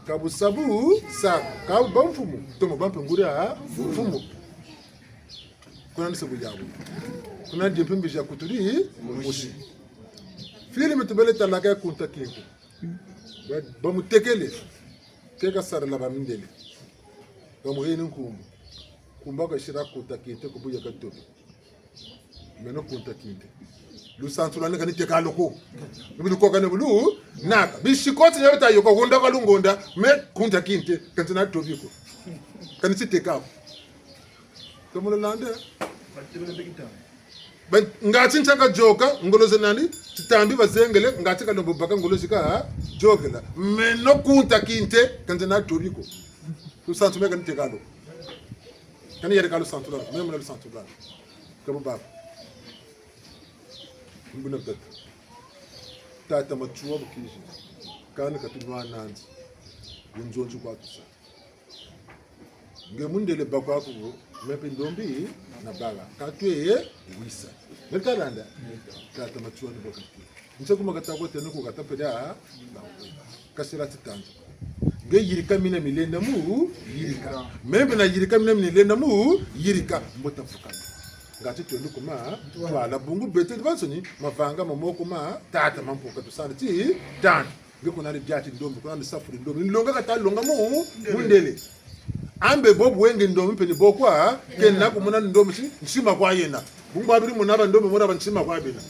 Ka busabu, sa, ka ba mfumu. Tomo ba mpe nguri a mfumu. Kuna ni se bu yabu. Kuna ni mpe mbizi ya kuturi, musi. Fili mi tubele talaka ya Kunta Kinte. Ba, bamutekele. Ke kasarila bamindele. Bamuheni nkumbu. Nkumbu kasira Kunta Kinte ku buya katobi. Meno Kunta Kinte. Lusansu lwani kani teka lo ko. Ni bu lu koka ni bu lu naka. Bisikoti ni bata yôka honda ka lungonda. Me Kunta Kinte. Kansi na tobi ko. Kani si teka ko. Tomo landa. Ba, ngati ntia kayôka, ngolo ze nani, titambi bazengele, ngati kalombo baka ngolo zi kayôkela. Meno Kunta Kinte, kansi na tobi ko. Lusansu me kani teka lo. Kani yari ka lusansu lwani, me mona lusansu lwani. Ka bu baba. Mbuna tata. Tata Matsoua bu kizi. Kani kati nwa nandi. Bunzonzi kwa tusa. Nge mundele bakwa ku, me mpe ndombi na bala. Ka twe ye wisa. Me ta landa. Tata Matsoua ni bo kati. Nse kuma kata ko tene ku kata peda. Kasira ti tantu. Nge yirika mina mi lenda mu yirika. Me mpe na yirika mina mi lenda mu yirika. Mbo ta fukama. Ngati twendi kuma, twala bungu beto bansoni, mavanga ma moko ma tata ma mpuka tusala ti tantu. Nge kuna ni biati ndombi, kuna ni safuri ndombi. Ni longa kata longa mu, mundele. Ambe bobu wenge ndombi mpe ni bo kwa, kena kumona ndombi si, nsima kwa yena. Bungu babiri mona ba ndombi, mona ba nsima kwa bena.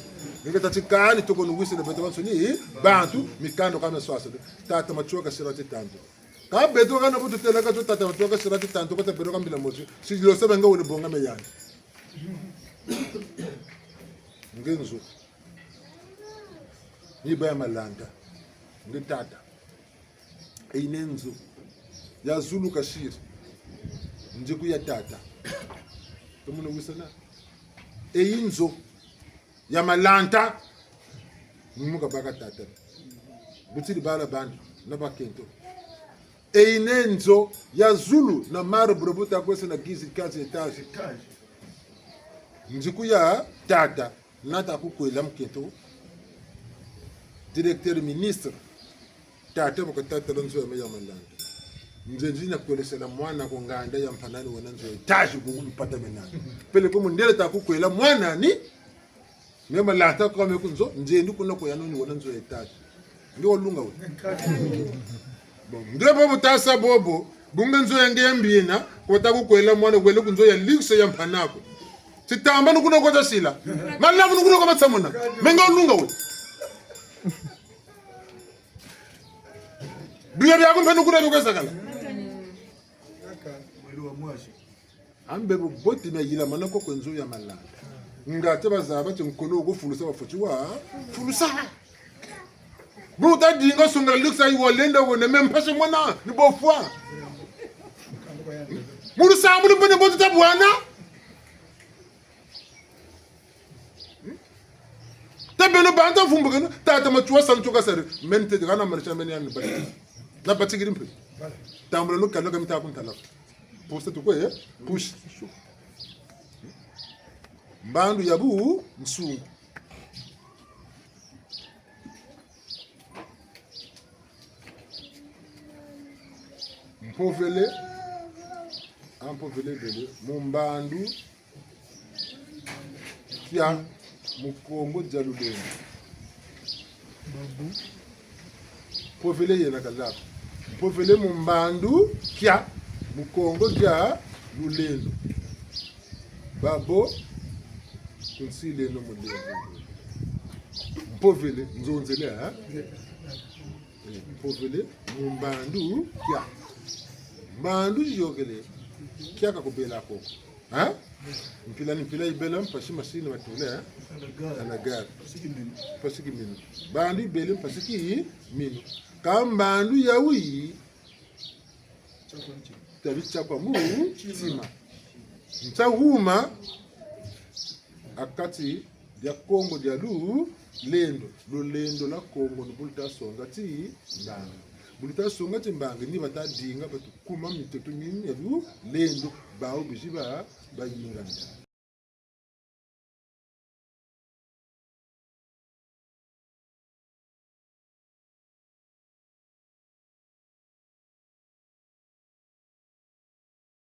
Nge tati kani toko nuwisile beto bansoni, bantu, mikando ka me swasele. Tata Matsoua kasira ti tantu. Ka beto kana bu tutêla ka tu tata Matsoua kasira ti tantu, kota beto ka mbila mosi. Si lo sebe nga wele bonga me yandi. Nge nzo. Ni ba ya Malanda. Nge tata. Eyine nzo. Ya zulu kasiri. Nziku ya tata. Tomo nuwisana. Eyi nzo. Ya Malanda. Ni mu kabaka tata. Butiri bala bandi. Na bakento. Eyine nzo ya zulu na marbre bu ta kwesa na dix, quinze étages. Nziku ya tata, nata kukwela mukento. Directeur ministre, tata bu kata tala nzo ya me ya Malanda. Nzenzi na kwelesela mwana ku nganda ya mpanani wena nzo ya étage bungu mpata menani. Peleko mundele ta kukwela mwana ni Me Malanda kwa me ku nzo, nzendi kuna kwa yano ni wena nzo ya étage. Nge walunga we. Bon, nge bobo tasa bobo, bu nge nzo ya nge ya mbi yena, kota kukwela mwana wele ku nzo ya luxe ya mpanako. Titamba ni kuna kota sila. Malavu ni kuna kwa matsamuna. Me nge walunga we. Biya biaku mpe ni kuna bi kwesakala. Ambe bu boti na yila mana ko kwe nzo ya Malanda. Ngati bazaba ti nkolo wo kufulusa bafweti wa fulusa. Bu ta dinga songela luxe yi walenda wena me mpasi mwana ni bofwa. Mu lusambulu mpe ni bo tuta bwana. Tabeno bantu mfumbukeno, tata Matsoua sa ntuka sari, me ntete kana marisha me ni yani bati. Na batikiri mpe. Tambula no kano ka mita kuntala. Pusa tukwe, eh? Push. Mbandu ya bunsungu. Mpovele, a mpovele vele, mu mbandu kia mu Kongo dia Lulendo. Mpovele yena kalako. Mpovele mu mbandu kia Mu Kongo dia lulendo. Babo, kunsileno mu lendo. Mpovele, nzonzele, ha? Eh, mpovele, mu mbandu, kia. Mbandu yiyôkele, kia kakubela koko. Ha? Mpila ni mpila yibela mpasi masini matule, ha? Anagari. Mpasi kiminu. Mbandu yibele mpasi kiminu. Kâ mbandu yawu yi, tabi tia kwa mu ntima. Ntia huma ha kati dia Kongo dia lulendo. Lulendo lwa Kongo ni bu luta songa ti mbangi. Bu luta songa ti mbangi ni bata dinga batu kuma mitoto mini ya lulendo, bawu bizi ba, bayingana.